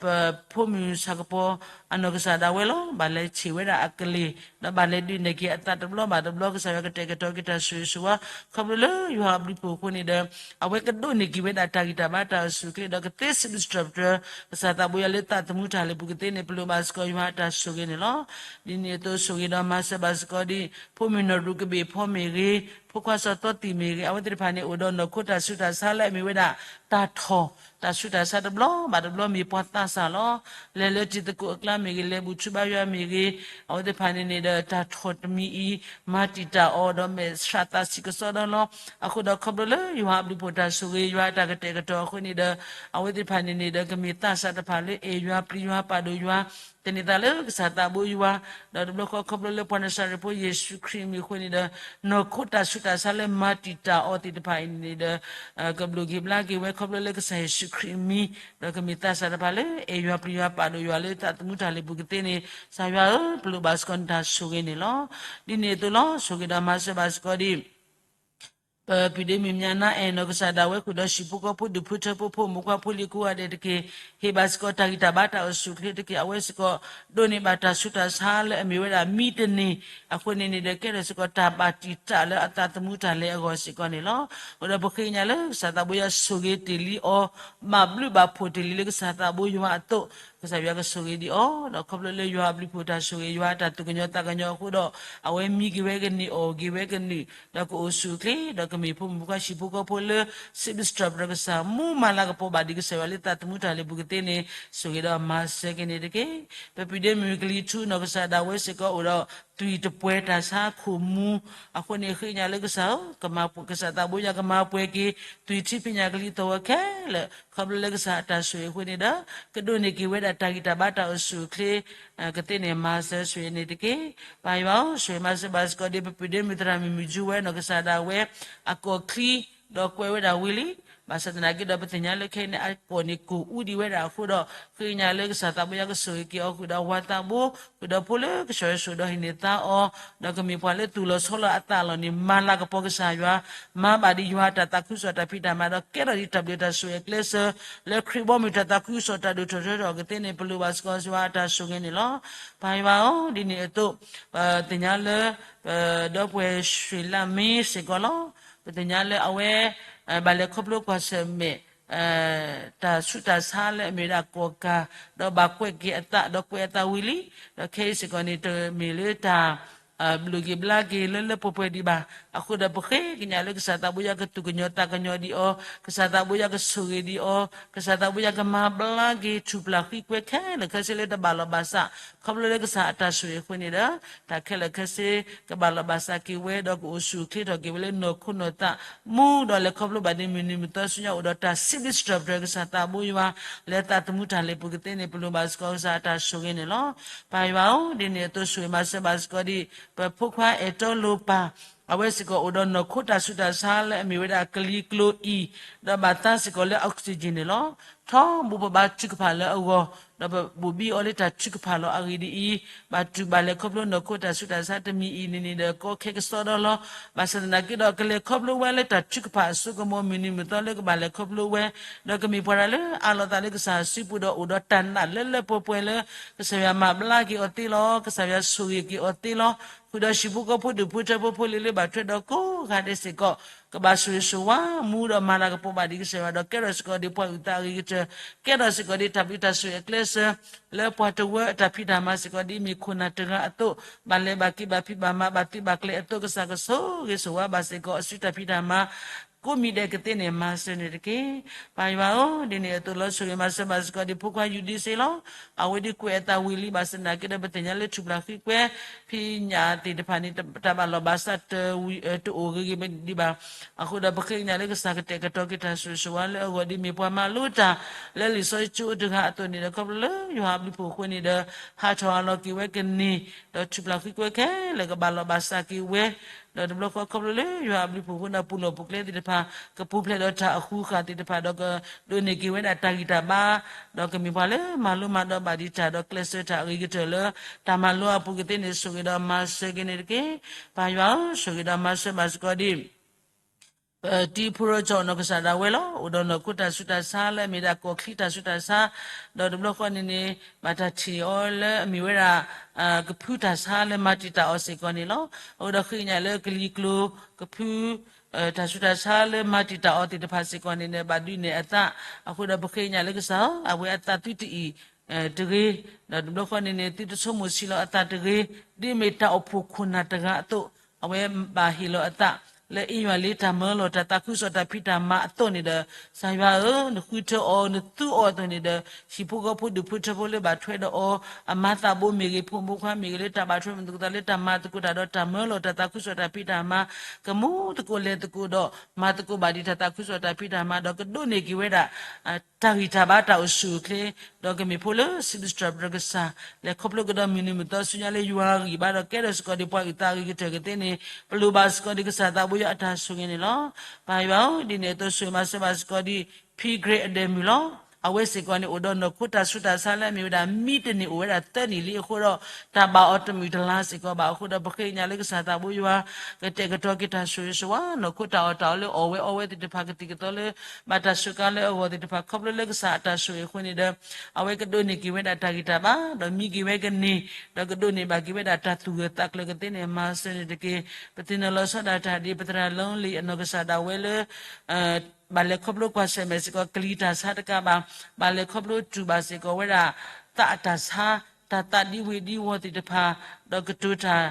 ပဖိမုၣ်ဆၣ်ကပီၤ အနီၢ်ကစၢ်ဒၣ်ဝဲလီၤ. ဘၣ်လဲၤဆံးဝဲဒၣ်အကလ့ၢ် ဒီးဘၣ်လဲၤဒုးနဲၣ်က့ၤအသးတဘျီဘၣ်တဘျီ ကစၢ်ယွၤကတဲာ်ကတီၤက့ၤတၢ်ဆိၣ်ဂ့ၤဆိၣ်ဝါ ခီဖျိလၢယွၤအဘျုးဖှိၣ်အဃိန့ၣ်ဒီး အဝဲကဒိးန့ၢ်က့ၤဝဲဒၣ်တၢ်ဂံၢ်တၢ်ဘါတၢ်အိၣ်ဆူၣ်အိၣ်ချ့ ဒီးကသ့စံးဘျုးစံးထီၣ်ပတြၢၤ ကစၢ်သးဘိယွၤလၢသးသမူတၢ်လဲၤပူၤကသ့န့ၣ် ပလိၣ်ဘၣ်စ့ၢ်ကီးယွၤအတၢ်ဆိၣ်ဂ့ၤန့ၣ်လီၤ. ဒ်န့ၣ်အသိးဆိၣ်ဂ့ၤဒီးမၤစၢၤဘၣ်စ့ၢ်ကီးဒ် ဖိမုၣ်နီၢ်ရူၢ်ကဘ့ၣ်ဖီမ့ၢ်ဂ့ၤ, ဖိခွါစီၤသီသံၣ်မ့ၢ်ဂ့ၤ, အဝဲသ့ၣ်တဖၣ်န့ၣ် အိၣ်ဒီးနီၢ်ခိတၢ်ဆူးတၢ်ဆါလၢအမ့ၢ်ဝဲဒၣ် တၢ်ထီၣ် တၢ်ဆူးတၢ်ဆါတဘျီဘၣ်တဘျီ မ့ၢ်ပှၤသးစၢ်လီၤ. လဲၤလၢတံၤသကိးအကျါမ့ၢ်ဂ့ၤ, လဲၤဘူၣ်ထူဘါယွၤမ့ၢ်ဂ့ၤ, အဝဲသ့ၣ်တဖၣ်န့ၣ်န့ၣ်ဒီး တၢ်ထီၣ်တမံၤအံၤ မၤတံာ်တာ်အီၤဒီးမဲာ်ဆှးသးဆံးကစီဒီလီၤ. အဃိဒီးခီဖျိလၢယွၤအဘျုးဖှိၣ်တၢ်ဆိၣ်ဂ့ၤ ယွၤအတၢ်ကတဲာ်ကတီၤအဃိန့ၣ်ဒီး အဝဲသ့ၣ်တဖၣ်န့ၣ်န့ၣ်ဒီး ကမ့ၢ်သးစၢ်တဖၣ်လၢအဲၣ်ယွၤ ပျံၤယွၤ ပာ်ဒိၣ်ယွၤ သန့ၤသးလၢကစၢ်သးဘိယွၤ, ဒီးတဘျီဃီခီဖျိလၢပှၤနၤစၤရ့းဖိယ့ၣ်ၡူးခရံာ်အမံၤအဃိန့ၣ်ဒီး နီၢ်ခိတၢ်ဆူးတၢ်ဆါလၢမၤတံာ်တာ်အီၤသ့ၣ်တဖၣ်အံၤန့ၣ်ဒီး ကဘျိၣ်က့ၤဘျါက့ၤဝဲခီဖျိလၢကစၢ်ယ့ၣ်ၡူးခရံာ်အမံၤ, ဒီးကမ့ၢ်သးစၢ်တဖၣ်လၢအဲၣ်ယွၤပျံၤယွၤပာ်ဒိၣ်ယွၤလၢသးသမူတၢ်လဲၤပူၤကသ့န့ၣ် ကစၢ်ယွၤဧၢ, ပလိၣ်ဘၣ်စ့ၢ်ကီးနတၢ်ဆိၣ်ဂ့ၤန့ၣ်လီၤ. ဒ်န့ၣ်အသိးလီၤ, ဆိၣ်ဂ့ၤဒီးမၤစၢၤဘၣ်စ့ၢ်ကီးဒ် ပပုၢ်ဒ့မုၣ်မၠးနါအဲၣ်နီၢ်ကစၢ်ဒၣ်ဝဲဃုာ်ဒီးဟံၣ်ဖိဃီဖိဒူၣ်ဖိထၢဖိဖိမုၣ်ခွါဖိလံၤကိးဂၤဒဲးတက့ၢ်, ဟ့ၣ်ဘၣ်စ့ၢ်ကီးတၢ်ဂံၢ်တၢ်ဘါတၢ်အိၣ်ဆူၣ်အိၣ်ချ့တက့ၢ်. အဝဲစ့ၢ်ကီးဒိးန့ၢ်ဘၣ်တၢ်ဆူးတၢ်ဆါလၢအမ့ၢ်ဝဲဒၣ်မံတန့ၢ်အဃိန့ၣ်န့ၣ်ဒီး ကဲထီၣ်စ့ၢ်ကီးတၢ်ဘၣ်တံာ်တာ်လၢအသးသမူတၢ်လဲၤအဂီၢ်စ့ၢ်ကီးန့ၣ်လီၤ. အဃိဒီးပဃ့ကညးလၢကစၢ်သးဘိယွၤဆိၣ်ဂ့ၤတ့ၢ်လံအီၤ, ဘၣ်ဘျုးဘၣ်ဖှိၣ်တ့ၢ်လံလၢကစၢ်သးဘိယွၤအသိး, ကစၢ်ယွၤကဆိၣ်ဂ့ၤဒံးအီၤ, ဒီးခီဖျိလၢယွၤအဘျုးဖှိၣ်တၢ်ဆိၣ်ဂ့ၤ ယွၤအတၢ်သူၣ်ကညီၤသးကညီၤအဃိဒီး အဝဲမံက့ၤဝဲကန့ၢ်အီၣ်က့ၤဝဲကနုာ် ဒီးကအိၣ်ဆူၣ်အိၣ်ချ့ ဒီးကမ့ၢ်ဖိမုၣ်ဖိခွါဟံၣ်ဖိဃီဖိလၢ စံးဘျုးစံးထီၣ်ပတြၢၤကစၢ် မူမၤလၤကပီၤဘၣ်ဒံးကစၢ်ယွၤလၢသးသမူတၢ်လဲၤပူၤကသ့န့ၣ် ဆိၣ်ဂ့ၤဒီးမၤစၢၤက့ၤန့ၣ်တက့ၢ်. ပပုၢ်ဒ့မုၣ်ကလံၤထူနီၢ်ကစၢ်ဒၣ်ဝဲစ့ၢ်ကီးအိၣ်ဒီး သွံၣ်တပှဲၤတၢ်ဆါခိၣ်မူ အဃိန့ၣ်ဃ့ကညးလၢကစၢ်ဧၢ, ကမၤပှဲၤ ကစၢ်သးဘိယွၤကမၤပှဲၤက့ၤ သွံၣ်ထံဖံးညၣ်ကလံၤသီၣ်ဝဲခဲလၢာ် ခီဖျိလၢကစၢ်အတၢ်ဆိၣ်ဂ့ၤအဃိန့ၣ်ဒီး ကဒိးန့ၢ်က့ၤဝဲဒၣ်တၢ်ဂံၢ်တၢ်ဘါတၢ်အိၣ်ဆူၣ်အိၣ်ချ့ ကသ့န့ၣ် မၤစၢၤဆိၣ်ဂ့ၤန့ၣ်တက့ၢ်. ပၢ်ယွၤဧၢ, ဆိၣ်ဂ့ၤမၤစၢၤဘၣ်စ့ၢ်ကီးဒ်ပပုၢ်ဒ့မုၣ်သရၣ်မုၣ်မုၢ်ယူဝဲနီၢ်ကစၢ်ဒၣ်ဝဲ အကီၢ်ချံ ဒီးကွဲးဝဲဒၣ်ဝံၤလံ, ဘၣ်ဆၣ်သနာ်က့ဒီး ပသ့ၣ်ညါလၢခဲအံၤန့ၣ် အကီၢ်န့ၣ်ကိၢ်အူဒံးဝဲဒၣ်အဃိဒီး ဃ့ကညးလၢကစၢ်သးဘိယွၤကဆိၣ်ဂ့ၤက့ၤအီၤဃုာ်ဒီးဝၤသးဘိ ဃုာ်ဒီးဖိလၢကဆှီဆှိၣ်ဒီးဟံးန့ၢ်သါအီၤ, ဒီးကမ့ၢ်ပှၤလၢသူၣ်လီၤဆီလီၤအသးအလီၢ်န့ၣ် မၤလၤကပီၤကစၢ်ယွၤ, မၤဘၣ်ဒံးယွၤတၢ်သးခုကစီၣ်တၢ်ဖံးတၢ်မၤဒီးကဲထီၣ်ဒံးတၢ်ဘျုးတၢ်ဆိၣ်ဂ့ၤအကျဲးစၢး လၢခရံာ်ဘီမုၢ်တၢ်သးခုကစီၣ်တၢ်ဒိၣ်ထီၣ်ထီထီၣ်ကသ့န့ၣ် ပလိၣ်ဘၣ်စ့ၢ်ကီးယွၤအတၢ်ဆိၣ်ဂ့ၤန့ၣ်လီၤ. ပၢ်ယွၤဧၢ, ဒ်န့ၣ်အသိး ပသ့ၣ်ညါလၢ ပဒီပုၢ်ဝဲၢ်ရွှေလမင်းစ့ၢ်ကီးလီၤ. ပသ့ၣ်ညါလၢအဝဲ ဘၣ်လဲၤခီဖျိကွၢ်ဆၢၣ်မဲာ် တၢ်ဆူးတၢ်ဆါလၢအမ့ၢ်ဝဲဒၣ်ကီၢ်ကၢ်, ဒီးဘၣ်ကွဲးက့ၤအသး ဒီးကွဲးအသးဝံၤလံ, ဒီးခဲအံၤစ့ၢ်ကီးန့ၣ် တမ့ၢ်လၢတၢ် ဘျုးက့ၤဘျါက့ၤလၢလၢပှဲၤပှဲၤဒံးဘၣ်. အဃိဒီးပဃ့ကညးလၢကစၢ်သးဘိယွၤကသူၣ်ကညီၤသးကညီၤဒံးအီၤ, ကစၢ်သးဘိယွၤကဆိၣ်ဂ့ၤဒံးအီၤ, ကစၢ်သးဘိယွၤကမၤဘျါက့ၤထူၣ်ဖျါဃံကွဲခဲလၢာ်ခဲဆ့လၢတဘၣ်လီၤဘၣ်စး, ခီဖျိလၢကစၢ်အတၢ်ဆိၣ်ဂ့ၤအဃိန့ၣ်ဒီး တၢ်ခဲလၢာ်ခဲဆ့ ကဘၣ်လီၤဘၣ်စးက့ၤဝဲ ဒီးကအိၣ်ဆူၣ်အိၣ်ချ့ထီၣ်က့ၤဝဲလၢနီၢ်ခိနီၢ်သး မူဒီးလဲၤခီဖျိဘၣ်ဒ်မုၢ်နံၤမုၢ်သီဆူညါအိၣ်ဒီးတၢ်စံးဘျုးစံးထီၣ်ပတြၢၤကစၢ်သးဘိယွၤ လၢသးသမူတၢ်လဲၤပူၤကသ့န့ၣ် ပလိၣ်ဘၣ်စ့ၢ်ကီးကစၢ်အတၢ်ဆိၣ်ဂ့ၤန့ၣ်လီၤ. ပၢ်ယွၤဧၢ, ဒ်န့ၣ်အသိးဆိၣ်ဂ့ၤမၤစၢၤဘၣ်စ့ၢ်ကီးဒံး ပဖိခွါအဲၣ်တီလိၤပၢ် အဝဲစ့ၢ်ကီးအိၣ်ဒီးနီၢ်ခိတၢ်ဆူးတၢ်ဆါလၢအမ့ၢ်ဝဲဒၣ်ကလံၤကျိၤအံၤ, ဒီးဘၣ်သါစ့ၢ်ကီးလၢ oxygen န့ၣ်လီၤ. ထီဘိပဘါထုကဖၣ်လၢအဂီၢ်, ဒီးပဘိၣ်ဘံအီၤလၢတၢ်ထုကဖၣ်လီၤ. အဂ့ၢ်ဒ်အံၤ, ဘၣ်တူၢ်ဘၣ်လဲၤခီဖျိနီၢ်ခိတၢ်ဆူးတၢ်ဆါတမံၤအံၤန့ၣ်န့ၣ်ဒီး ကီခဲကစီဒီလီၤ. ဘၣ်ဆၣ်သနာ်က့ဒီး ကလဲၤခီဖျိဝဲလၢတၢ်ထုကဖၣ်အစိကမီၤ မုၢ်နံၤမုၢ်သီလၢကဘၣ်လဲၤခီဖျိဝဲ, ဒီးကမ့ၢ်ပှၤတၢ်လၢအးလီၤသးလၢကစၢ်စုပူၤဒီးအိၣ်ဒီးတၢ်နာ်လၢလၢပှဲၤပှဲၤလၢ ကစၢ်ယွၤမၤဘျါက့ၤအီၤသ့လီၤ. ကစၢ်ယွၤဆိၣ်ဂ့ၤက့ၤအီၤသ့လီၤ. ဃုာ်ဒီးဟံၣ်ဖိဃီဖိဒူၣ်ဖိထၢဖိဖိလံၤလၢဘၣ်ထွဲဒီးကိးဂၤဒဲးစ့ၢ်ကီး ကဘၣ်ဆိၣ်ဂ့ၤဆိၣ်ဝါမူဒီးမၤလၤကပီၤဘၣ်ဒံးကစၢ်ယွၤဒီးကဲထီၣ်စ့ၢ်ကီးဒံးပှၤအုၣ်သးအဂ့ၤကတၢၢ်, ကဲထီၣ်စ့ၢ်ကီးဒံးတၢ်ဘျုးတၢ်ဆိၣ်ဂ့ၤအကျဲးစၢး လၢပှၤတဝၢအတၢ်ဖံးတၢ်မၤစ့ၢ်ကီးဒ်မ့ၢ်ခိၣ်နၢ်တဂၤအသိး, ဘၣ်လဲၤဘၣ်က့ၤဘၣ်ဖံးဘၣ်မၤဘၣ်သံဘၣ်ကျဲအသိး ကစၢ်ကဆိၣ်ဂ့ၤဆိၣ်ဝါဘၣ်စ့ၢ်ကီးအစုတၢ်ဖံးတၢ်မၤ ကိးမံၤဒဲးကသ့န့ၣ် မၤစၢၤန့ၣ်တက့ၢ်. ပၢ်ယွၤဧၢ, ဒ်န့ၣ်အသိးလီၤ ဆိၣ်ဂ့ၤမၤစၢၤဘၣ်စ့ၢ်ကီးဒံးဖိခွါယူဒံစ့လီၤ. အဝဲဒ်ကွဲးအသးဝံၤလံ ဘၣ်ဆၣ်သနာ်က့ဒီး ပသ့ၣ်ညါလၢထူၣ်ဖျါဃံကွဲ ဖံးညၣ်သ့ၣ်တဖၣ်န့ၣ် တၢ်ဘၣ်လီၤဘၣ်စးတဝံၤ တအိၣ်ဂ့ၤဂ့ၤဒံးဘၣ်. အဃိဒီးပဃ့ကညးလၢကစၢ်ကတဲာ်ကတီၤက့ၤတၢ်ဆိၣ်ဂ့ၤဆိၣ်ဝါလၢအဂီၢ်ဒ်မ့ၢ်ပှၤမၤလိတၢ် လၢလံာ်စီဆှံကၠိတဂၤအသိးန့ၣ်ဒီး ခီဖျိလၢယွၤအဘျုးဖှိၣ်အဃိန့ၣ်ဒီး ဟးထီၣ်အလီၤက့ၤဝဲကန့ၢ် ဒီးထူၣ်ဖျါဃံကွဲခဲလၢာ်ကဘၣ်လီၤဘၣ်စးက့ၤဝဲ ဒီးတဘျီဃီခီဖျိလၢယွၤအဘျုးဖှိၣ်အဃိန့ၣ် ပူၤလီၢ်ပူၤကျဲသ့ၣ်တဖၣ် ကပူၤဖျဲးဒီးတၢ်အဃူဃာ်သ့ၣ်တဖၣ် ဒီးကဒိးန့ၢ်က့ၤဝဲဒၣ်တၢ်ဂံၢ်တၢ်ဘါ, ဒီးကမ့ၢ်ပှၤလၢမၤလိမၤဒိးဘၣ်ဒံးတၢ် ဒီးကျဲးစၢးတၢ်အဂ့ၤကတၢၢ်လၢ တၢ်မၤလိအပူၤကသ့န့ၣ် ဆိၣ်ဂ့ၤဒီးမၤစၢၤက့ၤန့ၣ်တက့ၢ်. ပၢ်ယွၤဧၢ, ဆိၣ်ဂ့ၤဒီးမၤစၢၤဘၣ်စ့ၢ်ကီးဒံး ပတံၤဖိရီကၠီၣ်နီၢ်ကစၢ်ဒၣ်ဝဲလီၤ. အိၣ်ဒီးနီၢ်ခိတၢ်ဆူးတၢ်ဆါလၢအမ့ၢ်ဒၣ်ကီၢ်ချံတၢ်ဆူးတၢ်ဆါ, ဒီးတဘျီဃီန့ၣ်န့ၣ် ဘၣ်တၢ်ထံၣ်အီၤလၢအမ့ၢ်ဝဲဒၣ် ကဖုတၢ်ဆါလၢမၤတံာ်တာ်အီၤစ့ၢ်ကီးန့ၣ်လီၤ. အဃိဒီးဃ့ကညးလၢကလံၤကျိၤ ကဖု တၢ်ဆူးတၢ်ဆါလၢမၤတံာ်တာ်အီၤသ့ၣ်တဖၣ်စ့ၢ်ကီးန့ၣ်န့ၣ် ဘၣ်ဒုးနဲၣ်အသး, အဃိဒီးပဃ့ကညးလၢကစၢ်ဧၢ, အဝဲအသးသုတအံၣ်တဂ့ၤ, ဒီးတဘျီဃီန့ၣ်န့ၣ် သုတဆိကမိၣ်ဆံးလီၤအသးတဂ့ၤ, ဒ်မ့ၢ်တၢ်အိၣ်ဖှိၣ်ခိၣ်နၢ်တဂၤအသိး, အဝဲဘၣ်ဟ့ၣ်လီၤအသး လၢအ့ယွၤလံတၢ်မၢလီၤတၢ်သးခုကစီၣ်တၢ်ဖံးတၢ်မၤအသိးန့ၣ်ဒီး, ကစၢ်ယွၤဧၢ, နဃုထၢအီၤ နသူအီၤအသိးန့ၣ်ဒီး, ဟံၣ်ဖိဃီဖိဒူၣ်ဖိထၢဖိလၢဘၣ်ထွဲဒီးအီၤ, အမါသးဘိမ့ၢ်ဂ့ၤ ဖိမုၣ်ဖိခွါမ့ၢ်ဂ့ၤ လၢတၢ်ဘၣ်ထွဲမုာ်သကိးသးလၢတၢ်မၤသကိးတၢ်ဒီးတၢ်မၢလီၤတၢ်သးခုကစီၣ်တၢ်ဖံးတၢ်မၤ, ကမူသကိးလဲၤသကိးဒီး မၤသကိးဘၣ်ဒံးတၢ်သးခုကစီၣ်တၢ်ဖံးတၢ်မၤ ဒီးကဒိးန့ၢ်က့ၤဝဲဒၣ် တၢ်ဂံၢ်တၢ်ဘါတၢ်အိၣ်ဆူၣ်အိၣ်ချ့, ဒီးကမ့ၢ်ဖိလၢစံးဘျုးစံးထီၣ်ပတြၢၤကစၢ်, လဲၤခီဖျိကဒီးမုၢ်နံၤမုၢ်သီဆူညါလၢယွၤအဂံၢ်ဘါဒီးကဲထီၣ်စ့ၢ်ကီးဒံးပှၤအုၣ်သးအဂ့ၤကတၢၢ်ကသ့န့ၣ်, ပလိၣ်ဘၣ်စ့ၢ်ကီးဒံးကစၢ်သးဘိယွၤအတၢ်ဆိၣ်ဂ့ၤန့ၣ်လီၤ. ပၢ်ယွၤဧၢ, ဒ်န့ၣ်အသိးဆိၣ်ဂ့ၤမၤစၢၤဘၣ်စ့ၢ်ကီးဒံး ဖံကြ့အဒဲးမုၢ်လီၤ. အဝဲစ့ၢ်ကီးန့ၣ် အိၣ်ဒီးနီၢ်ခိတၢ်ဆူးတၢ်ဆါလၢအမ့ၢ်ဝဲဒၣ် မံတနံၣ်အိၣ်ဝဲဒၣ်သၢနံၣ်လံအဃိဒီး တၢ်ဘၣ်အီၤတမုာ်တလၤစ့ၢ်ကီးဘၣ်အဃိဒီး ပဃ့ကညးလၢကစၢ်သးဘိယွၤ ကတဲာ်ကတီၤက့ၤတၢ်ဆိၣ်ဂ့ၤဆိၣ်ဝါ နီၢ်ခိတၢ်အီၣ်တၢ်အီလၢအီၣ်ဝဲအီဝဲသ့ၣ်တဖၣ် ကသံၣ်ကသီလၢ ဘၣ်တၢ်စူးကါလၢအဂီၢ်သ့ၣ်တဖၣ် ခီဖျိလၢကစၢ်အတၢ်ဆိၣ်ဂ့ၤအဃိန့ၣ်ဒီး အဝဲကဒိးန့ၢ်က့ၤဝဲဒၣ်တၢ်ဂံၢ်တၢ်ဘါ ဒီးမံက့ၤဝဲကန့ၢ် ဒီးကဒိးန့ၢ်ဘၣ်က့ၤဝဲဒၣ်တၢ်သူၣ်ဂၢၢ်သးကျၢၤကသ့န့ၣ် မၤစၢၤန့ၣ်တက့ၢ်. ပသ့ၣ်နီၣ်လီၤဆီဒၣ်တၢ်ဒ် ပသရၣ်လီလံၤအနီၢ်ကစၢ်ဒၣ်ဝဲလၢ ဘၣ်လဲၤခီဖျိကွၢ်ဆၢၣ်မဲာ်စ့ၢ်ကီး ကလံၤတၢ်ဆါတကးဘၣ် ဘၣ်လဲၤခီဖျိတူၢ်ဘၣ်စ့ၢ်ကီးဝဲဒၣ် သးအတၢ်ဆါ တၢ်သးဒံဝ့ၤဒံဝီၤသ့ၣ်တဖၣ် ဒီးကတိၤတၢ်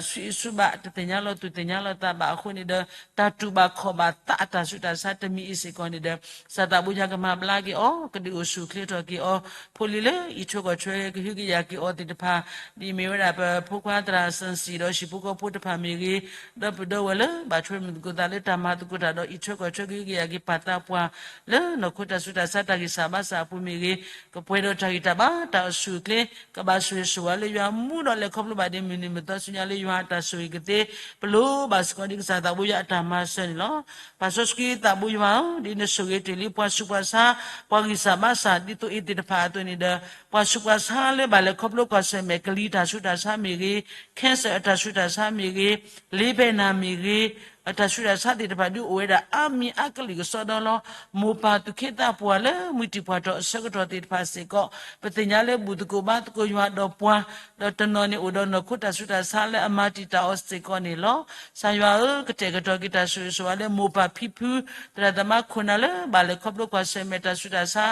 ဆူအ့ၣ်ဆူဘၣ် တသ့ၣ်ညါလီၤသူၣ်သ့ၣ်ညါလီၤသးဘၣ်အဃိန့ၣ်ဒီး တၢ်တူၢ်ဘၣ်ခီၣ်ဘၣ်သးအတၢ်ဆူးတၢ်ဆါတမံၤအံၤစ့ၢ်ကီးန့ၣ်ဒီး ကစၢ်သးဘိယွၤကမၤဘျါက့ၤအီၤ ကဒုးအိၣ်ဆူၣ်အိၣ်ချ့ထီၣ်က့ၤအီၤ ဖိလံၤလၢအံးထွဲကွၢ်ထွဲကဟုကယာ်က့ၤအီၤသ့ၣ်တဖၣ် ဒ်အမ့ၢ်ဝဲဒၣ်ပဖိခွါသရၣ်စၢၣ်စံၣ်ဒီးဟံၣ်ဖိဃီဖိတဖၣ်မ့ၢ်ဂ့ၤ, ဒီပုၢ်ဒီဝဲၢ်လၢဘၣ်ထွဲမုၢ်သကိးသးလၢတၢ်မၤသကိးတၢ်ဒီးအံးထွဲကွၢ်ထွဲကဟုကယာ်က့ၤပၢ်သးပှၢ် လၢနီၢ်ခိတၢ်ဆူးတၢ်ဆါတၢ်ဂံၢ်စၢ်ဘါစၢ်အပူၤမ့ၢ်ဂ့ၤ, ကပှဲၤဒီးတၢ်ဂံၢ်တၢ်ဘါတၢ်အိၣ်ဆူၣ်အိၣ်ချ့ ကဘၣ်ဆိၣ်ဂ့ၤဆိၣ်ဝါလၢယွၤမူဒီးလဲၤခီဖျိဘၣ်ဒ်မုၢ်နံၤမုၢ်သီဆူညါလၢယွၤအတၢ်ဆိၣ်ဂ့ၤကသ့ ပလိၣ်ဘၣ်စ့ၢ်ကီးဒ်ကစၢ်သးဘိယွၤအတၢ်မၤစၢၤန့ၣ်လီၤ. ပၢ်စီဆှံသးဘိယွၤဧၢ, ဒ်နဆိၣ်ဂ့ၤတ့ၢ်လံပှၤဆူးပှၤဆါ ပှၤဂံၢ်စၢ်ဘါစၢ်ဒ်သိးအံၤသ့ၣ်တဖၣ်အသိးန့ၣ်ဒီး ပှၤဆူးပှၤဆါလၢဘၣ်လဲၤခီဖျိကွၢ်ဆၢၣ်မဲာ် ကလံၤတၢ်ဆူးတၢ်ဆါမ့ၢ်ဂ့ၤ, cancer အတၢ်ဆူးတၢ်ဆါမ့ၢ်ဂ့ၤ, လ့ဘဲနၤမ့ၢ်ဂ့ၤ, အတၢ်ဆူးတၢ်ဆါသ့ၣ်တဖၣ်ဒ်အိၣ်ဝဲဒၣ်အါမံၤအါကလုာ်ကစီဒီလီၤ. မိၢ်ပၢ်သူၣ်က့သးပှၢ်လၢမုၢ်တံၢ်ပှၢ်ထီၣ်အဆၢကတီၢ်သ့ၣ်တဖၣ်စ့ၢ်ကီး ပသ့ၣ်ညါလၢဘူၣ်သကိးဘါသကိးယွၤဒီးပှၤ ဒီးတနီၤန့ၣ်အိၣ်ဒီးနီၢ်ခိတၢ်ဆူးတၢ်ဆါလၢအမၤတံာ်တာ်အီၤစ့ၢ်ကီးန့ၣ်လီၤ. ကစၢ်ယွၤဧၢ, ကတဲာ်ကတီၤက့ၤတၢ်ဆိၣ်ဂ့ၤဆိၣ်ဝါလၢမိၢ်ပၢ်ဖံဖု သရၣ်သမါခိၣ်နၢ်လၢဘၣ်လဲၤခီဖျိကွၢ်ဆၢၣ်မဲာ်တၢ်ဆူးတၢ်ဆါ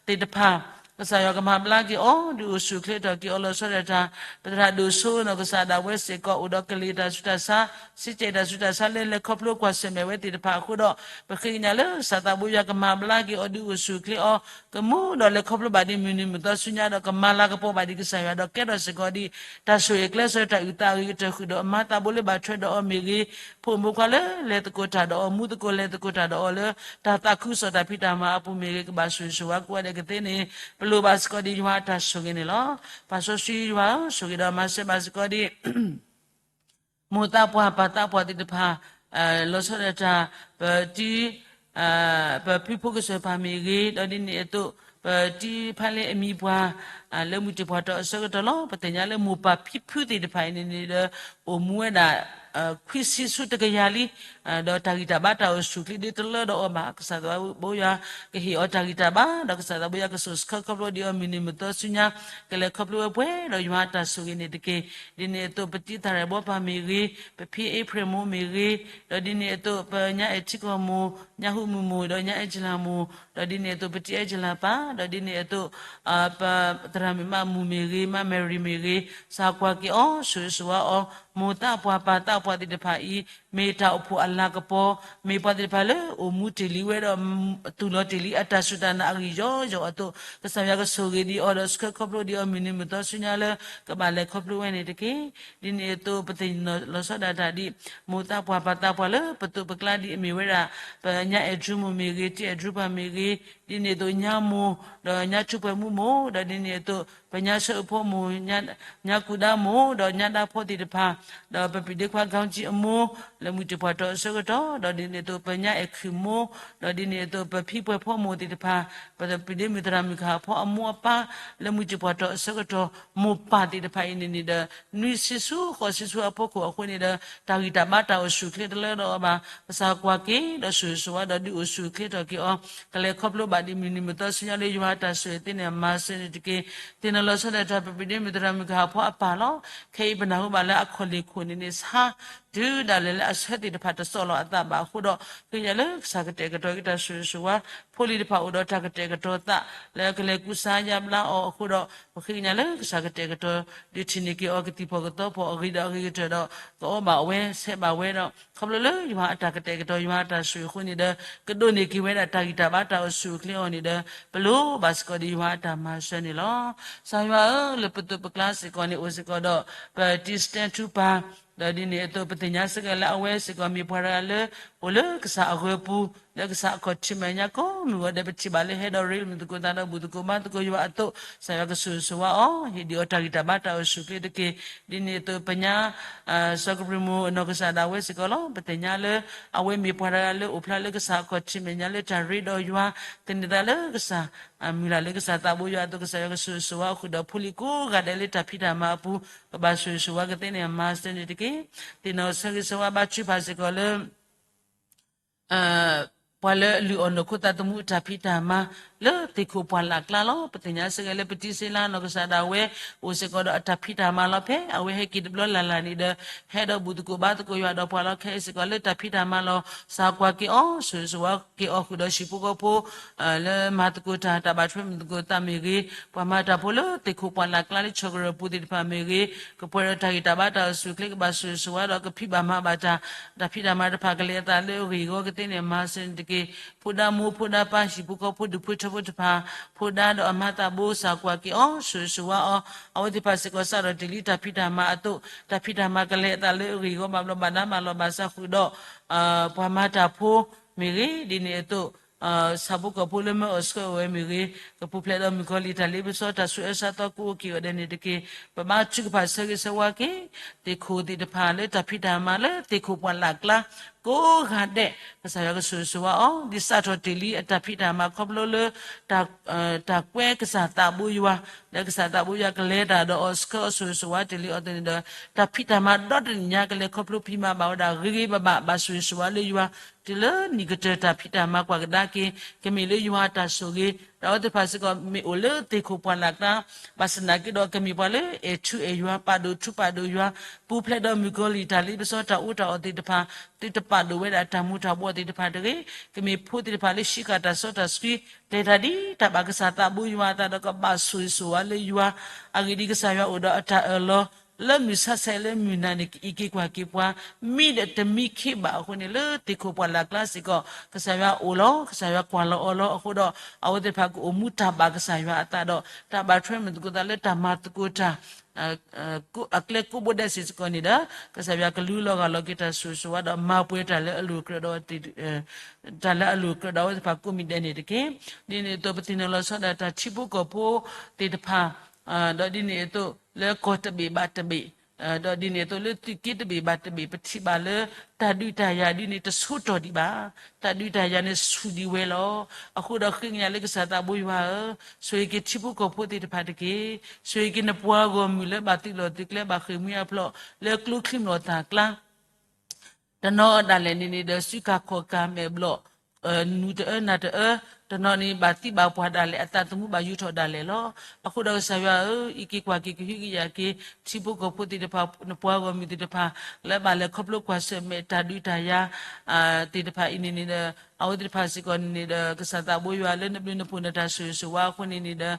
သ့ၣ်တဖၣ် ကစၢ်ယွၤကမၤဘျါက့ၤအီၤ ဒုးအိၣ်ဆူၣ်အိၣ်ချ့ထီၣ်က့ၤအီၤလီၤဆီဒၣ်တၢ် ပသရၣ်ဒိၣ်စိနီၢ်ကစၢ်ဒၣ်ဝဲစ့ၢ်ကီး အိၣ်ဒီးကလံၤတၢ်ဆူးတၢ်ဆါ စ့ကဲးတၢ်ဆူးတၢ်ဆါလၢလဲၤခီဖျိကွၢ်ဆၢၣ်မဲာ်ဝဲသ့ၣ်တဖၣ်အဃိဒီး ပဃ့ကညးလၢကစၢ်သးဘိယွၤကမၤဘျါက့ၤအီၤ ဒုးအိၣ်ဆူၣ်အိၣ်ချ့အီၤ ကမူဒီးလဲၤခီဖျိဘၣ်ဒ်မုၢ်နံၤမုၢ်သီဆူညါဒီး ကမၤလၤကပီၤဘၣ်ဒ်ကစၢ်ယွၤဒီးကဲထီၣ်စ့ၢ်ကီးဒ် တၢ်ဆိၣ်ဂ့ၤကျဲးစၢးတၢ်အုၣ်သးအဂ့ၤကတၢၢ်ဃုာ်ဒီးအမါသးဘိလၢဘၣ်ထွဲဒီးအီၤမ့ၢ်ဂ့ၤ, ဖိမုၣ်ဖိခွါလၢလဲၤသကိးတၢ်ဒီးအီၤ မူသကိးလဲၤသကိးတၢ်ဒီးအီၤလၢ တၢ်သးခုကစီၣ်တၢ်ဖံးတၢ်မၤအပူၤမ့ၢ်ဂ့ၤ ကဘၣ်ဆိၣ်ဂ့ၤဆိၣ်ဝါကိးဂၤဒဲးကသ့န့ၣ် ပလိၣ်ဘၣ်စ့ၢ်ကီးဒ်ယွၤအတၢ်ဆိၣ်ဂ့ၤန့ၣ်လီၤ. ပၢ်စီဆှံယွၤဧၢ, ဆိၣ်ဂ့ၤဒီးမၤစၢၤဘၣ်စ့ၢ်ကီးဒ် မိၢ်သးပှၢ်ပၢ်သးပှၢ်သ့ၣ်တဖၣ် လီၤဆီဒၣ်တၢ် ပတံ ပဖုဖိကစၢၢ်ပၢ်မ့ၢ်ဂ့ၤ, ဒီးဒ်န့ၣ်အသိး ပတံဖါလ့အမံၤပှၢ် လၢမုၢ်တံၢ်ပှၢ်ထီၣ်အဆၢကတီၢ်လီၤ. ပသ့ၣ်ညါလၢမိၢ်ပၢ်ဖံဖုသ့ၣ်တဖၣ်အံၤန့ၣ်န့ၣ်ဒီး အိၣ်မူဝဲဒၣ် ခွံဆံဆူတကယၤလံ, ဒီးတၢ်ဂံၢ်တၢ်ဘါတၢ်အိၣ်ဆူၣ်အိၣ်ချ့ဒ်တလၢဒီးအီၤဘၣ်. ကစၢ်သးဘိယွၤကဟ့ၣ်အီၤတၢ်ဂံၢ်တၢ်ဘါ, ဒီးကစၢ်သးဘိယွၤကစိာ်ဆှၢခီဖျိဒံးအီၤမုၢ်နံၤမုၢ်သီဆူညါ ကလဲၤခီဖျိဝဲပှဲၤဒီးယွၤအတၢ်ဆိၣ်ဂ့ၤန့ၣ်တက့ၢ်. ဒ်န့ၣ်အသိး ပတံသၣ်ရဲၣ်ဘီပၢ်မ့ၢ်ဂ့ၤ, ပဖံအ့ဖြ့ၣ်မိၢ်မ့ၢ်ဂ့ၤ, ဒီးဒ်န့ၣ်အသိး ပညါအဲၣ်ထံကီၢ်မိၢ်, ညါဟူးမုၢ်မိၢ်, ဒီးညါအဲၣ်ကလၤမိၢ်, ဒီးဒ်န့ၣ်အသိး ပတံအဲၣ်ကလၤပၢ်, ဒီးဒ်န့ၣ်အသိး ပသရၣ်မုၣ်မးမူၤမ့ၢ်ဂ့ၤ, မးမဲရံမ့ၢ်ဂ့ၤ, ကစၢ်ကွၢ်က့ၤအီၤ ဆိၣ်ဂ့ၤဆိၣ်ဝါအီၤ, မိၢ်သးပှၢ်ပၢ်သးပှၢ်သ့ၣ်တဖၣ်အံၤ မ့ၢ်တၢ်အိၣ်ဖှိၣ်အလၤကပီၤ, မ့ၢ်ပှၤသ့ၣ်တဖၣ်လၢအိၣ်မူတ့ၢ်လံဝဲဒီး တူၢ်လီၤတ့ၢ်လံအတၢ်စူၢ်တၢ်နာ်အဂံၢ်ယီယီအသိး, ကစၢ်ယွၤကဆိၣ်ဂ့ၤဒံးအီၤဒီးဆှၢခီဖျိဒံးအီၤမုၢ်နံၤမုၢ်သီဆူညါလၢ ကဘၣ်လဲၤခီဖျိဝဲန့ၣ်တက့ၢ်. ဒ်န့ၣ်အသိး ပသ့ၣ်နီၣ်လီၤဆီဒၣ်တၢ်ဒ် မိၢ်သးပှၢ်ပၢ်သးပှၢ်လၢပသိးပကျါဒ်အမ့ၢ်ဝဲဒၣ် ပညါအဲၣ်ဒရူးမိၢ်မ့ၢ်ဂ့ၤ, တံအဲၣ်ဒရူးပၢ်မ့ၢ်ဂ့ၤ, ဒ်န့ၣ်အသိးညါမိၢ်, ဒီးညါထူးပှဲၤမူမိၢ်, ဒီးဒ်န့ၣ်အသိး ပညါဆၢအဖိမိၢ်, ညါကူဒါမိၢ်, ဒီးညါဒါဖိသ့ၣ်တဖၣ်, ဒီးပပျံၤဒ့ခွါ ခေါင်းကြီး အမိၢ်, လၢမုၢ်တံၢ်ပှၢ်ထီၣ်အဆၢကတီၢ်, ဒီးဒ်န့ၣ်အသိး ပညါအဲၣ်ခုၣ်မိၢ်, ဒီးဒ်န့ၣ်အသိး ပဖံပှဲၤဖိမိၢ်သ့ၣ်တဖၣ်, ပပျံၤဒ့မုၣ်သရၣ်မုၣ်ကဟၣ်ဖိအမိၢ်အပၢ်, လၢမုၢ်တံၢ်ပှၢ်ထီၣ်အဆၢကတီၢ်, မိၢ်ပၢ်သ့ၣ်တဖၣ်အံၤန့ၣ်န့ၣ်ဒီး နွံဆံဆူဃိးဆံဆူအဖီခိၣ်အဃိန့ၣ်ဒီး တၢ်ဂံၢ်တၢ်ဘါတၢ်အိၣ်ဆူၣ်အိၣ်ချ့တလၢဒီးအီၤဘၣ်. ကစၢ်ကွၢ်က့ၤဒီးဆိၣ်ဂ့ၤဆိၣ်ဝါဒီးဒုးအိၣ်ဆူၣ်အိၣ်ချ့ထီၣ်က့ၤအီၤ, ကလဲၤခီဖျိဘၣ်ဒ်မုၢ်နံၤမုၢ်သီဆူညါလၢယွၤအတၢ်ဆိၣ်ဂ့ၤသ့န့ၣ် မၤစၢၤန့ၣ်တက့ၢ်. သ့ၣ်နီၣ်လီၤဆီဒၣ်တၢ် ပပျံၤဒ့မုၣ်သရၣ်မုၣ်ကဟၣ်ဖိအပၢ်လီၤ. ခဲအံၤပနၢ်ဟူဘၣ်လၢအခီၣ်လ့ၢ်ခိၣ်န့ၣ်န့ၣ် ဆါ တုၤဒၣ်လဲာ်လၢအဆၢသ့ၣ်တဖၣ်တစီၣ်လီၤအသးဘၣ်အဃိဒီး ဃ့ကညးလၢကစၢ်ကတဲာ်ကတီၤက့ၤတၢ်ဆိၣ်ဂ့ၤဆိၣ်ဝါ, ဖိလံၤတဖၣ်အိၣ်ဒီးတၢ်ကတဲာ်ကတီၤသး လၢကလဲၤကူစါယါဘျါအီၤအဃိဒီး ပဃ့ကညးလၢကစၢ်ကတဲာ်ကတီၤ ဒုးထံၣ်န့ၢ်က့ၤအီၤကသံၣ်ဖှီၣ်ကသီဖှီၣ်အဂ့ၤဒီးအဂ့ၤကတၢၢ်ဒီး ကအီၣ်ဘၣ်ဝဲဆဲးဘၣ်ဝဲဒီး ခီဖျိလၢယွၤအတၢ်ကတဲာ်ကတီၤ ယွၤအတၢ်ဆိၣ်ဂ့ၤအဃိန့ၣ်ဒီး ကဒိးန့ၢ်က့ၤဝဲဒၣ်တၢ်ဂံၢ်တၢ်ဘါတၢ်အိၣ်ဆူၣ်အိၣ်ချ့အီၤန့ၣ်ဒီး ပလိၣ်ဘၣ်စ့ၢ်ကီးဒီးယွၤအတၢ်မၤစၢၤန့ၣ်လီၤ. ကစၢ်ယွၤဧၢ, လၢပသိးပကျါစ့ၢ်ကီးန့ၣ် အိၣ်စ့ၢ်ကီးဒီး ပတံစတဲထူပၢ်, ဒီးဒ်န့ၣ်အသိး ပသ့ၣ်ညါစ့ၢ်ကီးလၢအဝဲစ့ၢ်ကီးမ့ၢ်ပှၤတဂၤလၢ အိၣ်လၢကစၢ်အဂၢၤပူၤ လၢကစၢ်အခီၣ်ထံးမဲာ်ညါကိးမုၢ်ဂီၤဒဲး ပထံၣ်ဘၣ်လၢဟဲဒီးရ့လိာ်မုာ်သကိးသးဒီးဘူၣ်သကိးဘါသကိးယွၤအသိး ကစၢ်ယွၤကဆိၣ်ဂ့ၤဆိၣ်ဝါအီၤ, ဟ့ၣ်ဒုးအီၤတၢ်ဂံၢ်တၢ်ဘါတၢ်အိၣ်ဆူၣ်အိၣ်ချ့တက့ၢ်. ဒ်န့ၣ်အသိးပညါ စီၤကဘြံၣ်မိၣ်အနီၢ်ကစၢ်ဒၣ်ဝဲစ့ၢ်ကီးလီၤ. ပသ့ၣ်ညါလၢ အဝဲမ့ၢ်ပှၤတဂၤလၢအိၣ်ဖျါလၢကစၢ်အခီၣ်ထံးမဲာ်ညါလၢတၢ်ရ့ဒီးယွၤ, သန့ၤသးလၢကစၢ်, မုၢ်လၢ်လၢကစၢ်သးဘိယွၤအသိး ကစၢ်ယွၤကဆိၣ်ဂ့ၤဆိၣ်ဝါအီၤဃုာ်ဒီးဖိလံၤကိးဂၤဒဲးလၢတၢ်ဖံးတၢ်မၤအပူၤ ကဘၣ်ဆိၣ်ဂ့ၤဆိၣ်ဝါကသ့န့ၣ် အမၤစၢၤန့ၣ်တက့ၢ်. သ့ၣ်နီၣ်ဆၢဂ့ၤဆၢဝါဘါထုကဖၣ်စ့ၢ်ကီးလၢ ပှၤလၢအလုၢ်အီၣ်နီၢ်ခိသးသမူအတၢ်ဖံးတၢ်မၤ လၢသ့ၣ်ခိၣ်ပှၢ်လၢ်ကျါလီၤ. ပသ့ၣ်ညါစ့ၢ်ကီးလၢပတံစ့လါနီၢ်ကစၢ်ဒၣ်ဝဲ အိၣ်စ့ၢ်ကီးဒီးအတၢ်ဖံးတၢ်မၤလီၤ. ဖဲအဝဲဟဲက့ၤတဘျီလၢ်လၢ်န့ၣ်ဒီး ဟဲဒီးဘူၣ်သကိးဘါသကိးယွၤဒီးပှၤလီၤ. ခဲအံၤစ့ၢ်ကီးလၢတၢ်ဖံးတၢ်မၤလီၤ. ကစၢ်ကွၢ်က့ၤအီၤ, ဆိၣ်ဂ့ၤဆိၣ်ဝါက့ၤအီၤဃုာ်ဒီးဟံၣ်ဖိဃီဖိ လၢမၤသကိးတၢ် တၢ်ဘၣ်ထွဲမုာ်သကိးသးမ့ၢ်ဂ့ၤ, ပှၤမၤတၢ်ဖိလၢသ့ၣ်ခိၣ်ပှၢ်လၢ်ကျါလၢဆီၣ်ကရၢၢ်ပူၤသ့ၣ်တဖၣ်မ့ၢ်ဂ့ၤ, ကပှဲၤဒီးတၢ်ဂံၢ်တၢ်ဘါတၢ်အိၣ်ဆူၣ်အိၣ်ချ့ ကဘၣ်ဆိၣ်ဂ့ၤဆိၣ်ဝါဒီးကဖံးဘၣ်မၤဘၣ်တၢ်, တၢ်ဖံးတၢ်မၤတဖၣ်ကလဲၤအသးလၢအဂ့ၢ်အဂီၢ်ကသ့န့ၣ် မၤစၢၤန့ၣ်တက့ၢ်. ဖိဒါမိၢ်ဖိဒါပၢ် ဟံၣ်ဖိဃီဖိ ဒူၣ်ဖိထၢဖိတဖၣ်, ဖိဒါဒီးအမါသးဘိ ကစၢ်ကွၢ်က့ၤအီၤ, ဆိၣ်ဂ့ၤဆိၣ်ဝါအီၤ, အဝဲသ့ၣ်တဖၣ်စ့ၢ်ကီးစးထီၣ်တ့ၢ်လံတၢ်ဖံးတၢ်မၤအသိး, တၢ်ဖံးတၢ်မၤကလဲၤအသးလၢအဂ့ၢ်အဂီၢ် ဘၣ်ဘျီးဘၣ်ဒါမၤလီၤဘၣ်စးဃုာ်ဒီး ပှၤမၤတၢ်ဖိမ့ၢ်ဂ့ၤ, ဒ်န့ၣ်အသိး ဆၣ်ဖိကီၢ်ဖိလၢမၢအီၣ်ဆှၢအီၣ်ဝဲမ့ၢ်ဂ့ၤ, ကပူၤဖျဲးဒီးမုၣ်ကီၤလံၢ်တၢ်လ့ပစီ တၢ်ဆူးအၢဆါသီကိးအိၣ်က့ၤအီၤဒဲးန့ၣ်တက့ၢ်. ပဘါထုကဖၣ်ဆၢဂ့ၤဆၢဝါက့ၤ သ့ၣ်ခိၣ်သ့ၣ်တဖၣ်လၢတၢ်ဖံးတၢ်မၤလၢသ့ၣ်ခိၣ်ပှၢ်လၢ်ကျါ ကိးဂၤဒဲး, ကစၢ်ယွၤကဆိၣ်ဂ့ၤဆိၣ်ဝါအီၤ, ဒ်စးထီၣ်တ့ၢ်လံအတၢ်ဖံးတၢ်မၤခီဖျိလၢ တၢ်ကွဲကစၢ်သးဘိယွၤ, လၢကစၢ်သးဘိယွၤကလဲၤတၢ်ဒီးအီၤဆှၢအီၤဆိၣ်ဂ့ၤဆိၣ်ဝါတ့ၢ်လံအီၤသ့ၣ်န့ၣ်ဒီး တၢ်ဖံးတၢ်မၤဒီတနံၣ်ညါကလဲၤခီဖျိဖံးမၤဘၣ်ဝဲဒၣ်ဂ့ၤဂ့ၤဘၣ်ဘၣ် ဘၣ်ဆိၣ်ဂ့ၤဆိၣ်ဝါလၢယွၤ, တုၤလၢနံၣ်ကတၢၢ်တၢ်ဖံးတၢ်မၤကွၢ်ကဒါက့ၤ ကမ့ၢ်လၢယွၤအတၢ်ဆိၣ်ဂ့ၤ, ဒီးအဝဲသ့ၣ်တဖၣ်စ့ၢ်ကီးမ့ၢ်အိၣ်လၢသ့ၣ်ခိၣ်ပှၢ်လၢ်ကျါ, ဘၣ်ဆၣ်သနာ်က့ဒီးကမ့ၢ်ပှၤလၢအဲၣ်ထူအဲၣ်ယွၤ ပာ်ဒိၣ်ထူပာ်ဒိၣ်ယွၤ, ပူၤဖျဲးဒီးမုၣ်ကီၤလံၢ်တၢ်လ့ပစီတၢ်အူတၢ်အီၣ်သ့ၣ်တဖၣ်, သုတပာ်ဒိၣ်ဝဲဒၣ်တၢ်မူၤတၢ်ဘှီးသ့ၣ်တဖၣ်တဂ့ၤ. ကမ့ၢ်ဖိသ့ၣ်တဖၣ်လၢဟံးဃာ်တၢ်စီတၢ်ဆှံ, လဲၤတၢ်ဒ်တၢ်ဘၣ်ကစၢ်သးဘိယွၤအသးဒီးကဘၣ်ဆိၣ်ဂ့ၤဆိၣ်ဝါလၢယွၤ, အဂ့ၢ်ဒ်အံၤ, ကစၢ်ယွၤအိၣ်ဒီးအတၢ်အၢၣ်လီၤ လၢမုၢ်ဆါဆဲးလၢမုၢ်နၤန့ၣ် ကအံးက့ၤကွၢ်က့ၤပှၤ, မံဒီးတမံခ့ဘၣ်အဃိန့ၣ် လၢသ့ၣ်ခိၣ်ပှၢ်လၢ်ကျါစ့ၢ်ကီး ကစၢ်ယွၤအိၣ်လီၤ, ကစၢ်ယွၤကွၢ်လီၤအီၤလီၤ. အဃိဒီး အဝဲသ့ၣ်တဖၣ်ကအိၣ်မူတၢ်ဘၣ်ကစၢ်ယွၤအသးဒီး တၢ်ဘၣ်ထွဲမုာ်သကိးသးလၢတၢ်မၤသကိးတၢ် အကျဲကိးဘိဒဲးစ့ၢ်ကီးန့ၣ်ဒီး ကစၢ်ယွၤကလူလီၤဂာ်လီၤက့ၤတၢ်ဆိၣ်ဂ့ၤဆိၣ်ဝါဒီး မၤပှဲၤတၢ်လၢအလိၤကြၢးဒီး တၢ်လၢအလိၤကြၢးဒီးအဝဲသ့ၣ်တဖၣ်ကိးမံၤဒဲးန့ၣ်တက့ၢ်. ဒ်န့ၣ်အသိး ပသ့ၣ်နီၣ်လီၤဆီဒၣ်တၢ်ထံဖိကီၢ်ဖိသ့ၣ်တဖၣ်, ဒီးဒ်န့ၣ်အသိး လၢကီၢ်တဘ့ၣ်ဘၣ်တဘ့ၣ်, ဒီးဒ်န့ၣ်အသိးလၢသုးက့တဘ့ၣ်ဘၣ်တဘ့ၣ် ပထံၣ်ဘၣ်လၢ တၢ်ဒုးတၢ်ယၤဒ်န့ၣ် တဆိတီၢ်ဒံးဘၣ်, တၢ်ဒုးတၢ်ယၤန့ၣ်ဆူၣ်ဒံးဝဲလီၤ. အဃိဒီးဃ့ကညးလၢကစၢ်သးဘိယွၤဧၢ, ဆိၣ်ဂ့ၤက့ၤထံဖိကီၢ်ဖိသ့ၣ်တဖၣ်တက့ၢ်. ဆိၣ်ဂ့ၤက့ၤနပှၤဂီၢ်မုၢ်လၢဘၣ်သုးလီၢ်သုးကျဲ ဘၣ်ဃ့ၢ်မှံဟးဖျိး လၢကျိချံမျိာ်သၣ်ကျါ တနီၤဒၣ်လဲာ်န့ၣ်န့ၣ်ဒီး စုကၤခီၣ်ကၤမဲာ်ဘျီၣ်, နူၤတအၢနၤတအၢ, တနီၤန့ၣ်ဘၣ်သံဘၣ်ပှၢ်ဒၣ်လဲာ် အသးသမူဘၣ်ယူၤထီၣ်ဒၣ်လဲာ်လီၤ. အဃိဒီးကစၢ်ယွၤဧၢ, အံးက့ၤကွၢ်က့ၤကဟုကယာ်က့ၤ ထံဖိကီၢ်ဖိသ့ၣ်တဖၣ် နပှၤဂီၢ်မုၢ်သ့ၣ်တဖၣ် လၢဘၣ်လဲၤခီဖျိကွၢ်ဆၢၣ်မဲာ်တၢ်ဒုးတၢ်ယၤ သ့ၣ်တဖၣ်အံၤန့ၣ်န့ၣ်ဒီး အဝဲသ့ၣ်တဖၣ်စ့ၢ်ကီးန့ၣ်န့ၣ်ဒီး ကစၢ်သးဘိယွၤလၢနဘျုးနဖှိၣ်နတၢ်ဆိၣ်ဂ့ၤဆိၣ်ဝါအဃိန့ၣ်န့ၣ်ဒီး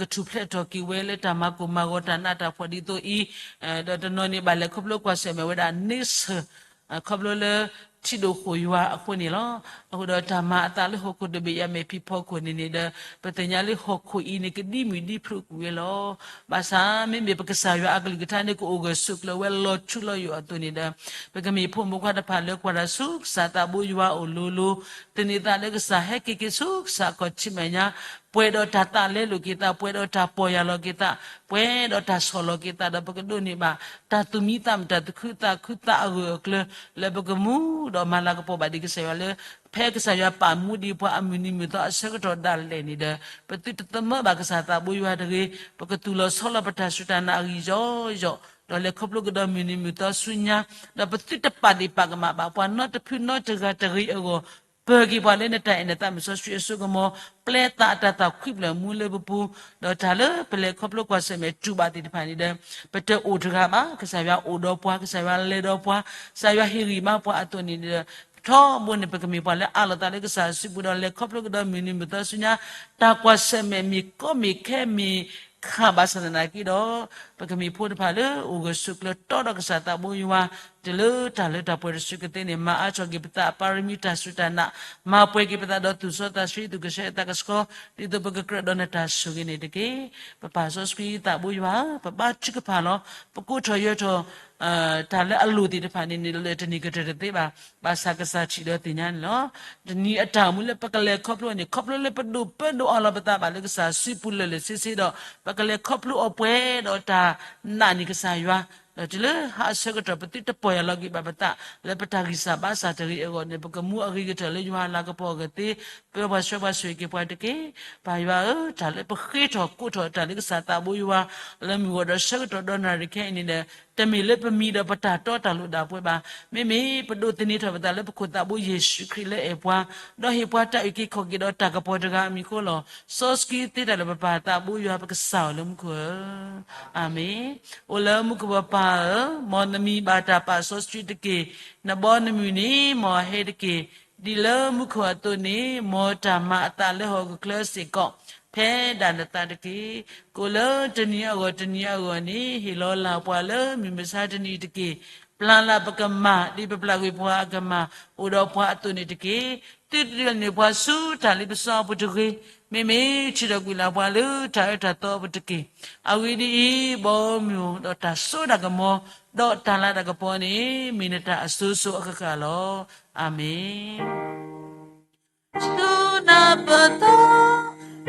ကထူၣ်ဖျဲးထီၣ်က့ၤဝဲလၢတၢ်မၤကိၢ်မၤဂီၤတၢ်နးတၢ်ဖှီၣ်ဒ်သိးအံၤ, ဒီးတနီၤန့ၣ်ဘၣ်လဲၤခီဖျိကွၢ်ဆၢၣ်မဲာ်ဝဲဒၣ်န့ဆၢၣ် ခီဖျိလၢ ထံဒိၣ်ဃိၣ်ယွၤအဃိန့ၣ်လီၤ. အဃိဒီးတၢ်မၤအသးလၢဟီၣ်ခိၣ်တဘ့ၣ်အံၤ အမဲာ်ဖံးဖီခိၣ်န့ၣ်န့ၣ်ဒီး ပသ့ၣ်ညါလၢဟီၣ်ခိၣ်အံၤန့ၣ် ကဒံမုၢ်ဒံဖျိးကွံာ်ဝဲလီၤ. ဘၣ်ဆၣ်မ့မ့ၢ်ပကစၢ်ယွၤအကလုၢ်ကထါန့ၣ် ကအိၣ်ဂၢၢ်ဆိးကျၢၤဝဲလီၤထူလီၤယိာ်အသိးန့ၣ်ဒီး ပကမ့ၢ်ဖိမုၣ်ဖိခွါတဖၣ်လၢကွၢ်တၢ်ဆူကစၢ်သးဘိယွၤအအိၣ်လိၤလိၤ, သန့ၤသးလၢကစၢ် ဟဲက့ၤက့ၤဆူကစၢ်အခီၣ်ထံးမဲာ်ညါ, ပှဲၤဒီးတၢ်သးလဲလိာ်က့ၤသး, ပှဲၤဒီးတၢ်ပီၢ်ယၢ်လီၤက့ၤသး, ပှဲၤဒီးတၢ်ဆီၣ်လီၤက့ၤသးဒီး ပကဒိးန့ၢ်ဘၣ် တၢ်သူၣ်မံသးမုာ် တၢ်သူၣ်ခုသးခု သးအဂၢၢ်အကျၢၤ လၢပကမူဒီးမၤလၤကပီၤဘၣ်ဒံးကစၢ်ယွၤလၢ ဖဲကစၢ်ယွၤပာ်မူဒံးပှၤအမုၢ်နံၤမုၢ်သီအဆၢကတီၢ်ဒၣ်လဲာ်န့ၣ်ဒီး ပသုတသမၢဘၣ်ကစၢ်သးဘိယွၤတဂ့ၤ, ပကသူၣ်လီၤဆီလီၤပတၢ်စူၢ်တၢ်နာ်အဂံၢ်ယီယီၣ်, ဒီးလဲၤခီဖျိကဒီးမုၢ်နံၤမုၢ်သီဆူညါ, ဒီးပသုတပာ်ဒ့ၣ်ပာ်ကမၣ်ဘၣ်ပှၤနီတဖုနီတဂၤတဂ့ၤအဂီၢ်, ပၢၤက့ၤပှၤလၢနတၢ်အဲၣ်နသးမုၢ်စီဆှံအစိကမီၤ, ပျဲသးအတၢ်သၣ်ခွံဖျၢၣ်မူလၢပပူၤ, ဒီးတၢ်လၢပလဲၤခီဖျိကွၢ်ဆၢၣ်မဲာ်တူၢ်ဘၣ်သ့ၣ်တဖၣ်န့ၣ်ဒီး ပတအိၣ်တဂၤဘၣ်, ကစၢ်ယွၤအိၣ်ဒီးပှၤ, ကစၢ်ယွၤလဲၤဒီးပှၤ, ကစၢ်ယွၤဟ့ၣ်ဂံၢ်ဘါပှၤအသိးန့ၣ်ဒီး ထီဘိန့ၣ် ပကမ့ၢ်ပှၤလၢအးလီၤသးလၢကစၢ်စုပူၤဒီး လဲၤခီဖျိကဒီးမုၢ်နံၤမုၢ်သီဆူညါ, တၢ်ကွၢ်ဆၢၣ်မဲာ်မ့ၢ်ကီမ့ၢ်ခဲမ့ၢ်ခးဘၣ်ဆၣ်သနာ်က့ဒီး ပကမ့ၢ်ဖိတဖၣ်လၢအိၣ်ဂၢၢ်ဆိးကျၢၤတီဒီးကစၢ်သးဘိယွၤ, တုၤလၢတၢ်လၢတၢ်ပှဲၤတစုကသ့န့ၣ် မၤအါထီၣ်က့ၤပသး ပါရမီတၢ်စူၢ်တၢ်နာ်, မၤပှဲၤက့ၤပသးဒီးသူၣ်စီသးဆှံ သူၣ်ကဆှီသးကဆှီ, ဒ်သိးပကကြၢးဒီးနတၢ်ဆိၣ်ဂ့ၤန့ၣ်တက့ၢ်. ပပၢ်စီဆှံသးဘိယွၤဧၢ, ပဘါထုကဖၣ်လီၤ. ပကိးထီၣ်ယၢၤထီၣ် တၢ်လၢအလိၣ်သ့ၣ်တဖၣ်န့ၣ်န့ၣ် လၢတနံၤကတၢၢ်တသ့ဘၣ်. ဘၣ်ဆၣ်ကစၢ်ထံၣ်ဒီးသ့ၣ်ညါန့ၣ်လီၤ. တနံၤအတၢ်အိၣ်မူလၢပကလဲၤခီဖျိန့ၣ် ခီဖျိလၢပဒိၣ်ပၢဒိၣ်အီၤလီၤပသးဘၣ်လၢကစၢ်စုပူၤလၢာ်လၢာ်ဆ့ဆ့ဒီး ပကလဲၤခီဖျိအီၤပှဲၤဒီးတၢ်နာ်န့ၣ်ကစၢ်ယွၤ, ဒီးတုၤလၢဟါအဆၢကတီၢ် ပသုတပီၢ်ယၢ်လီၤက့ၤဘၣ်ပသး လၢပတၢ်ဂံၢ်စၢ်ဘါစၢ်တဂ့ၤအဂီၢ်န့ၣ် ပကမူအဂ့ၤကတၢၢ်လၢယွၤလၤကပီၤအဂီၢ်သ့, ပၢပှၤဆှၢပှၤဆိၣ်ဂ့ၤက့ၤပှၤတက့ၢ်. ပၢ်ယွၤဧၢ, တၢ်လၢပဃ့ထီၣ်ကိးထီၣ်တၢ်လၢကစၢ်သးဘိယွၤ လၢမုၢ်ဂီၤဒီးဆၢကတီၢ်ဒီးနၣ်ရံၣ်ခဲအံၤန့ၣ်ဒီး တမ့ၢ်လၢပမံၤဒီးပတၢ်တီတၢ်လိၣ်ဒၣ်ပှဲၤဘၣ်. မ့မ့ၢ်ပဒိးသန့ၤထီၣ်ပသးလၢပခိၣ်သးဘိယ့ၣ်ၡူးခရံာ်လၢအဲၣ်ပှၤ, ဒီးဟ့ၣ်ပှၤတၢ်အုၣ်က့ၤခီၣ်က့ၤဒီးတၢ်ကပီၤတဂၤအမံၤအဃိလီၤ. စီဆှံသ့တၢ်လၢပပၢ်သးဘိယွၤပကစၢ်အီၤလၢမူခိၣ်ဧၢ, အၤမ့ၣ်. အိၣ်လၢမူခိၣ်ပပၢ်ဧၢ, မ်နမံၤဘၣ်တၢ်ပာ်စီဆှံတက့ၢ်. နဘီနမုၢ်န့ၣ် မ်အဟဲတက့ၢ်. ဒ်လၢမူခိၣ်အသိးန့ၣ် မ်တၢ်မၤအသးလၢဟီၣ်ခိၣ်ချၢစ့ၢ်ကီး ဖဲဒၣ်နသးတက့ၢ်. ကိးလၢတနံၤအဂီၢ်တနံၤအဂီၢ်န့ၣ် ဟ့ၣ်လီၤလၢ်ပှၤလၢမုၢ်မဆါတနံၤတက့ၢ်. ပျၢ်လၢ်ပကမၢ် ဒ်ပပျၢ်ကွံာ်ပှၤအကမၢ် အိၣ်ဒီးပှၤအသိးန့ၣ်တက့ၢ်. သုတဒုးန့ၢ်ပှၤဆူတၢ်လ့ပစီအပူၤတဂ့ၤ, မ့မ့ၢ်ထုးထီၣ်ကွံာ်လၢ်ပှၤလၢတၢ်အၢတၢ်သီအပူၤတက့ၢ်. အဂ့ၢ်ဒ်အံၤ, ဘီမုၢ်ဒီးတၢ်စိတၢ်ကမီၤ ဒီးတၢ်လၤတၢ်ကပီၤန့ၣ် မ့ၢ်နတၢ်အစိၤစိၤအဃၣ်ဃၣ်လီၤ. အၤမ့ၣ်. ဆူနၢ်ပၢၢ်သီ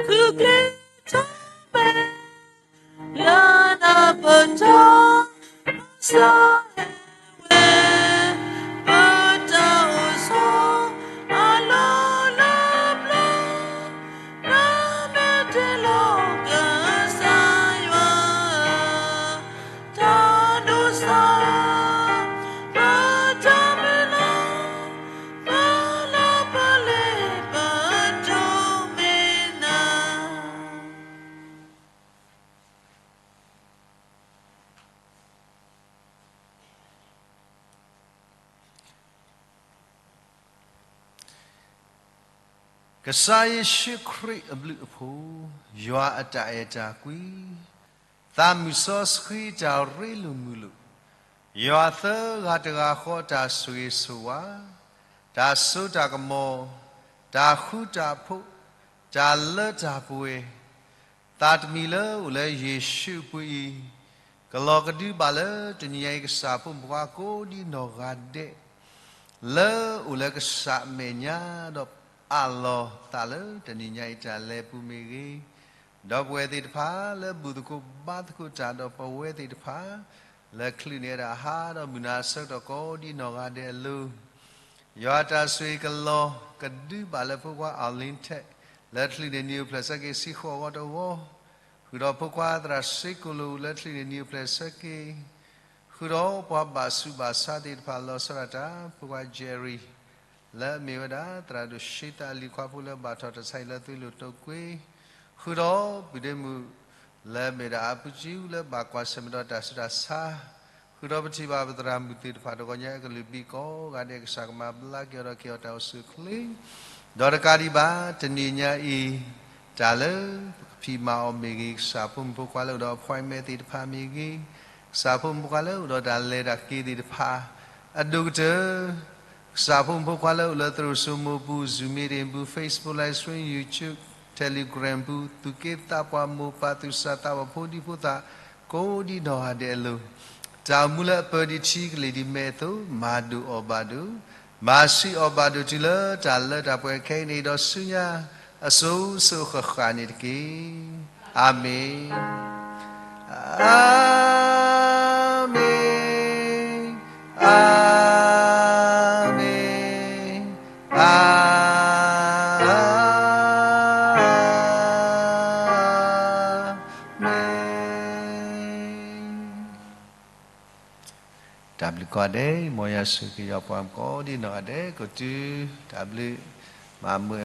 ခုက့ၤထီၣ်မဲာ် လၢနၢ်ပၢၢ်ထီ စီဟဲဝဲ ပတၢ်အိၣ်ဆိး အလီၢ်လၢပျၢၤ နမ့ၢ်တ့ၢ်လီၤကစၢ်ယွၤ တၢ်ဒိးစၢ် ပတၢ်မုၢ်လၢ် ပလၢပလဲၤ ပဒိးမ့ၢ်နၤ ကစၢ်ယ့ၣ်ၡူးခရံာ်အဘျုးအဖှိၣ်, ယွၤအတၢ်အဲၣ်တၢ်ကွံ, သးမုၢ်စီဆှံတၢ်ရ့လိာ်မုာ်လိာ်, ယွၤသၢဂၤတဂၤဃီတၢ်ဆိၣ်ဂ့ၤဆိၣ်ဝါ, တၢ်စိတၢ်ကမီၤ, တၢ်ဃူတၢ်ဖိး, တၢ်လၢတၢ်ပှဲၤ, သးတမံၤလၢအိၣ်လၢယ့ၣ်ၡူးအပူၤအံၤ, ကလီၤကဒုဘၣ်လၢတနံၤညါအံၤ ကစၢ်ဖိမုၣ်ဖိခွါကိးဒံနီၢ်ဂၤဒဲး လၢအိၣ်လၢကစၢ်အမဲာ်ညါဒီးအးလီၤသးလၢတနံၤညါအံၤ တၢ်လဲၤပူၤမ့ၢ်ဂ့ၤ, ဒီပုၢ်ဝဲၢ်သ့ၣ်တဖၣ်လၢဘူၣ်သကိးဘါသကိးတၢ်ဒီးပဝဲသ့ၣ်တဖၣ် လၢချုးန့ၢ်ဝဲဒၣ်ဟါဒီးမုၢ်နၤအဆၢကတီၢ်ကိးဒံနီၢ်ဂၤဒဲးအလိၤ ယွၤတၢ်ဆိၣ်ဂ့ၤကလီၤကဒုဘၣ်လၢဖိခွါ Arlene Ted လၢချုးန့ၢ်နံၣ်အိၣ်ဖျဲၣ်ဆၢက့ၤဆံဃိးအဂီၢ်တဝီ, ဃုာ်ဒီးဖိခွါသရၣ်စ့ကိၣ်လိာ်လၢချုးန့ၢ်နံၣ်အိၣ်ဖျဲၣ်ဆၢက့ၤ, ဃုာ်ဒီးပှၤဘၣ်ဆူးဘၣ်ဆါသ့ၣ်တဖၣ်လီၤဆီဒၣ်တၢ် ဖိခွါ Jerry လၢအမ့ၢ်ဝဲဒၣ်သရၣ်ဒိၣ်ရှ့သးအလံၤခွါဖိလၢဘၣ်ထီၣ်တၢ်ဆါဟံၣ်လၢသုလိၤတိာ်ကွံာ်, ဃုာ်ဒီးပုၢ်ဒ့မုၣ် လၢအမ့ၢ်ဒၣ်အပူၤကၠံလၢဘၣ်ကွၢ်ဆၢၣ်မဲာ်ဒီးတၢ်ဆူးတၢ်ဆါ, ဃုာ်ဒီးပထံၣ်ဘၣ်ပသရၣ်မုၣ်သ့ၣ်တဖၣ်တဂီၤညါအကလုၢ်ဘံၣ်ကိးဂၤဒဲး ကစၢ်ကမၤဘျါက့ၤအီၤဒီးက့ၤအီၤတၢ်အိၣ်ဆူၣ်အိၣ်ချ့, ဒီးတကးဒံးဘၣ် တနံၤညါအံၤ တၢ်လၢပကဖံးမၤအီၤမ့ၢ်ဂ့ၤ, ကစၢ်ဖိမုၣ်ဖိခွါလၢအိၣ်ဒီး appointment သ့ၣ်တဖၣ်မ့ၢ်ဂ့ၤ, ကစၢ်ဖိမုၣ်ဖိခွါလၢအိၣ်ဒီးတၢ်လဲၤတၢ်က့ၤသ့ၣ်တဖၣ်, အဒိၣ်ကတၢၢ် ကစၢ်ဖိမုၣ်ဖိခွါလၢအိၣ်လၢသရိာ်စိမိၤပူၤ, Zoom meeting ပူၤ, Facebook live stream, YouTube, Telegram ပူၤ, သူၣ်က့သးပှၢ်မိၢ်ပၢ်သူၣ်စၢ်သးဘီၣ်ဖိဒံဖိသၣ် ကိးဒံနီၢ်ဂၤဒဲးအလိၤ, တၢ်အိၣ်မူလၢအပၢဒံးထံကလံၤဒ်မဲာ်အသိး မၤဒိၣ်အီၣ်ဘၣ်ဒိၣ်, မၤဆံးအီၣ်ဘၣ်ဒိၣ်တုၤလၢတၢ်လၢတၢ်ပှဲၤခဲအံၤန့ၣ်ဒီးဆူညါ အစိၤစိၤဃၣ်ဃၣ်န့ၣ်တက့ၢ်. အၤမ့ၣ်. အၤမ့ၣ်, အၤမ့ၣ်, အၤမ့ၣ်. တၢ်ဘျုးကိးဂၤဒဲး, မ်ယွၤဆိၣ်ဂ့ၤက့ၤယွၤပှၤကိးဒံနီၢ်ဂၤဒဲး, ကတုၤတၢ်ဘျုး, မၤမုာ်